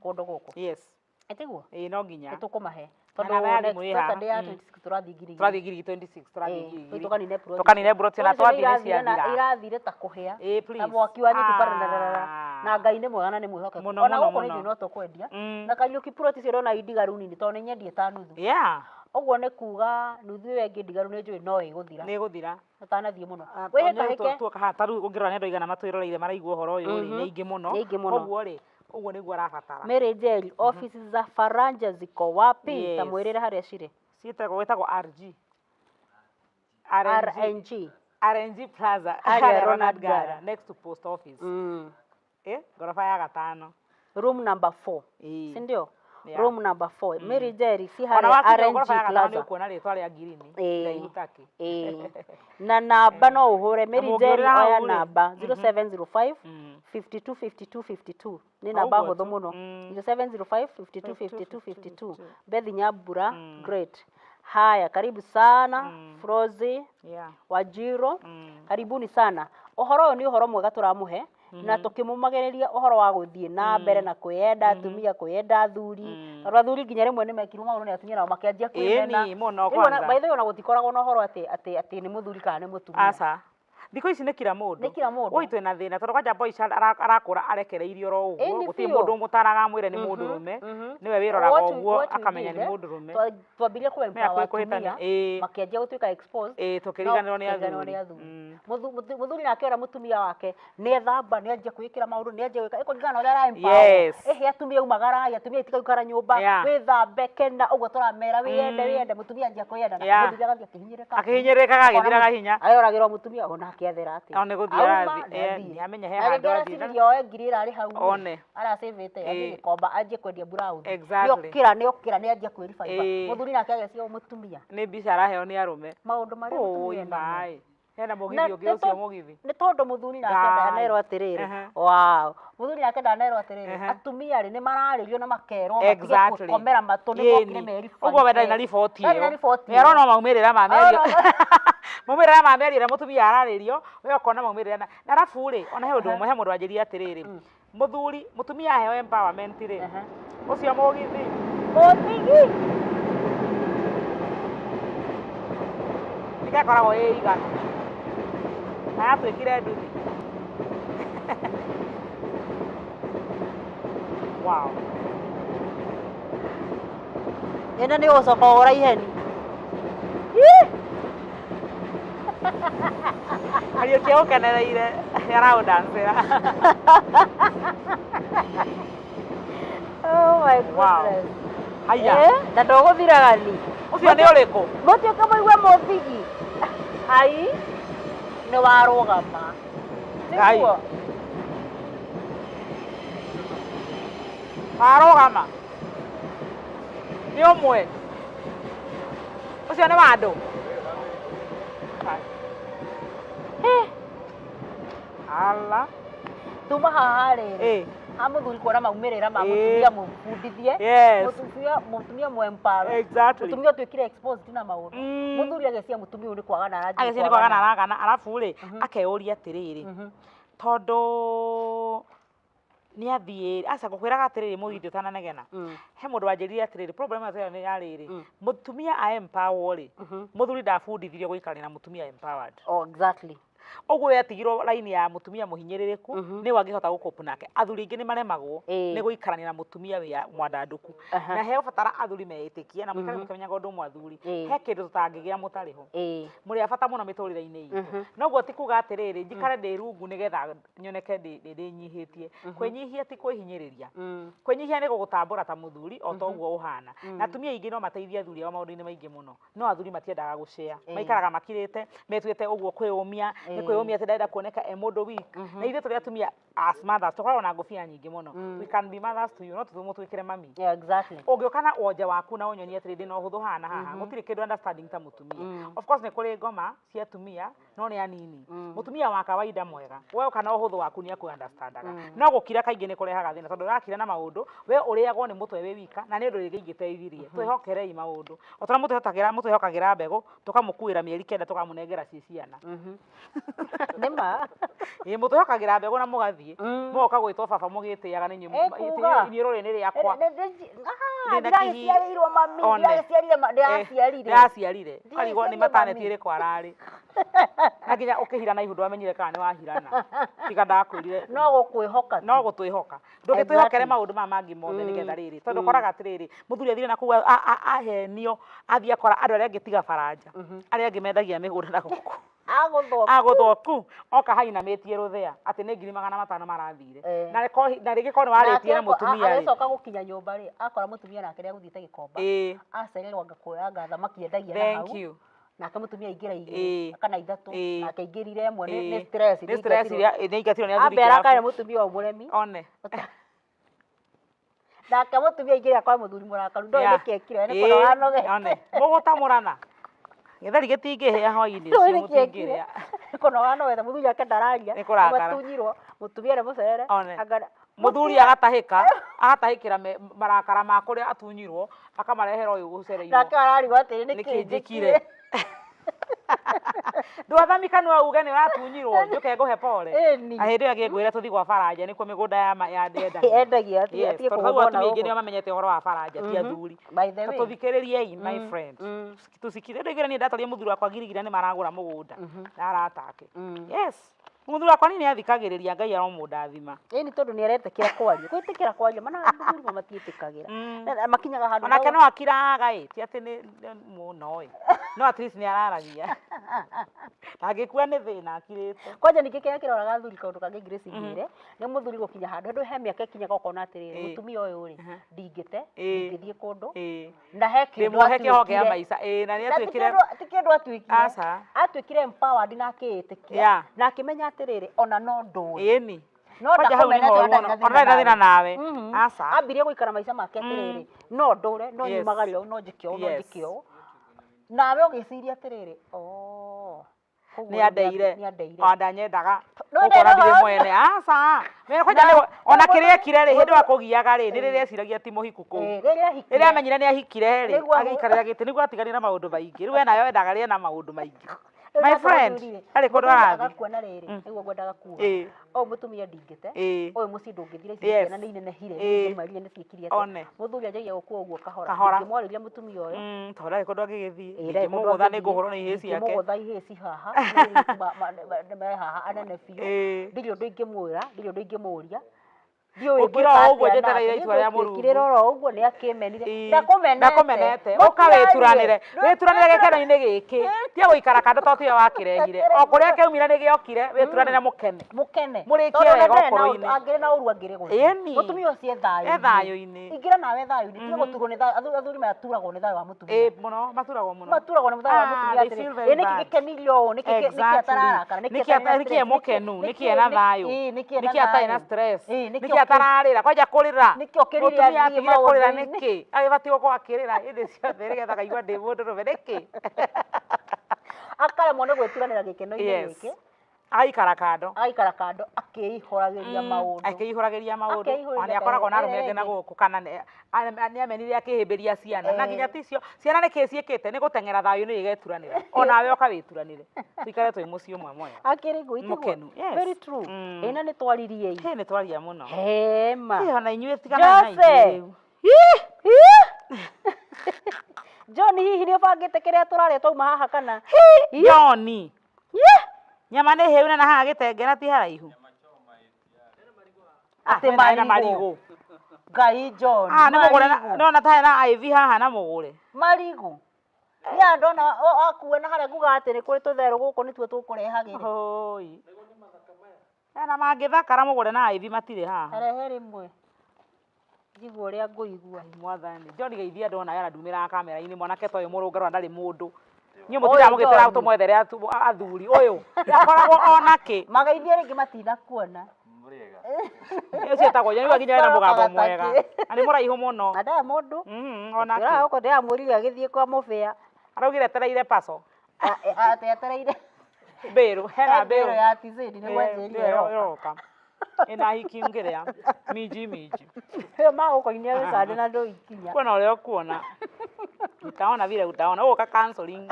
kũndũ gũkũ. Yes. Ĩtiguo? Ĩĩ, no nginya. Nĩ tũkũmahe. Na Tondũ namba ya next thimũ ĩ haha. Saturday ya 26 tũrathiĩ Girigiri. Tũrathiĩ Girigiri 26, tũrathiĩ Ĩĩ, Girigiri. tũkanine plot. Tũkanine plot na Plot icio twathiĩ nĩ ciathira. irathire ta kũhĩa. Ĩĩ, please. Na mwaki wa nyeki parararara. Ah. Na Ngai nĩ mwega na nĩ mwĩhokeku. Mũno, Ona mũno, gũkũ nĩ mũno. ithuĩ no tũkwendia. Mm. Na Kariuki plot icio ndona indigaru nini tondũ nĩ nyendie ta nuthu. Yeah. Ũguo nĩ kuga nuthu ĩyo ĩngĩ ndigaru nĩ njũĩ no ĩgũthira. Nĩ ĩgũthira. Ũtanathiĩ mũno. Ah, Wĩhĩkahĩke. tuoka haha ta rĩu ũngĩrora nĩ andũ aigana matwĩroreire maraigua ũhoro ũyũ rĩ, nĩ aingĩ mũno. Nĩ aingĩ mũno. Koguo rĩ, ũguo nĩguo arabatara. Mary Njeri, office za Faranja ziko wapi? Ta Yes. mwĩrĩre harĩa cirĩ. Ciĩtagwo gwĩtagwo RG. RNG. RNG. RNG Plaza. Harĩa Harĩa Ronald Ronald Ngara. Ngara. Next to post office. Mm. Eh, ngoroba ya gatano. Room number 4. Ĩĩ. Si ndio? Yeah. Room number 4. Mary Njeri si Ona harĩa wakinya RNG ngoroba ya gatano nĩ Plaza. ũkuona rĩtwa rĩa Ngirini. Ĩĩ. Ndaihu taki. Ĩĩ. Na namba no ũhũre Mary Njeri mũngĩũrĩra oya hau rĩ. namba 0705 Mm. 52 52 52 nĩ namba Ũguo hũthũ tu. mũno. Mm. 0705 52 52 52. Beth Nyambura, Mm. great. Haya, karibu sana. Mm. Frozi Yeah. Wajiro, Mm. karibuni sana. Ũhoro ũyũ nĩ ũhoro mwega tũramũhe na tũkĩmũmagĩrĩria ũhoro wa gũthiĩ na mbere na kwĩyenda atumia, kwĩyenda athuri, tondũ athuri nginya rĩmwe nĩ mekirwo maũndũ nĩ atumia nao makĩanjia kwĩmena. Ĩni, mũno Rĩu ona- kwanza. by the way ona gũtikoragwo na ũhoro atĩ atĩ atĩ nĩ mũthuri kana nĩ mũtumia. Aca. Thikũ ici nĩ kila mũndũ. Nĩ kila mũndũ. Woi twĩna thĩna tondũ kwanja boy child arakũra arekereirio oro ũguo. Ĩni Gũtirĩ biũ. mũndũ ũmũtaraga amwĩre nĩ mũndũrũme. Nĩwe wĩroraga ũguo akamenya nĩ mũndũrũme. Twambirie kũ empower kwĩhĩtania, atumia ĩĩ. makĩanjia gũtuĩka exposed. Ĩĩ, tũkĩriganĩrwo nĩ No, tũkĩriganĩrwo athuri. nĩ athuri. Mm. Mũthuri nake ora mũtumia wake nĩ ethamba, nĩ anjia kwĩkĩra maũndũ, nĩ anjia gwĩka ĩkũringana na ũrĩa ara empower. Yes. Ĩhĩ atumia umagarai, atumia itigaikara nyũmba, Yeah. wĩthambe kena, ũguo tũramera wĩyende, wĩyende, mũtumia anjia kwĩyenda na Yeah. mũthuri agathiĩ akĩhinyĩrĩka. Akĩhinyĩrĩrĩkaga agĩthiraga hinya. Aroragĩrwo mũtumia ona akĩethera atĩa. O nĩ gũthiĩ Auma, arathiĩ. nĩ Eh, athiĩ. nĩ amenya he Na handũ rĩngĩ arathiĩ. araciririe oe ngiri ĩrarĩ hau rĩ, One. aracĩvĩte athiĩ Ĩĩ. gĩkomba anjie kwendia blouse. Exactly. Nĩokĩra nĩokĩra nĩanjia kwĩribariba. Ĩĩ. Mũthuri nake ageciria mũtumia. Nĩ mbica araheo nĩ arũme. Maũndũ marĩa Oi mũtumia enamo. maĩ. Hena Na mũgithi ũngĩ nĩ ũcio mũgithi. nĩ tondũ mũthuri nake Ngai. ndanerwo atĩrĩrĩ, Aha. wow, mũthuri nake ndanerwo atĩrĩrĩ, Aha. atumia rĩ nĩ mararĩrio na makerwo matige Exactly. gũkomera matũ nĩ Ĩni. mokire meribaribe. Ũguo we ndarĩ na riboti Ndarĩ na ĩyo. riboti Nĩ arona maumĩrĩra ma mĩario. Arona- Maumĩrĩra ma mĩario ĩrĩa mũtumia ararĩrio, we ũkona maumĩrĩra na na arabu rĩ, ona he ũndũ ũmwe he mũndũ wanjĩrire atĩrĩrĩ, mũthuri mũtumia aheo empowerment rĩ, Aha. ũcio mũgithi Mũthigi. nĩkekoragwo ĩ igana. Na yatuĩkire nduthi. Wow. Ĩno nĩ ũgũcoka ũgũra iheni. Kariũki agũkenereire nĩ araũdancĩra. Oh My wow. goodness. Haya. Eh, na ndũgũthiraga ni. Ũcio nĩ ũrĩkũ? Mũtiũke mũigue mũthigi. Ai, nĩ warũgama. Ngai. Tiguo? Warũgama. Nĩ ũmwe. Ũcio nĩ wa andũ. Ala. Tuma haha rĩrĩ. Eh. Ha mũthuri kuona maumĩrĩra ma Ĩĩ. mũtumia mũbundithie. Yes. Mũtumia mũempower. Exactly. Mũtumia ũtuĩkire exposed na maũndũ. Mm. Mũthuri agĩcia mũtumia ũyũ nĩ kwagana arathiĩ Agĩcia nĩ kwagana aragana arabu rĩ akeyũria atĩrĩrĩ tondũ nĩ athiĩ aca ngũkwĩraga atĩrĩrĩ mũgithĩ ũtananegena he mũndũ wanjĩrire atĩrĩrĩ problem ĩyo nĩ ya rĩrĩ mũtumia a empower rĩ mũthuri ndabundithirio gũikarania na mũtumia empowered. Oh, exactly. Ũguo we atigirwo raini ya mũtumia mũhinyĩrĩrĩku nĩwe angĩhota gũkũpu nake. Athuri aingĩ nĩ maremagwo Ĩĩ. nĩ gũikarania na mũtumia wĩ mwandandũku. Aha. Na he ũbatara athuri meĩtĩkie na mũikare mũkĩmenyaga ũndũ ũmwe athuri Ĩĩ. he kĩndũ tũtangĩgĩa mũtarĩ ho. Ĩĩ. Mũrĩ a bata mũno mĩtũrĩre-inĩ itũ. Noguo ti kuga atĩrĩrĩ njikare ndĩ rungu nĩgetha nyoneke ndĩnyihĩtie. Kwĩnyihia ti kwĩhinyĩrĩria. Kwĩnyihia nĩ gũgũtambũra ta mũthuri o ta ũguo ũhana. Na atumia aingĩ no mateithie athuri ao maũndũ-inĩ maingĩ mũno. No athuri matiendaga gũcea. Maikaraga makirĩte, metuĩte ũguo kwĩyũmia, nĩ kwĩyũmia atĩ ndarenda kuoneka e mũndũ weak. Na ithuĩ tũrĩ atumia as mothers tũkoragwo na ngũbia nyingĩ mũno. We can be mothers to you, no tũmũtuĩkĩre mami. Yeah, exactly. Ũngĩũka na wonje waku na ũnyonie atĩrĩ ndĩna ũhũthũ haha na haha, gũtirĩ kĩndũ understanding ta mũtumia. Of course nĩ kũrĩ ngoma cia atumia no nĩ anini. Mũtumia wa kawaida mwega, we ũka na ũhũthũ waku nĩ akũ understandaga. No gũkira kaingĩ nĩ kũrehaga thĩna tondũ ũrakira na maũndũ, we ũrĩagwo nĩ mũtwe wĩ wika na nĩ ũndũ rĩngĩ ingĩteithirie. Twĩhokerei maũndũ. O ta ũrĩa mũtwĩhokagĩra mbegũ, tũkamũkuĩra mĩeri kenda tũkamũnengera ciĩ ciana. Nĩ ma. Ĩĩ mũtwĩhokagĩra mbegũ na mũgathiĩ. Mũgoka gwĩtwo baba mũgĩtĩaga nĩ Ĩkuga. inyuĩ rũrĩrĩ rĩakwa. Ndĩna Ndĩragĩciarĩirwo mami, One. ndĩragĩciarire ndĩraciarire. Ndĩraciarire. Ũkarigwo nĩ Ndĩraciarire mataneti mami. ĩrĩkũ ararĩ. Na nginya ũkĩhirana ihu ndwamenyire kana nĩ wahirana. Tiga ndakwĩrire. No gũkwĩhoka tu. No gũtwĩhoka. Ndũgĩtwĩhokere Exactly. maũndũ maya mangĩ mothe nĩgetha rĩrĩ. Tondũ ũkoraga atĩrĩrĩ, mũthuri athire na kũu ahenio, athiĩ akora andũ arĩa angĩ tiga baranja. Arĩa angĩ mendagia mĩgũnda na gũkũ. Agũthwo. Agũthwo ku oka hainamĩtie rũthĩa atĩ nĩ 500,000 marathire. Eh. Na rĩngĩ korwo nĩ warĩtie na mũtumia rĩ. Agĩcoka gũkinya nyũmba rĩ, akora mũtumia nake nĩagũthiĩte gĩkomba. Ĩĩ. Acererwo anga kuoya thamaki endagia na hau. Thank you. Nake mũtumia aingĩra igĩrĩ Ĩĩ. kana ithatũ, Ĩĩ. nake aingĩrire ĩmwe nĩ Ĩĩ. stress. Nĩ stress iria nĩ aingatirwo nĩ athuri Ambe arakare kĩrabu. mũtumia ũyũ mũremi. One. Nake mũtumia aingĩre akore mũthuri mũrakaru ndoĩ Yeah. nĩkĩ ekire nĩ Ĩĩ, kũnoga anogete. One. Mũgũtamũrana. Gĩtheri gĩtingĩhĩa hwainĩ Ndoĩ ũcio nĩkĩ ekire. mũtingĩrĩa. Kũnoga anogete mũthuri ake ndararia. Nĩ kũrakara. Nĩmatunyirwo mũtumia nĩ mũcerere. One. Anga- Mũthuri agatahĩka, agatahĩkĩra marakara ma kũrĩa atunyirwo, akamarehera ũyũ ũcereirwo. Nake ararigwo atĩrĩ nĩkĩ Nĩkĩ njĩkire. njĩkire? Ndwathami kanua uge nĩ ũratunyirwo, njũke ngũhe pole. Ĩni. Na hĩndĩ ĩyo ĩngĩ ngwĩre tũthiĩ gwa baranja nĩkuo mĩgũnda ya endagia. Endagia atige Yes, atige tondũ hau kũgũthwo na atumia aingĩ gũkũ. nĩo mamenyete ũhoro wa baranja ti athuri. By the way. Tũthikĩrĩriei my friend. Tũthikĩrĩrie ndũigire niĩ ndatwaria mũthuri wakwa Giligili nĩ maragũra mũgũnda na arata ake. Yes. Mũthuri wakwa niĩ nĩathikagĩrĩria Ngai aromũndathima. Ĩni tondũ nĩ aretĩkĩra kwaria. Gwĩtĩkĩra kwaria mana athuri matiĩtĩkagĩra. Makinyaga handũ Onake no akiraga ĩ, ti atĩ nĩ mũno ĩ. No at least nĩ araragia. Ndangĩkua nĩ thĩna akirĩte. Kwanja ningĩ kĩrĩa kĩroraga athuri kaũndũ kangĩ Grace ngwĩre nĩ mũthuri gũkinya handũ handũ he mĩaka ĩkinyaga ũkona atĩrĩrĩ Ĩĩ. mũtumia ũyũ rĩ ndingĩte Ĩĩ. ndingĩthiĩ kũndũ Ĩĩ. na he kĩndũ Ndĩmuohe kĩoho kĩa atuĩkire. maica. Ĩĩ na nĩ Na ti atuĩkire kĩndũ- ti kĩndũ atuĩkire Aca. atuĩkire empowered na akĩĩtĩkia Yeah. na akĩmenya atĩrĩrĩ ona no ndũe Ĩni. no Kwanja hau ndakomena nĩho atĩ ona ruo, ndarĩ ona ndarĩ na thĩna nawe. Aca. Ambirie gũikara maica make atĩrĩrĩ no ndũre no Yes. nyumagare ũũ no njĩke ũũ no Yes. njĩke ũũ nawe ũgĩciria atĩrĩrĩ oh koguo Nĩ andeire. nĩ andeire Ona ndanyendaga. No Gũkora ndendaga. ndirĩ mwene. Aca. Wena kwanja nĩ ona kĩrĩa ekire rĩ hĩndĩ wa kũgiaga rĩ nĩ rĩrĩa eciragia ti mũhiku kũu. Ĩĩ, rĩrĩa ahikire. Rĩrĩa amenyire nĩ ahikire rĩ Nĩguo agĩikarĩra gĩtĩ nĩguo atiganire na maũndũ maingĩ. Rĩu we nayo endaga rĩe na maũndũ maingĩ. Rĩu My nake friend, mũthuri rĩ, harĩ kũndũ mũthuri arathiĩ. agakua na rĩrĩ nĩguo ngwendaga kuga Ĩĩ. ũyũ mũtumia ndingĩte Ĩĩ. ũyũ mũciĩ ndũngĩthira ici Yes. ciana nĩ inenehire Ĩĩ. nĩ nĩ ciĩkire atĩa One. mũthuri anjagia gũkua ũguo kahora Kahora. ndingĩmwarĩria mũtumia ũyũ Tondũ ndarĩ kũndũ angĩgĩthiĩ. Ĩĩ, ndarĩ kũndũ Ndingĩmũgũtha nĩ angĩthiĩ. ngũhũrwo nĩ ihĩĩ ciake. Ndingĩmũgũtha ihĩĩ ci haha nĩ me haha anene biũ Ĩĩ. ndirĩ ũndũ ingĩmwĩra ndirĩ ũndũ ingĩmũria Ndiũĩ Gũkira ngwĩka o ũguo atĩa njetereire nake. itua rĩa Ngwĩkirĩra Mũrungu. oro ũguo nĩ akĩmenire. Ĩĩ. Ndakũmenete. Ndakũmenete. Ũka wĩturanĩre. Wĩturanĩre gĩkeno-inĩ gĩkĩ. Tiga gũikara kando tondũ tiwe wakĩrehire. O kũrĩa kĩaumire nĩ gĩokire, wĩturanĩre mũkene. Mũkene. Mũrĩkie Tondũ wega ndarĩ na ũkũrũ-inĩ. Angĩrĩ na ũru angĩrĩ gũthiĩ. Ĩni. Mũtumia ũcio e thayũ-inĩ. E thayũ-inĩ. Ingĩra nawe thayũ-inĩ. Tiga gũturwo nĩ thayũ. Athuri maturagwo nĩ thayũ wa mũtumia. Ĩ mũno, maturagwo mũno. Maturagwo nĩ thayũ wa Ah, mũtumia they atĩrĩ. feel very Ĩ nĩkĩ bad. gĩkenirie ũũ? Nĩkĩ nĩkĩ Exactly. atararakara? Nĩkĩ Nĩkĩ atarĩ na nĩkĩ e stress? mũkenu? Nĩkĩ ena thayũ? Ĩ, nĩkĩ ena Nĩkĩ atarĩ na thayũ? stress? Ĩ, nĩkĩ Nĩkĩ atararĩra? Kwanja kũrĩra. Nĩkĩ okĩrire Mũtumia athiĩ atigire kũrĩra maũndũ-inĩ? nĩkĩ? Agĩbatiĩ gũkorwo akĩrĩra hĩndĩ ciothe nĩgetha akaigua ndĩ mũndũrũme nĩkĩ? Akaremwo nĩ gwĩturanĩra gĩkeno-inĩ Yes. gĩkĩ. Agaikara kando. Agaikara kando akĩihũragĩria maũndũ. Akĩihũragĩria maũndũ. Akĩihũrĩria Ona nĩ akoragwo na arũme ĩrĩa angĩ na ĩngĩ. gũkũ kana nĩ amenire akĩhĩmbĩria ciana. Na Eh. nginya ticio ciana nĩkĩ ciĩkĩte nĩ gũteng'era thayũ nĩ igeturanĩra. Onawe ũka wĩturanĩre. Tũikare twĩ mũciĩ ũmwe mwega. Akĩrĩ ngũ itiguo. Mũkenu, yes. Very true. Ĩ na nĩ twaririe ĩ. Hĩ nĩ twaria mũno. Hema. Ĩ ona inyuĩ tiganai na Jose. ithuĩ rĩu. John hihi nĩ ũbangĩte kĩrĩa tũrarĩa twauma haha kana? John. Nyama nĩ hĩu na haha gĩtenge na ti haraihu. Atĩ Hena marigũ. marigũ. Ngai John. Ah, nĩ mũgũre marigũ. nona ta hena IV haha na mũgũre. Marigũ. Niĩ ndona akue na harĩa nguga atĩ nĩ kũrĩ tũtherũ gũkũ nĩtuo tũkũrehagĩra. Hoi. Hena mangĩthakara mũgũre na IV matirĩ haha. Rehe rĩmwe. Njigue ũrĩa ngũigua. Mwathani. John geithia andũ ona ndumĩraga kamera-inĩ mwanake ta ũyũ mũrũngarũ na ndarĩ mũndũ. Inyuĩ Ũyũ mũtindaga mũgĩtwĩra John. tũmwethere athuri ũyũ. Ndakoragwo ona kĩ. Mageithie rĩngĩ matinakuona. Ũcio etagwo John nĩguo nginya ena mũgambo Acokaga mwega. takĩ. Na nĩ mũraihu mũno. Na ndarĩ mũndũ. Ona Ndĩraga kĩ. gũkũ ndĩramwĩrire agĩthiĩ kwa mũbĩa. Araugire etereire paco. Atĩ etereire. Mbĩrũ, hena Mbĩrũ mbĩrũ. ya TZ nĩ gwanjĩrĩria ĩroka. Ĩroka. Ĩna hiki ngĩrĩa. Minji minji. Ĩyo magũkũinia gĩcandĩ na ndũikinya. Kuona ũrĩa ũkuona. Utaona vile utaona. Ũgũka counseling.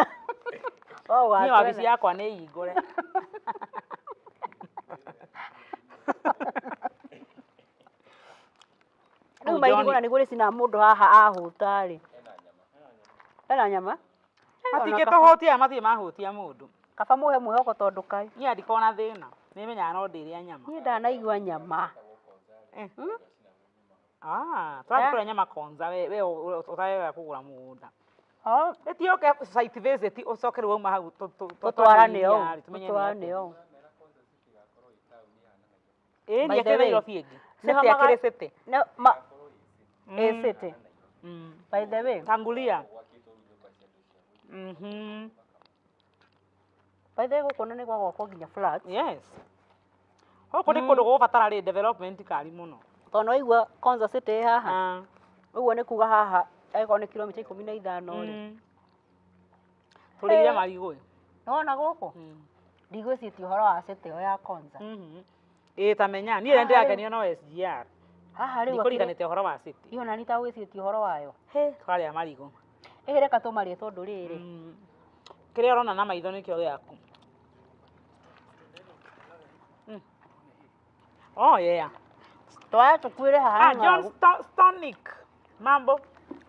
Niĩ wabici yakwa nĩ hingũre. Rĩu mairigũ na nĩguo rĩcinaga mũndũ haha ahũta rĩ. Hena nyama? Matingĩtũhũtia matirĩ mahũtia mũndũ. Kaba mũhe mwĩhoko tondũ kaĩ. Niĩ ndikoragwo na thĩna. Nĩ menyaga no ndĩrĩa nyama. Niĩ ndanaigua nyama. Ah, tũrathiĩ kũrĩa nyama Konza we we ũtarenda kũgũra mũgũnda. Oh, Ĩti ũke site visit ũcoke rĩu wauma hau tũtwarane ũũ. tũmenye nĩ Tũtwarane atĩa. ũũ. Ĩĩ By nĩ the akĩrĩ way, Nairobi ĩngĩ. nĩho City akĩrĩ city. Ĩ city. By the way. Tangulia. By the way gũkũ nĩ gwagwakwo nginya flat. Yes. Gũkũ nĩ kũndũ gũgũbatara rĩ development kari mũno. Tondũ nĩwaigua Konza City ĩ haha. Ah. Ũguo nĩ kuga haha angĩkorwo nĩ kilomita 15 rĩ. Tũrĩire marigũ. Nĩwona gũkũ? Ndigwĩciria ũhoro wa city ĩyo ya Konza. Ĩĩ ta menya niĩ rĩrĩa ndĩrakenio no SGR. Haha rĩu Ndikũriganĩte ũhoro wa city. Iyo nani ta gwĩciria ũhoro wayo. He, twarĩa marigũ. Ĩ reka tũmarĩe tondũ rĩrĩ. Kĩrĩa ũrona na maitho nĩkĩo gĩaku. Oh yeah. Twaya tũkuĩre haha Ah, nĩ John ng'aragu. Stonic. Mambo.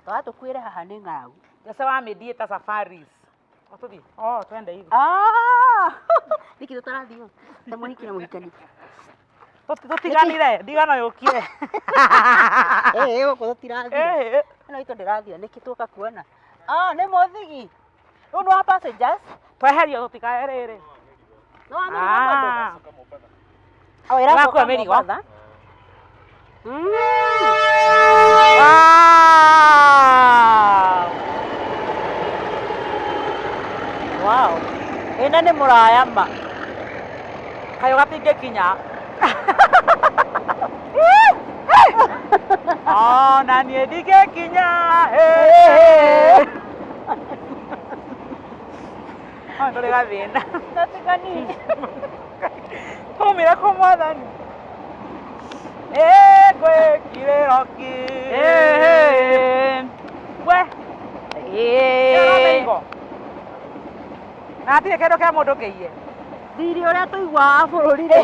Twaya tũkuĩre haha nĩ ng'aragu. Jose wa Mediator Safaris. Tũthiĩ. Oh, twende hivi. Ah! Nĩkĩ tũtarathiĩ? Ta mũhiki na mũhikani. Tũtiganire, ndigano yũkire. Ĩ gũkũ tũtirathiĩ. Ĩ. Ĩno itũ ndĩrathiĩ nĩkĩ tũka kuona? Ah, nĩ mũthigi. Rĩu nĩ wa passengers. Tweherio tũtikae rĩrĩ. Nĩ wa mĩrigo bado? Ah. Oh, ĩracoka Ĩrakua mĩrigo. Mombatha. Wow. Wow. Ĩna nĩ mũraya ma. Kayũ gatingĩkinya. Ona niĩ ndingĩkinya. Oh, ndũrĩ gathĩna. Gatiganini. Twaumire kũ mwathani? Ĩ gwĩkirĩro kĩ. We. Ĩyo no mĩrigo. Na hatirĩ kĩndũ kĩa mũndũ kĩiye. Thirĩ ũrĩa tũiguaga bũrũri rĩ.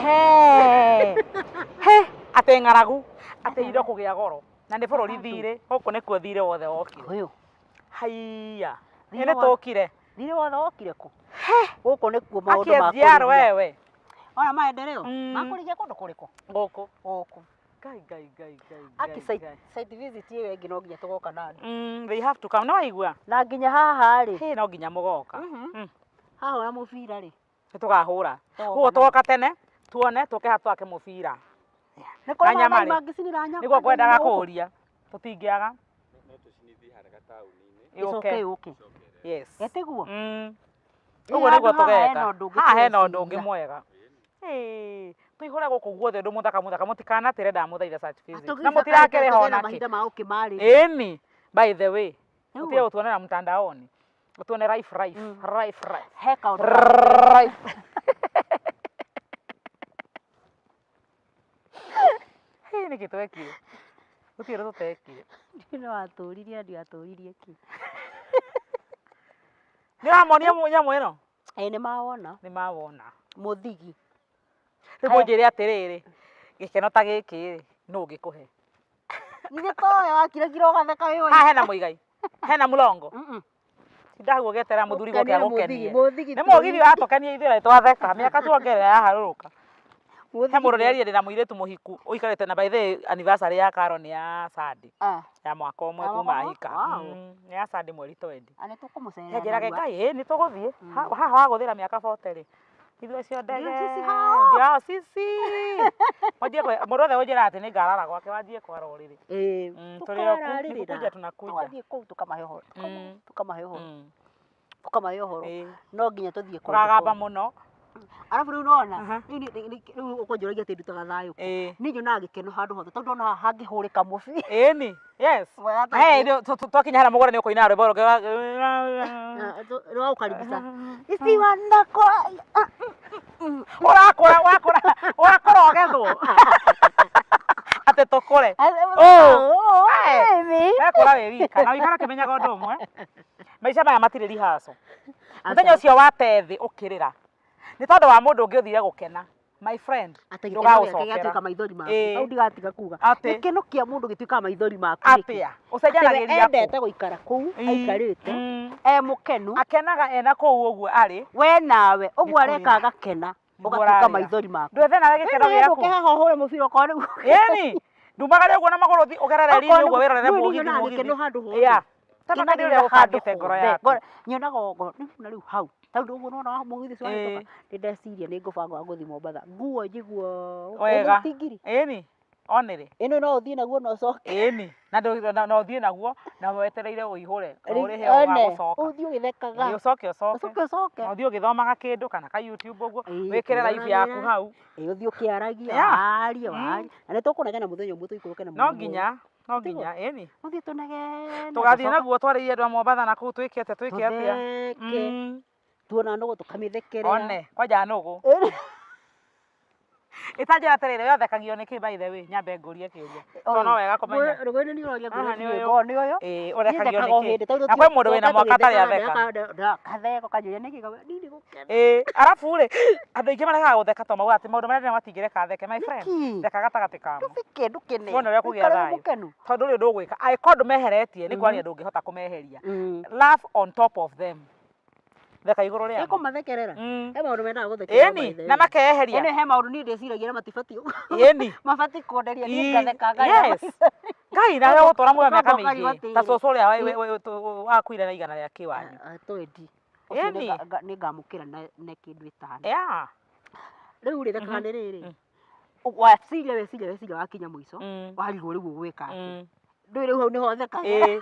He, atĩ ng'aragu, atĩ indo kũgĩa goro. Na nĩ bũrũri thirĩ, gũkũ nĩkuo thirĩ wothe wokire. Ũyũ. Haiya. Thirĩ Nĩ tũkire. Thirĩ wothe wokire kũ? Gũkũ nĩkuo maũndũ Aki ma SGR kũrigia. wewe. Ona maendeleo. Makũrigia kũndũ kũrĩkũ? Gũkũ. Gũkũ. Ngai Ngai Ngai Ngai. Aki Ngai, site, Ngai. site visit ĩyo ĩngĩ no nginya tũgoka na andũ. They have to come. No waigua? Na nginya haha rĩ. Hĩ, no nginya mũgoka. Haha ona mũbira rĩ. Nĩ tũkahũra. Tũgoka Koguo na- tũgoka tene tuone tũke haha tũthake mũbira. Nĩ kũrĩ Na nyama Maathai rĩ. mangĩcinĩra nyama. Nĩguo ngwendaga gũkũ. kũũria. Tũtingĩaga. No tũcinithie harĩa gataũni-inĩ. Ĩcoke yũke. Yes. Etiguo? Ĩ, Ũguo nĩguo handũ haha tũgeka. hena ũndũ ũngĩ Haha hena ũndũ ũngĩ tũreciria. mwega. Ĩĩ, tũihũre gũkũ guothe ũndũ mũthaka mũthaka mũtikanatĩre ndamũthaitha such visit. Na Tũgĩcoka mũtirakĩrĩha tũgĩe na ona kĩ. mahinda ma gũkĩmarĩria. Ĩni, by the way. Nĩguo. Ũtige gũtuonera mtandaoni. Ũtuone life life life life. He kaũndũ Life. Hĩ, nĩkĩ twekire? Gũtirĩ ũndũ tũtekire. Nĩ watũririe ndiatũririe kĩ. Nĩ ũramonia nyamũ ĩno? Ĩ nĩ mawona. Nĩ mawona. Mũthigi. Rĩu mũnjĩre atĩrĩrĩ, gĩkeno ta gĩkĩ rĩ, nũ ũngĩkũhe? Githĩ to we wakirakira ũgatheka wĩ Haha hena mũigai, hena mũrongo. Mm-mm. Tinda hau ũgĩeterera mũthuri goke Ũkenire mũthigi, agũkenie. mũthigi Nĩ mũgithi watũkenia ithuĩ na twatheka, mĩaka tuongerera yaharũrũka. He mũndũ ũrĩa ndĩna mũirĩtu mũhiku ũikarĩte na by the way anniversary ya Karo nĩ ya Sunday Ah. ya mwaka ũmwe Ya kuma mwaka ũmwe? ahika. Wow. Nĩ ya Sunday mweri 20. Na nĩ tũkũmũcerera Njĩrage narua. Ngai, ĩ nĩ tũgũthiĩ. Haha wagũthĩra mĩaka 40 rĩ. Ithuĩ acio ndege. Ndio sisi hao. Ndio sisi. Wanjie mũndũ wothe ũnjĩraga atĩ nĩngarara gwake wanjie kwara ũrĩrĩ. Ĩ, Tũrĩ o kũu, nĩ tũkararĩrĩra. gũkunja tunakunja. Tũgathiĩ kũu tũkamahe ũhoro. Tũkamahe ũhoro. Tũkamahe ũhoro. No nginya tũthiĩ kũndũ Kũragamba kũu. mũno. Arabu rĩu nona, Aha. rĩu rĩu ũkũnjũragia atĩ ndutaga thayũ kũ. Ĩ. Niĩ nyonaga gĩkeno handũ hothe tondũ ona haha hangĩhũrĩka mũbira. Ĩni, yes. Mwega Na he atĩa? hĩndĩ twakinya harĩa mũgũnda nĩ ũkũina rwĩmbo rũngĩ Rwa gũkaribisha. Isiwa na kwa ũrakũra ũrakũra ũrakũra ũgethwo. Atĩ tũkũre. Oh, Hey. Wekũra wĩ wika na ũikare ũkĩmenyaga ũndũ ũmwe. Maica maya matirĩ rehearsal. Mũthenya ũcio wate thĩ ũkĩrĩra. Nĩ tondũ wa mũndũ ũngĩ ũthire gũkena. My friend, Atĩ gĩkeno gĩake ndũgagũcokera. gĩatuĩka maithori maku. Ĩ. Hau ndigatiga kuga. Atĩ. Gĩkeno kĩa mũndũ gĩtuĩkaga maithori maku nĩkĩ? Atĩa? Atĩ we Ũcenjanagĩria kũ? endete gũikara kũu Ĩ. aikarĩte e mũkenu. Akenaga ena kũu ũguo arĩ. We nawe ũguo Nĩ areka kũrĩra. agakena Nĩguo ũgatuĩka ũrarĩra. maithori maku. Ndwethe nawe gĩkeno Rĩu gĩaku. ũke haha ũhũre mũbira okorwo nĩguo. Ĩni, ndumagare ũguo na magũrũ ũthiĩ ũgerere rini Okorwo ũguo wĩrorere nĩguo- niĩ mũgithi nyonaga mũgithi. gĩkeno handũ hothe. Yeah. Ta Ngenagĩrĩra ũrĩa handũ ũbangĩte ngoro hothe. yaku. Nyonaga ngoro rĩu na rĩu hau tondũ ũguo nĩwona wa mũgithi ũcio wahĩtũka Ĩ. nĩ ndeciria nĩ ngũbanga wa gũthiĩ Mombatha nguo njiguo Wega. ti ngiri Ĩni, onĩrĩ. ĩno no ũthiĩ naguo na ũcoke. Ĩni, na na ũthiĩ naguo na wetereire ũihũre na ũrĩhe One, ũgagũcoka. ũthiĩ ũgĩthekaga. Ĩ, ũcoke ũcoke. Ũcoke ũcoke. Na ũthiĩ ũgĩthomaga kĩndũ kana ka YouTube ũguo Ĩ, wĩkĩre live yaku ũkĩonaga. hau. Ĩ, ũthiĩ ũkĩaragia Yeah. warie warie na nĩ tũkũnegena mũthenya ũmwe tũikũrũke na No mũrimũ ũyũ. nginya, no nginya, ĩni. Ũthiĩ tũnegene Tũgathiĩ tũcoke naguo twarĩrie andũ a Mombatha na kũu twĩke atĩa twĩke atĩa. tũtheke tuona nũgũ tũkamĩthekerera. One, kwanja nũgũ. Ĩ. Ĩtanjĩra atĩrĩrĩ, we ũthekagio nĩkĩ by the way, nyambe ngũrie kĩũria. Tondũ no wega kũmenya. Rũgũĩ nĩ ũroria Haha ngũria nĩ ndiũĩ ũyũ. ngorwo nĩ ũyũ. Ĩ, Niĩ ũthekagio thekaga o nĩkĩ? hĩndĩ tondũ Na kwĩ mũndũ wĩna mwaka atarĩ atheka. Katheko kanjũria nĩkĩ niĩ nĩ gũkena. Ĩ, arabu rĩ, andũ aingĩ maregaga gũtheka tondũ maugaga atĩ maũndũ marĩa ndĩrona matingĩreka theke. My friend, Nĩkĩ? theka gatagatĩ kamo. Ndũtheke ndũkene. Wone ũrĩa kũgĩa Ũikare wĩ thayũ. mũkenu. Tondũ rĩ ũndũ ũgwĩka, angĩkorwo ndũmeheretie nĩ kwaria ndũngĩhota kũmeheria. Laugh on top of them. Theka igũrũ rĩamo. Nĩkũmathekerera. He maũndũ mendaga gũthekerera by Ĩni, the na way. makeyeheria. Ĩno he maũndũ niĩ ndĩciragia na matibatiĩ. Ĩni. Mabatiĩ kũnderia niĩ Ĩ, ngatheka ngaria. Yes. Ngai nawe ũgũtũra muoyo mĩaka Ũkambe ũkarigwo mĩingĩ. Ta atĩrĩrĩ. cũcũ ũrĩa wakuire na igana rĩa kĩwanyu. Twendi. Ũcio Ĩni. nĩngamũkĩra na kĩndũ ĩtano. Yeah. Rĩu rĩ thekaga nĩ rĩrĩ. Waciria weciria weciria wakinya mũico warigwo rĩu ũgwĩka atĩa. Ndũĩ rĩu hau nĩho thekagĩra. Ĩ.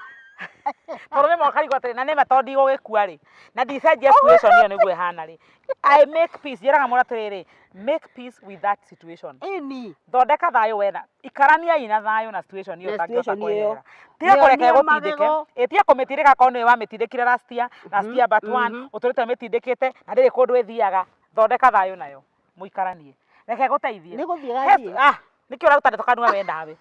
Tondũ nĩ mokarigwo atĩrĩ, na nĩma tondũ ndigũgĩkua rĩ, na ndicenjia situation ĩyo nĩguo ĩhana rĩ. I make peace, njĩraga mũndũ atĩrĩrĩ, make peace with that situation. Ĩni. Thondeka thayũ wena, ikaraniai na thayũ na situation ĩyo Na ũtangĩhota situation ĩyo. kweherera. Tiga kũreka Mĩonie ĩgũtindĩke. magego. Ĩ, tiga kũmĩtindĩka korwo nĩwe wamĩtindĩkire last year, last year but one, ũtũrĩte ũmĩtindĩkĩte na ndĩrĩ kũndũ ĩthiaga. Thondeka thayũ nayo, mũikaranie. Reke ĩgũteithie. Nĩ gũthiĩ gathiĩ. Ah, nĩkĩ ũraruta ndeto kanua we nawe?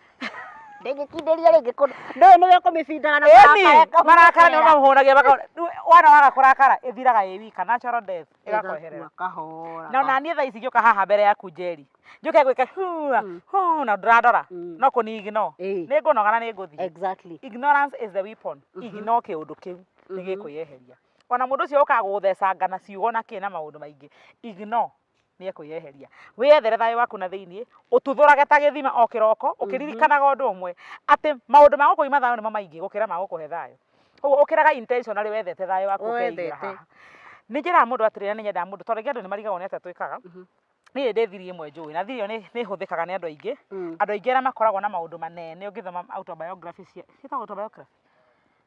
Ndĩngĩkindĩria rĩngĩ kũndũ. Ndũĩ nĩwe ũkũmĩbindaga na Ĩni, marakara marakara nĩo ĩkamũthekerera. mamũhũragia wana waga kũrakara ĩthiraga ĩ wika, natural death ĩgakweherera. Ĩgakua kahora. Na ona niĩ thaa ici ngĩũka haha mbere yaku Njeri, njũke gwĩka hua hu na ndũrandora no kũni ignore. Ĩ. Nĩ ngũnoga na nĩ ngũthiĩ. Exactly. Ignorance is the weapon. Ignore kĩũndũ kĩu nĩ gĩkwĩyeheria. Ona mũndũ ũcio ũkaga gũgũthecanga na ciugo na kĩ na maũndũ maingĩ, ignore. Nĩ ekwĩyeheria. Wĩyethere thayũ waku na thĩiniĩ, ũtuthũrage ta gĩthima o kĩroko, ũkĩririkanaga ũndũ ũmwe, atĩ maũndũ ma gũkũima thayũ nĩmo maingĩ gũkĩra ma gũkũhe thayũ. Ũguo ũkĩraga intentionally wethete thayũ waku ũkeigĩra Wethete. haha. Nĩ njĩraga mũndũ atĩrĩrĩ, na nĩ nyendaga mũndũ, tondũ rĩngĩ andũ nĩ marigagwo nĩ atĩa twĩkaga. Niĩ ndĩ thiri ĩmwe njũĩ, na thiri ĩyo nĩ ĩhũthĩkaga nĩ andũ aingĩ. Andũ aingĩ arĩa makoragwo na maũndũ manene ũngĩthoma autobiography cia, ciĩtagwo autobiography?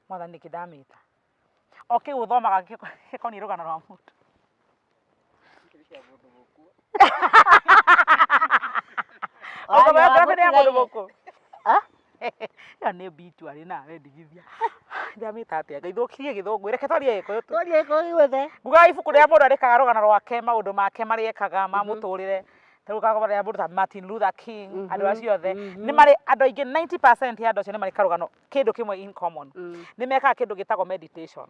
Mwathani nĩkĩ ndamĩta? O kĩu ũthomaga gĩkoniĩ rũgano rwa mũndũ. Autobiography nĩ ya mũndũ mũkũrũ. Ĩyo nĩ obituary nawe ndigithia. Ndamĩta atĩa? Ngai thũkirie gĩthũngũ. Reke twarie Gĩkũyũ tu. Twarie Gĩkũyũ guothe. Ngugaga ibuku rĩrĩa mũndũ andĩkaga rũgano rwake, maũndũ make marĩa ekaga ma mũtũrĩre. Ta rĩu ũgakora rĩa mũndũ ta Martin Luther King, andũ acio othe. Nĩ marĩ andũ aingĩ 90% ya andũ acio nĩ marĩ karũgano kĩndũ kĩmwe in common. Nĩ mekaga kĩndũ gĩtagwo meditation.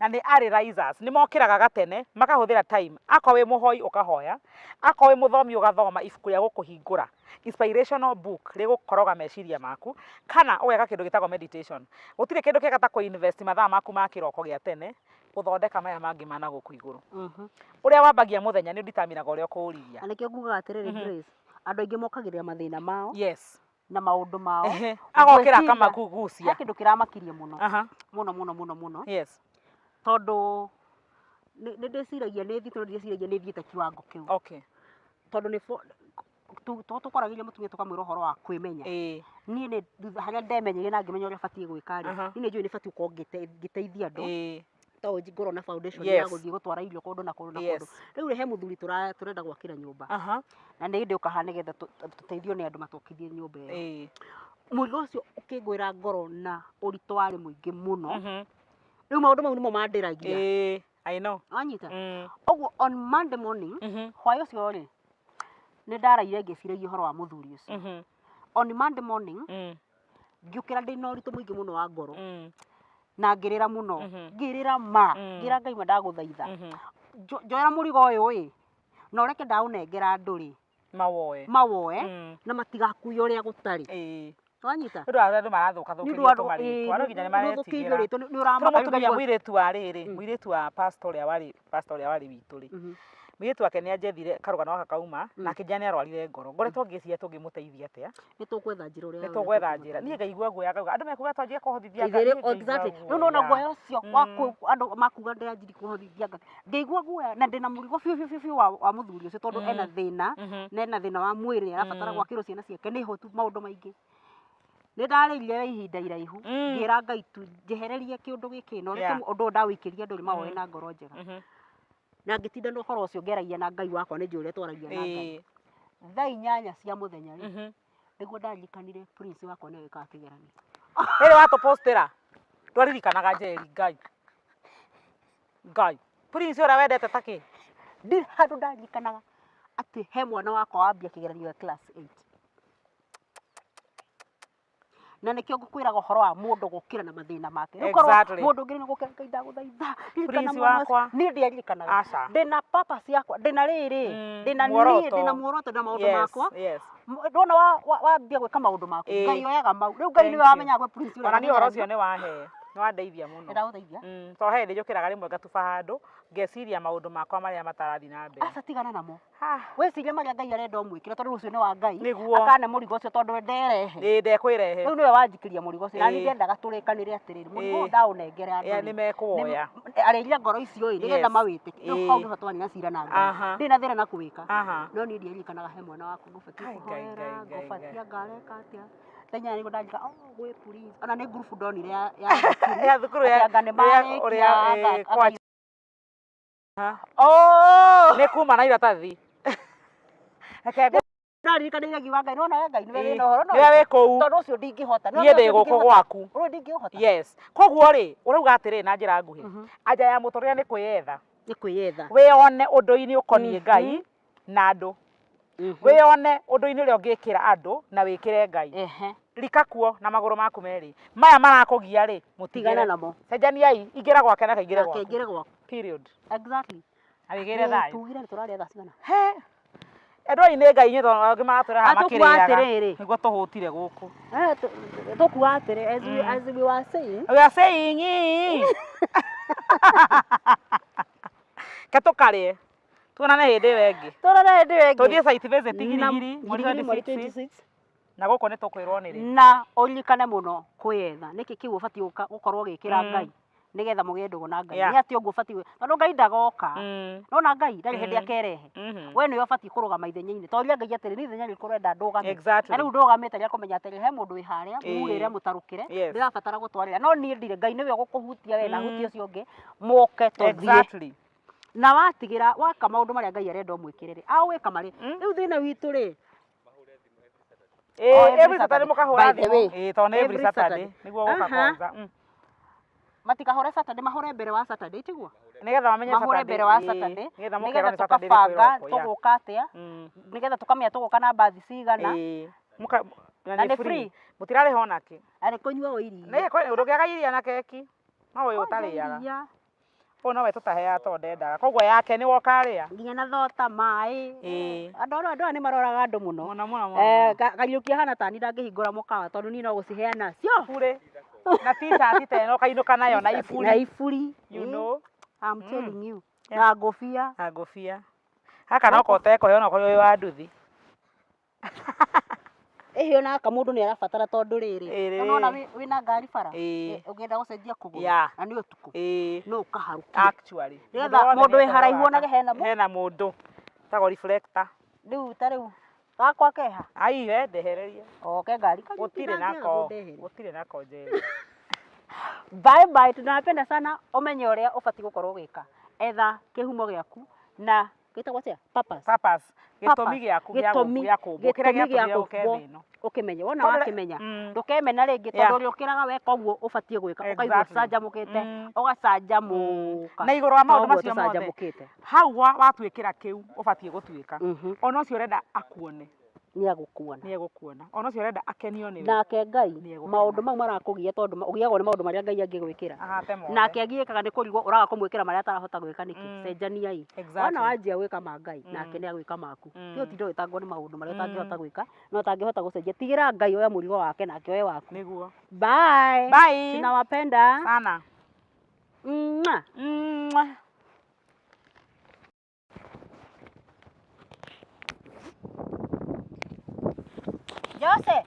Na nĩ early risers, nĩ mokĩraga gatene, makahũthĩra time. Akorwo wĩ mũhoi ũkahoya, akorwo wĩ mũthomi ũgathoma ibuku rĩa gũkũhingũra, inspirational book rĩgũkoroga meciria maku, kana ũgeka kĩndũ gĩtagwo meditation. Gũtirĩ kĩndũ kĩega ta kũ invest mathaa maku ma kĩroko gĩa tene gũthondeka maya mangĩ ma nagũkũ igũrũ. Ũrĩa wambagia mũthenya nĩ ũdeterminaga ũrĩa ũkũũrigia. Na nĩkĩo ngugaga atĩrĩrĩ Grace, andũ aingĩ mokagĩrĩra mathĩna mao na maũndũ mao. Agokĩra Ngwĩciria akamakugucia. He kĩndũ kĩramakirie mũno. Mũno mũno mũno mũno. Tondũ nĩ ndĩciragia nĩ thiĩte no ndiciragia nĩ thiĩte kiwango kĩu. Tondũ nĩ tũkwaragĩria mũtumia tũkamwĩra ũhoro wa kwĩmenya. Niĩ nĩ thutha harĩa ndemenyeire na ngĩmenya ũrĩa batiĩ gwĩka rĩ, niĩ nĩ njũĩ nĩ batiĩ gũkorwo ngĩteithia andũ. To ngorwo na foundation ya gũthiĩ gũtwara irio kũndũ na kũndũ na kũndũ. Rĩu rĩ he mũthuri tũrenda gwakĩra nyũmba. Na nĩ ndĩũka haha nĩgetha tũteithio nĩ andũ matwakithie nyũmba ĩyo. Mũrigo ũcio ũkĩngwĩra ngoro na ũritũ warĩ mũingĩ mũno. Rĩu maũndũ mau nĩmo mandĩragia. I know. Wanyita? Ũguo on Monday morning, hwaĩ ũcio rĩ, nĩ ndaraire ngĩciragia ũhoro wa mũthuri ũcio. On Monday morning, ngĩũkĩra ndĩna ũritũ mũingĩ mũno wa ngoro. Na ngĩrĩra mũno. Ngĩrĩra ma. Ngĩra Ngai ma ndagũthaitha. Njoera mũrigo ũyũ ĩ, na ũreke ndaũnengera andũ rĩ. Mawoe. Mawoe, na matigakuue ũrĩa gũtarĩ. Wanyita? Nĩ ũndũ wa andũ marathũkathũkĩrio Nĩ ũndũ wa tũmarĩtwa, andũ nginya nĩ nĩ ũthũkĩirio maretigĩra. rĩtwa, nĩ ũramaka Tondũ mũtumia ũkaigua- mũirĩtu wa rĩrĩ, mũirĩtu wa pastor ũrĩa warĩ, pastor ũrĩa warĩ witũ rĩ, mũirĩtu wake nĩ anjethire karũgano gaka kauma, na akĩnjĩra nĩ arwarire ngoro. Ngoretwo ngĩciria tũngĩmũteithia atĩa. Nĩ tũgwetha njĩra ũrĩa Nĩ tũgwetha njĩra. Niĩ ngaigua guoya ngauga andũ mekuga twanjie kũhothithia anga, Itherũ, niĩ ngaigua exactly. Rĩu nĩwona guoya ũcio wa andũ makuga ndĩranjirie kũhothithia anga. Ngaigua guoya na ndĩna mũrigo biũ biũ biũ biũ wa mũthuri ũcio tondũ ena thĩna, na ena thĩna wa mwĩrĩ, arabatara gwakĩrwo ciana ciake, nĩ hotu maũndũ maingĩ. Nĩ ndarĩrire ihinda iraihu, ngĩra Ngai tu njehererie kĩũndũ gĩkĩ na ũreke ũndũ ũyũ ndawĩikĩria andũ rĩ mawoe na ngoro njega. Na ngĩtinda na ũhoro ũcio ngĩaragia na Ngai wakwa, nĩ njũĩ ũrĩa twaragia na Ngai. Thaa 8 cia mũthenya rĩ, nĩguo ndaririkanire Prince wakwa nĩ wĩkaga kĩgeranio. Rĩrĩ watũpostĩra, ndwaririkanaga Njeri, Ngai. Ngai. Prince ũrĩa wendete ta kĩ? Ndirĩ handũ ndaririkanaga atĩ he mwana wakwa wambia kĩgeranio gĩa class 8. Na nĩkĩo ngũkwĩraga ũhoro wa mũndũ gũkĩra na mathĩna make. Rĩu korwo mũndũ ũngĩ nĩ gũkĩra Ngai ndagũthaitha, ririkana Prince mwana ũcio. wakwa. Niĩ ndiaririkanaga. Aca. Ndĩna purpose yakwa, ndĩna rĩrĩ, ndĩna niĩ, Muoroto. ndĩna muoroto, ndĩna maũndũ makwa. Ndona wambia gwĩka maũndũ maku, Ngai oyaga mau. Rĩu Ngai Thank nĩwe you. wamenyaga gwĩ Prince ũrĩa Ona niĩ ũhoro wamenyaga. ũcio nĩ wahe, nĩ wandeithia mũno. Nĩ ndagũteithia? Tondũ he hĩndĩ njũkĩraga rĩmwe ngatuba handũ, ngeciria maũndũ makwa marĩa matarathiĩ na mbere. Aca tigana namo. Wĩcirie marĩa Ngai arenda ũmwĩkĩre tondũ ũcio nĩ wa Ngai. Nĩguo. Akane mũrigo ũcio tondũ we nderehe. Ĩĩ ndekwĩrehe. Rĩu nĩwe wanjikĩria mũrigo ũcio. Na niĩ ndendaga tũrĩkanĩre atĩrĩrĩ, mũrigo ũyũ ndaũnengera andũ rĩ, Nĩ mekũwoya. Arĩria ngoro icio ĩ, nĩgetha mawĩtĩkie. Rĩu hau nĩho twanina cira na Ngai. Ndirĩ na thĩna na kũwĩka. No niĩ ndiaririkanaga he mwana wakwa ngũbatiĩ Ngai, Ngai, kũhoera, Ngai, Ngai, ngũbatiĩ Ngai. anga areka atĩa. Thaa 8 nĩguo ndarika, oh gwĩ police. Ona nĩ ngurubu ndonire ya thukuru. Ya thukuru ya Atĩ anga nĩ ũrĩa, marĩkia, anga kwa Oh! Nĩ kuma na iratathi. Reke ngũ- Ndaririkanire ngiuga Ngai, nĩwona we Ngai nĩwe wĩna ũhoro na Nĩwe wĩ ũrĩkũ? kũu. Tondũ ũcio ndingĩhota. Nĩwona Niĩ ũcio ndĩ gũkũ ndingĩhota. gwaku. Ũyũ ndingĩhota. Yes. Koguo rĩ, ũrauga atĩrĩ na njĩra nguhĩ. Anja ya mũtũrĩre nĩ kwĩyetha. Nĩ kwĩyetha. Wĩyone ũndũ-inĩ ũkoniĩ Ngai na andũ. Wĩyone ũndũ-inĩ ũrĩa ũngĩkĩra andũ na wĩkĩre Ngai. Rika kuo na magũrũ maku merĩ. Maya marakũgia rĩ, mũtigĩre. Tigana namo. Cenjaniai, ingĩra gwake nake aingĩre Nake gwaku. aingĩre gwaku. Period. Exactly. Na wĩgĩre thayũ. Tugire nĩ tũrarĩa thaa cigana? He. Endwa nĩ Ngai inyuĩ tondũ angĩ maratwĩra haha Atũkuaga makĩrĩaga. atĩrĩrĩ. Nĩguo tũhũtire gũkũ. Tũkuaga atĩrĩ, as we were saying. We are saying. Ke tũkarĩe. Tuonane hĩndĩ ĩyo ĩngĩ. Tuonane hĩndĩ ĩyo ĩngĩ. Tũthiĩ site visit Na- Giligili mweri Giligili mweri 26 26. Na gũkũ nĩ tũkwĩrwo nĩ rĩ. Na ũririkane mũno kwĩyetha nĩkĩ kĩu ũbatiĩ gũkorwo ũgĩkĩra Ngai nĩgetha mũgĩe ndũgũ na Ngai. Nĩ atĩa ũguo ũbatiĩ tondũ Ngai ndagoka. Nona Ngai ndarĩ hĩndĩ akerehe. We nĩwe ũbatiĩ kũrũgama ithenya-inĩ. Toria Ngai atĩrĩ, nĩ ithenya rĩrĩkũ ũrenda ndũgame? Na rĩu ndũgamĩte rĩa kũmenya atĩrĩ, he mũndũ wĩ harĩa, mugĩre mũtarũkĩre, ndĩrabatara gũtwarĩra. No niĩ ndirĩ, Ngai nĩwe ũgũkũhutia we na ahutie ũcio ũngĩ, mũke tũthiĩ. Na watigĩra waka maũndũ marĩa Ngai arenda ũmwĩkĩre rĩ, agũgwĩka marĩ. Rĩu thĩna witũ rĩ, Ĩĩ, every every Saturday Saturday. mũkahũra By the thimũ. way, Ĩĩ, tondũ nĩ every every Saturday Saturday. nĩguo gũka kwanza. Matikahũre Saturday, mahũre mbere wa Saturday, tiguo? Nĩgetha mamenye Mahũre Saturday. mbere wa Saturday, Nĩgetha mũkerwo nĩgetha nĩ Saturday tũkabanga ĩrĩkũ ĩrokwo, yeah. tũgũka atĩa, nĩgetha tũkamenya tũgũka na mbathi cigana. Ĩĩ. Mũka na Na nĩ nĩ free. free. Mũtirarĩha onakĩ. Arĩ kũnyua o iria. Nĩ ndũngĩaga iria na keki. No ũyũ Kwanja ũtarĩaga. iria. Ũyũ nowe tũtaheaga tondũ ndendaga. Koguo yake nĩ woka arĩa. Nginya na thota maĩ. Ĩĩ. Andũ aya andũ aya nĩ maroraga andũ mũno. Mũno mũno mũno. Kariũki ahana ta niĩ ndangĩhingũra mũkawa tondũ niĩ no gũciheana cio. Burĩ. Na t-shirt ta ĩno ũkainũka nayo na iburi. Na iburi. You know. I'm telling you. Na ngũbia. Na ngũbia. Gaka no kote kũheo onokorwo wĩ wa nduthi. Ĩhĩ ona gaka mũndũ nĩ arabatara tondũ rĩrĩ. Ĩĩ. Nĩwona wĩna ngari bara. Ĩĩ. Ũngĩenda gũcenjia kũgũrũ. Na nĩ ũtukũ. Ĩĩ. No ũkaharũkie. Actually. Nĩgetha Mũndũ wothe mũndũ wĩ nĩekũheo haraihu gaka. onage hena Hena mũndũ. Etagwo reflector. Rĩu ta rĩu gakwa keha. Ai we ndehereria. Oke ngari. Gũtirĩ nako. Gũtirĩ nako njeri. Bye bye, tunawapenda sana. Ũmenye ũrĩa ũbatiĩ gũkorwo ũgĩka. Etha kĩhumo gĩaku na gĩtagwo atĩa? Purpose. Purpose. Gĩtũmi Purpose. gĩaku gĩa Gĩtũmi gĩa kũmbwo. Kĩrĩa gĩtũmi gĩa gĩatũmire ũke kũmbwo thĩ ĩno. Ũkĩmenye. Wona Tondũ wakĩmenya. Ndũkemena rĩngĩ tondũ ũrĩũkĩraga weka ũguo ũbatiĩ gwĩka. Ũkaigua ũcanjamũkĩte. Ũgacanjamũka. Na igũrũ wa maũndũ Toguo macio mothe. tũcanjamũkĩte. Hau watuĩkĩra kĩu ũbatiĩ gũtuĩka. Ona ũcio ũrenda akuone. Nĩ agũkuona. Nĩ egũkuona. Ona ũcio ũrenda akenio nĩwe. Nake Ngai Nĩ egũkena. maũndũ mau marakũgia tondũ ũgiagwo nĩ maũndũ marĩa Ngai angĩgwĩkĩra. Ahate mothe. Nake agiĩkaga nĩ kũrigwo ũraga kũmwĩkĩra marĩa atarahota gwĩka nĩkĩ. Cenjaniai. Wona wanjia gwĩka ma Ngai nake nĩ agwĩka maku. Ti ũtinde ũgĩtangwo nĩ maũndũ marĩa ũtangĩhota gwĩka na ũtangĩhota gũcenjia. Tigĩra Ngai oe mũrigo wake nake oe waku. Nĩguo. Bye. Bye. Tunawapenda. Sana. Mwah. Mwah. Jose.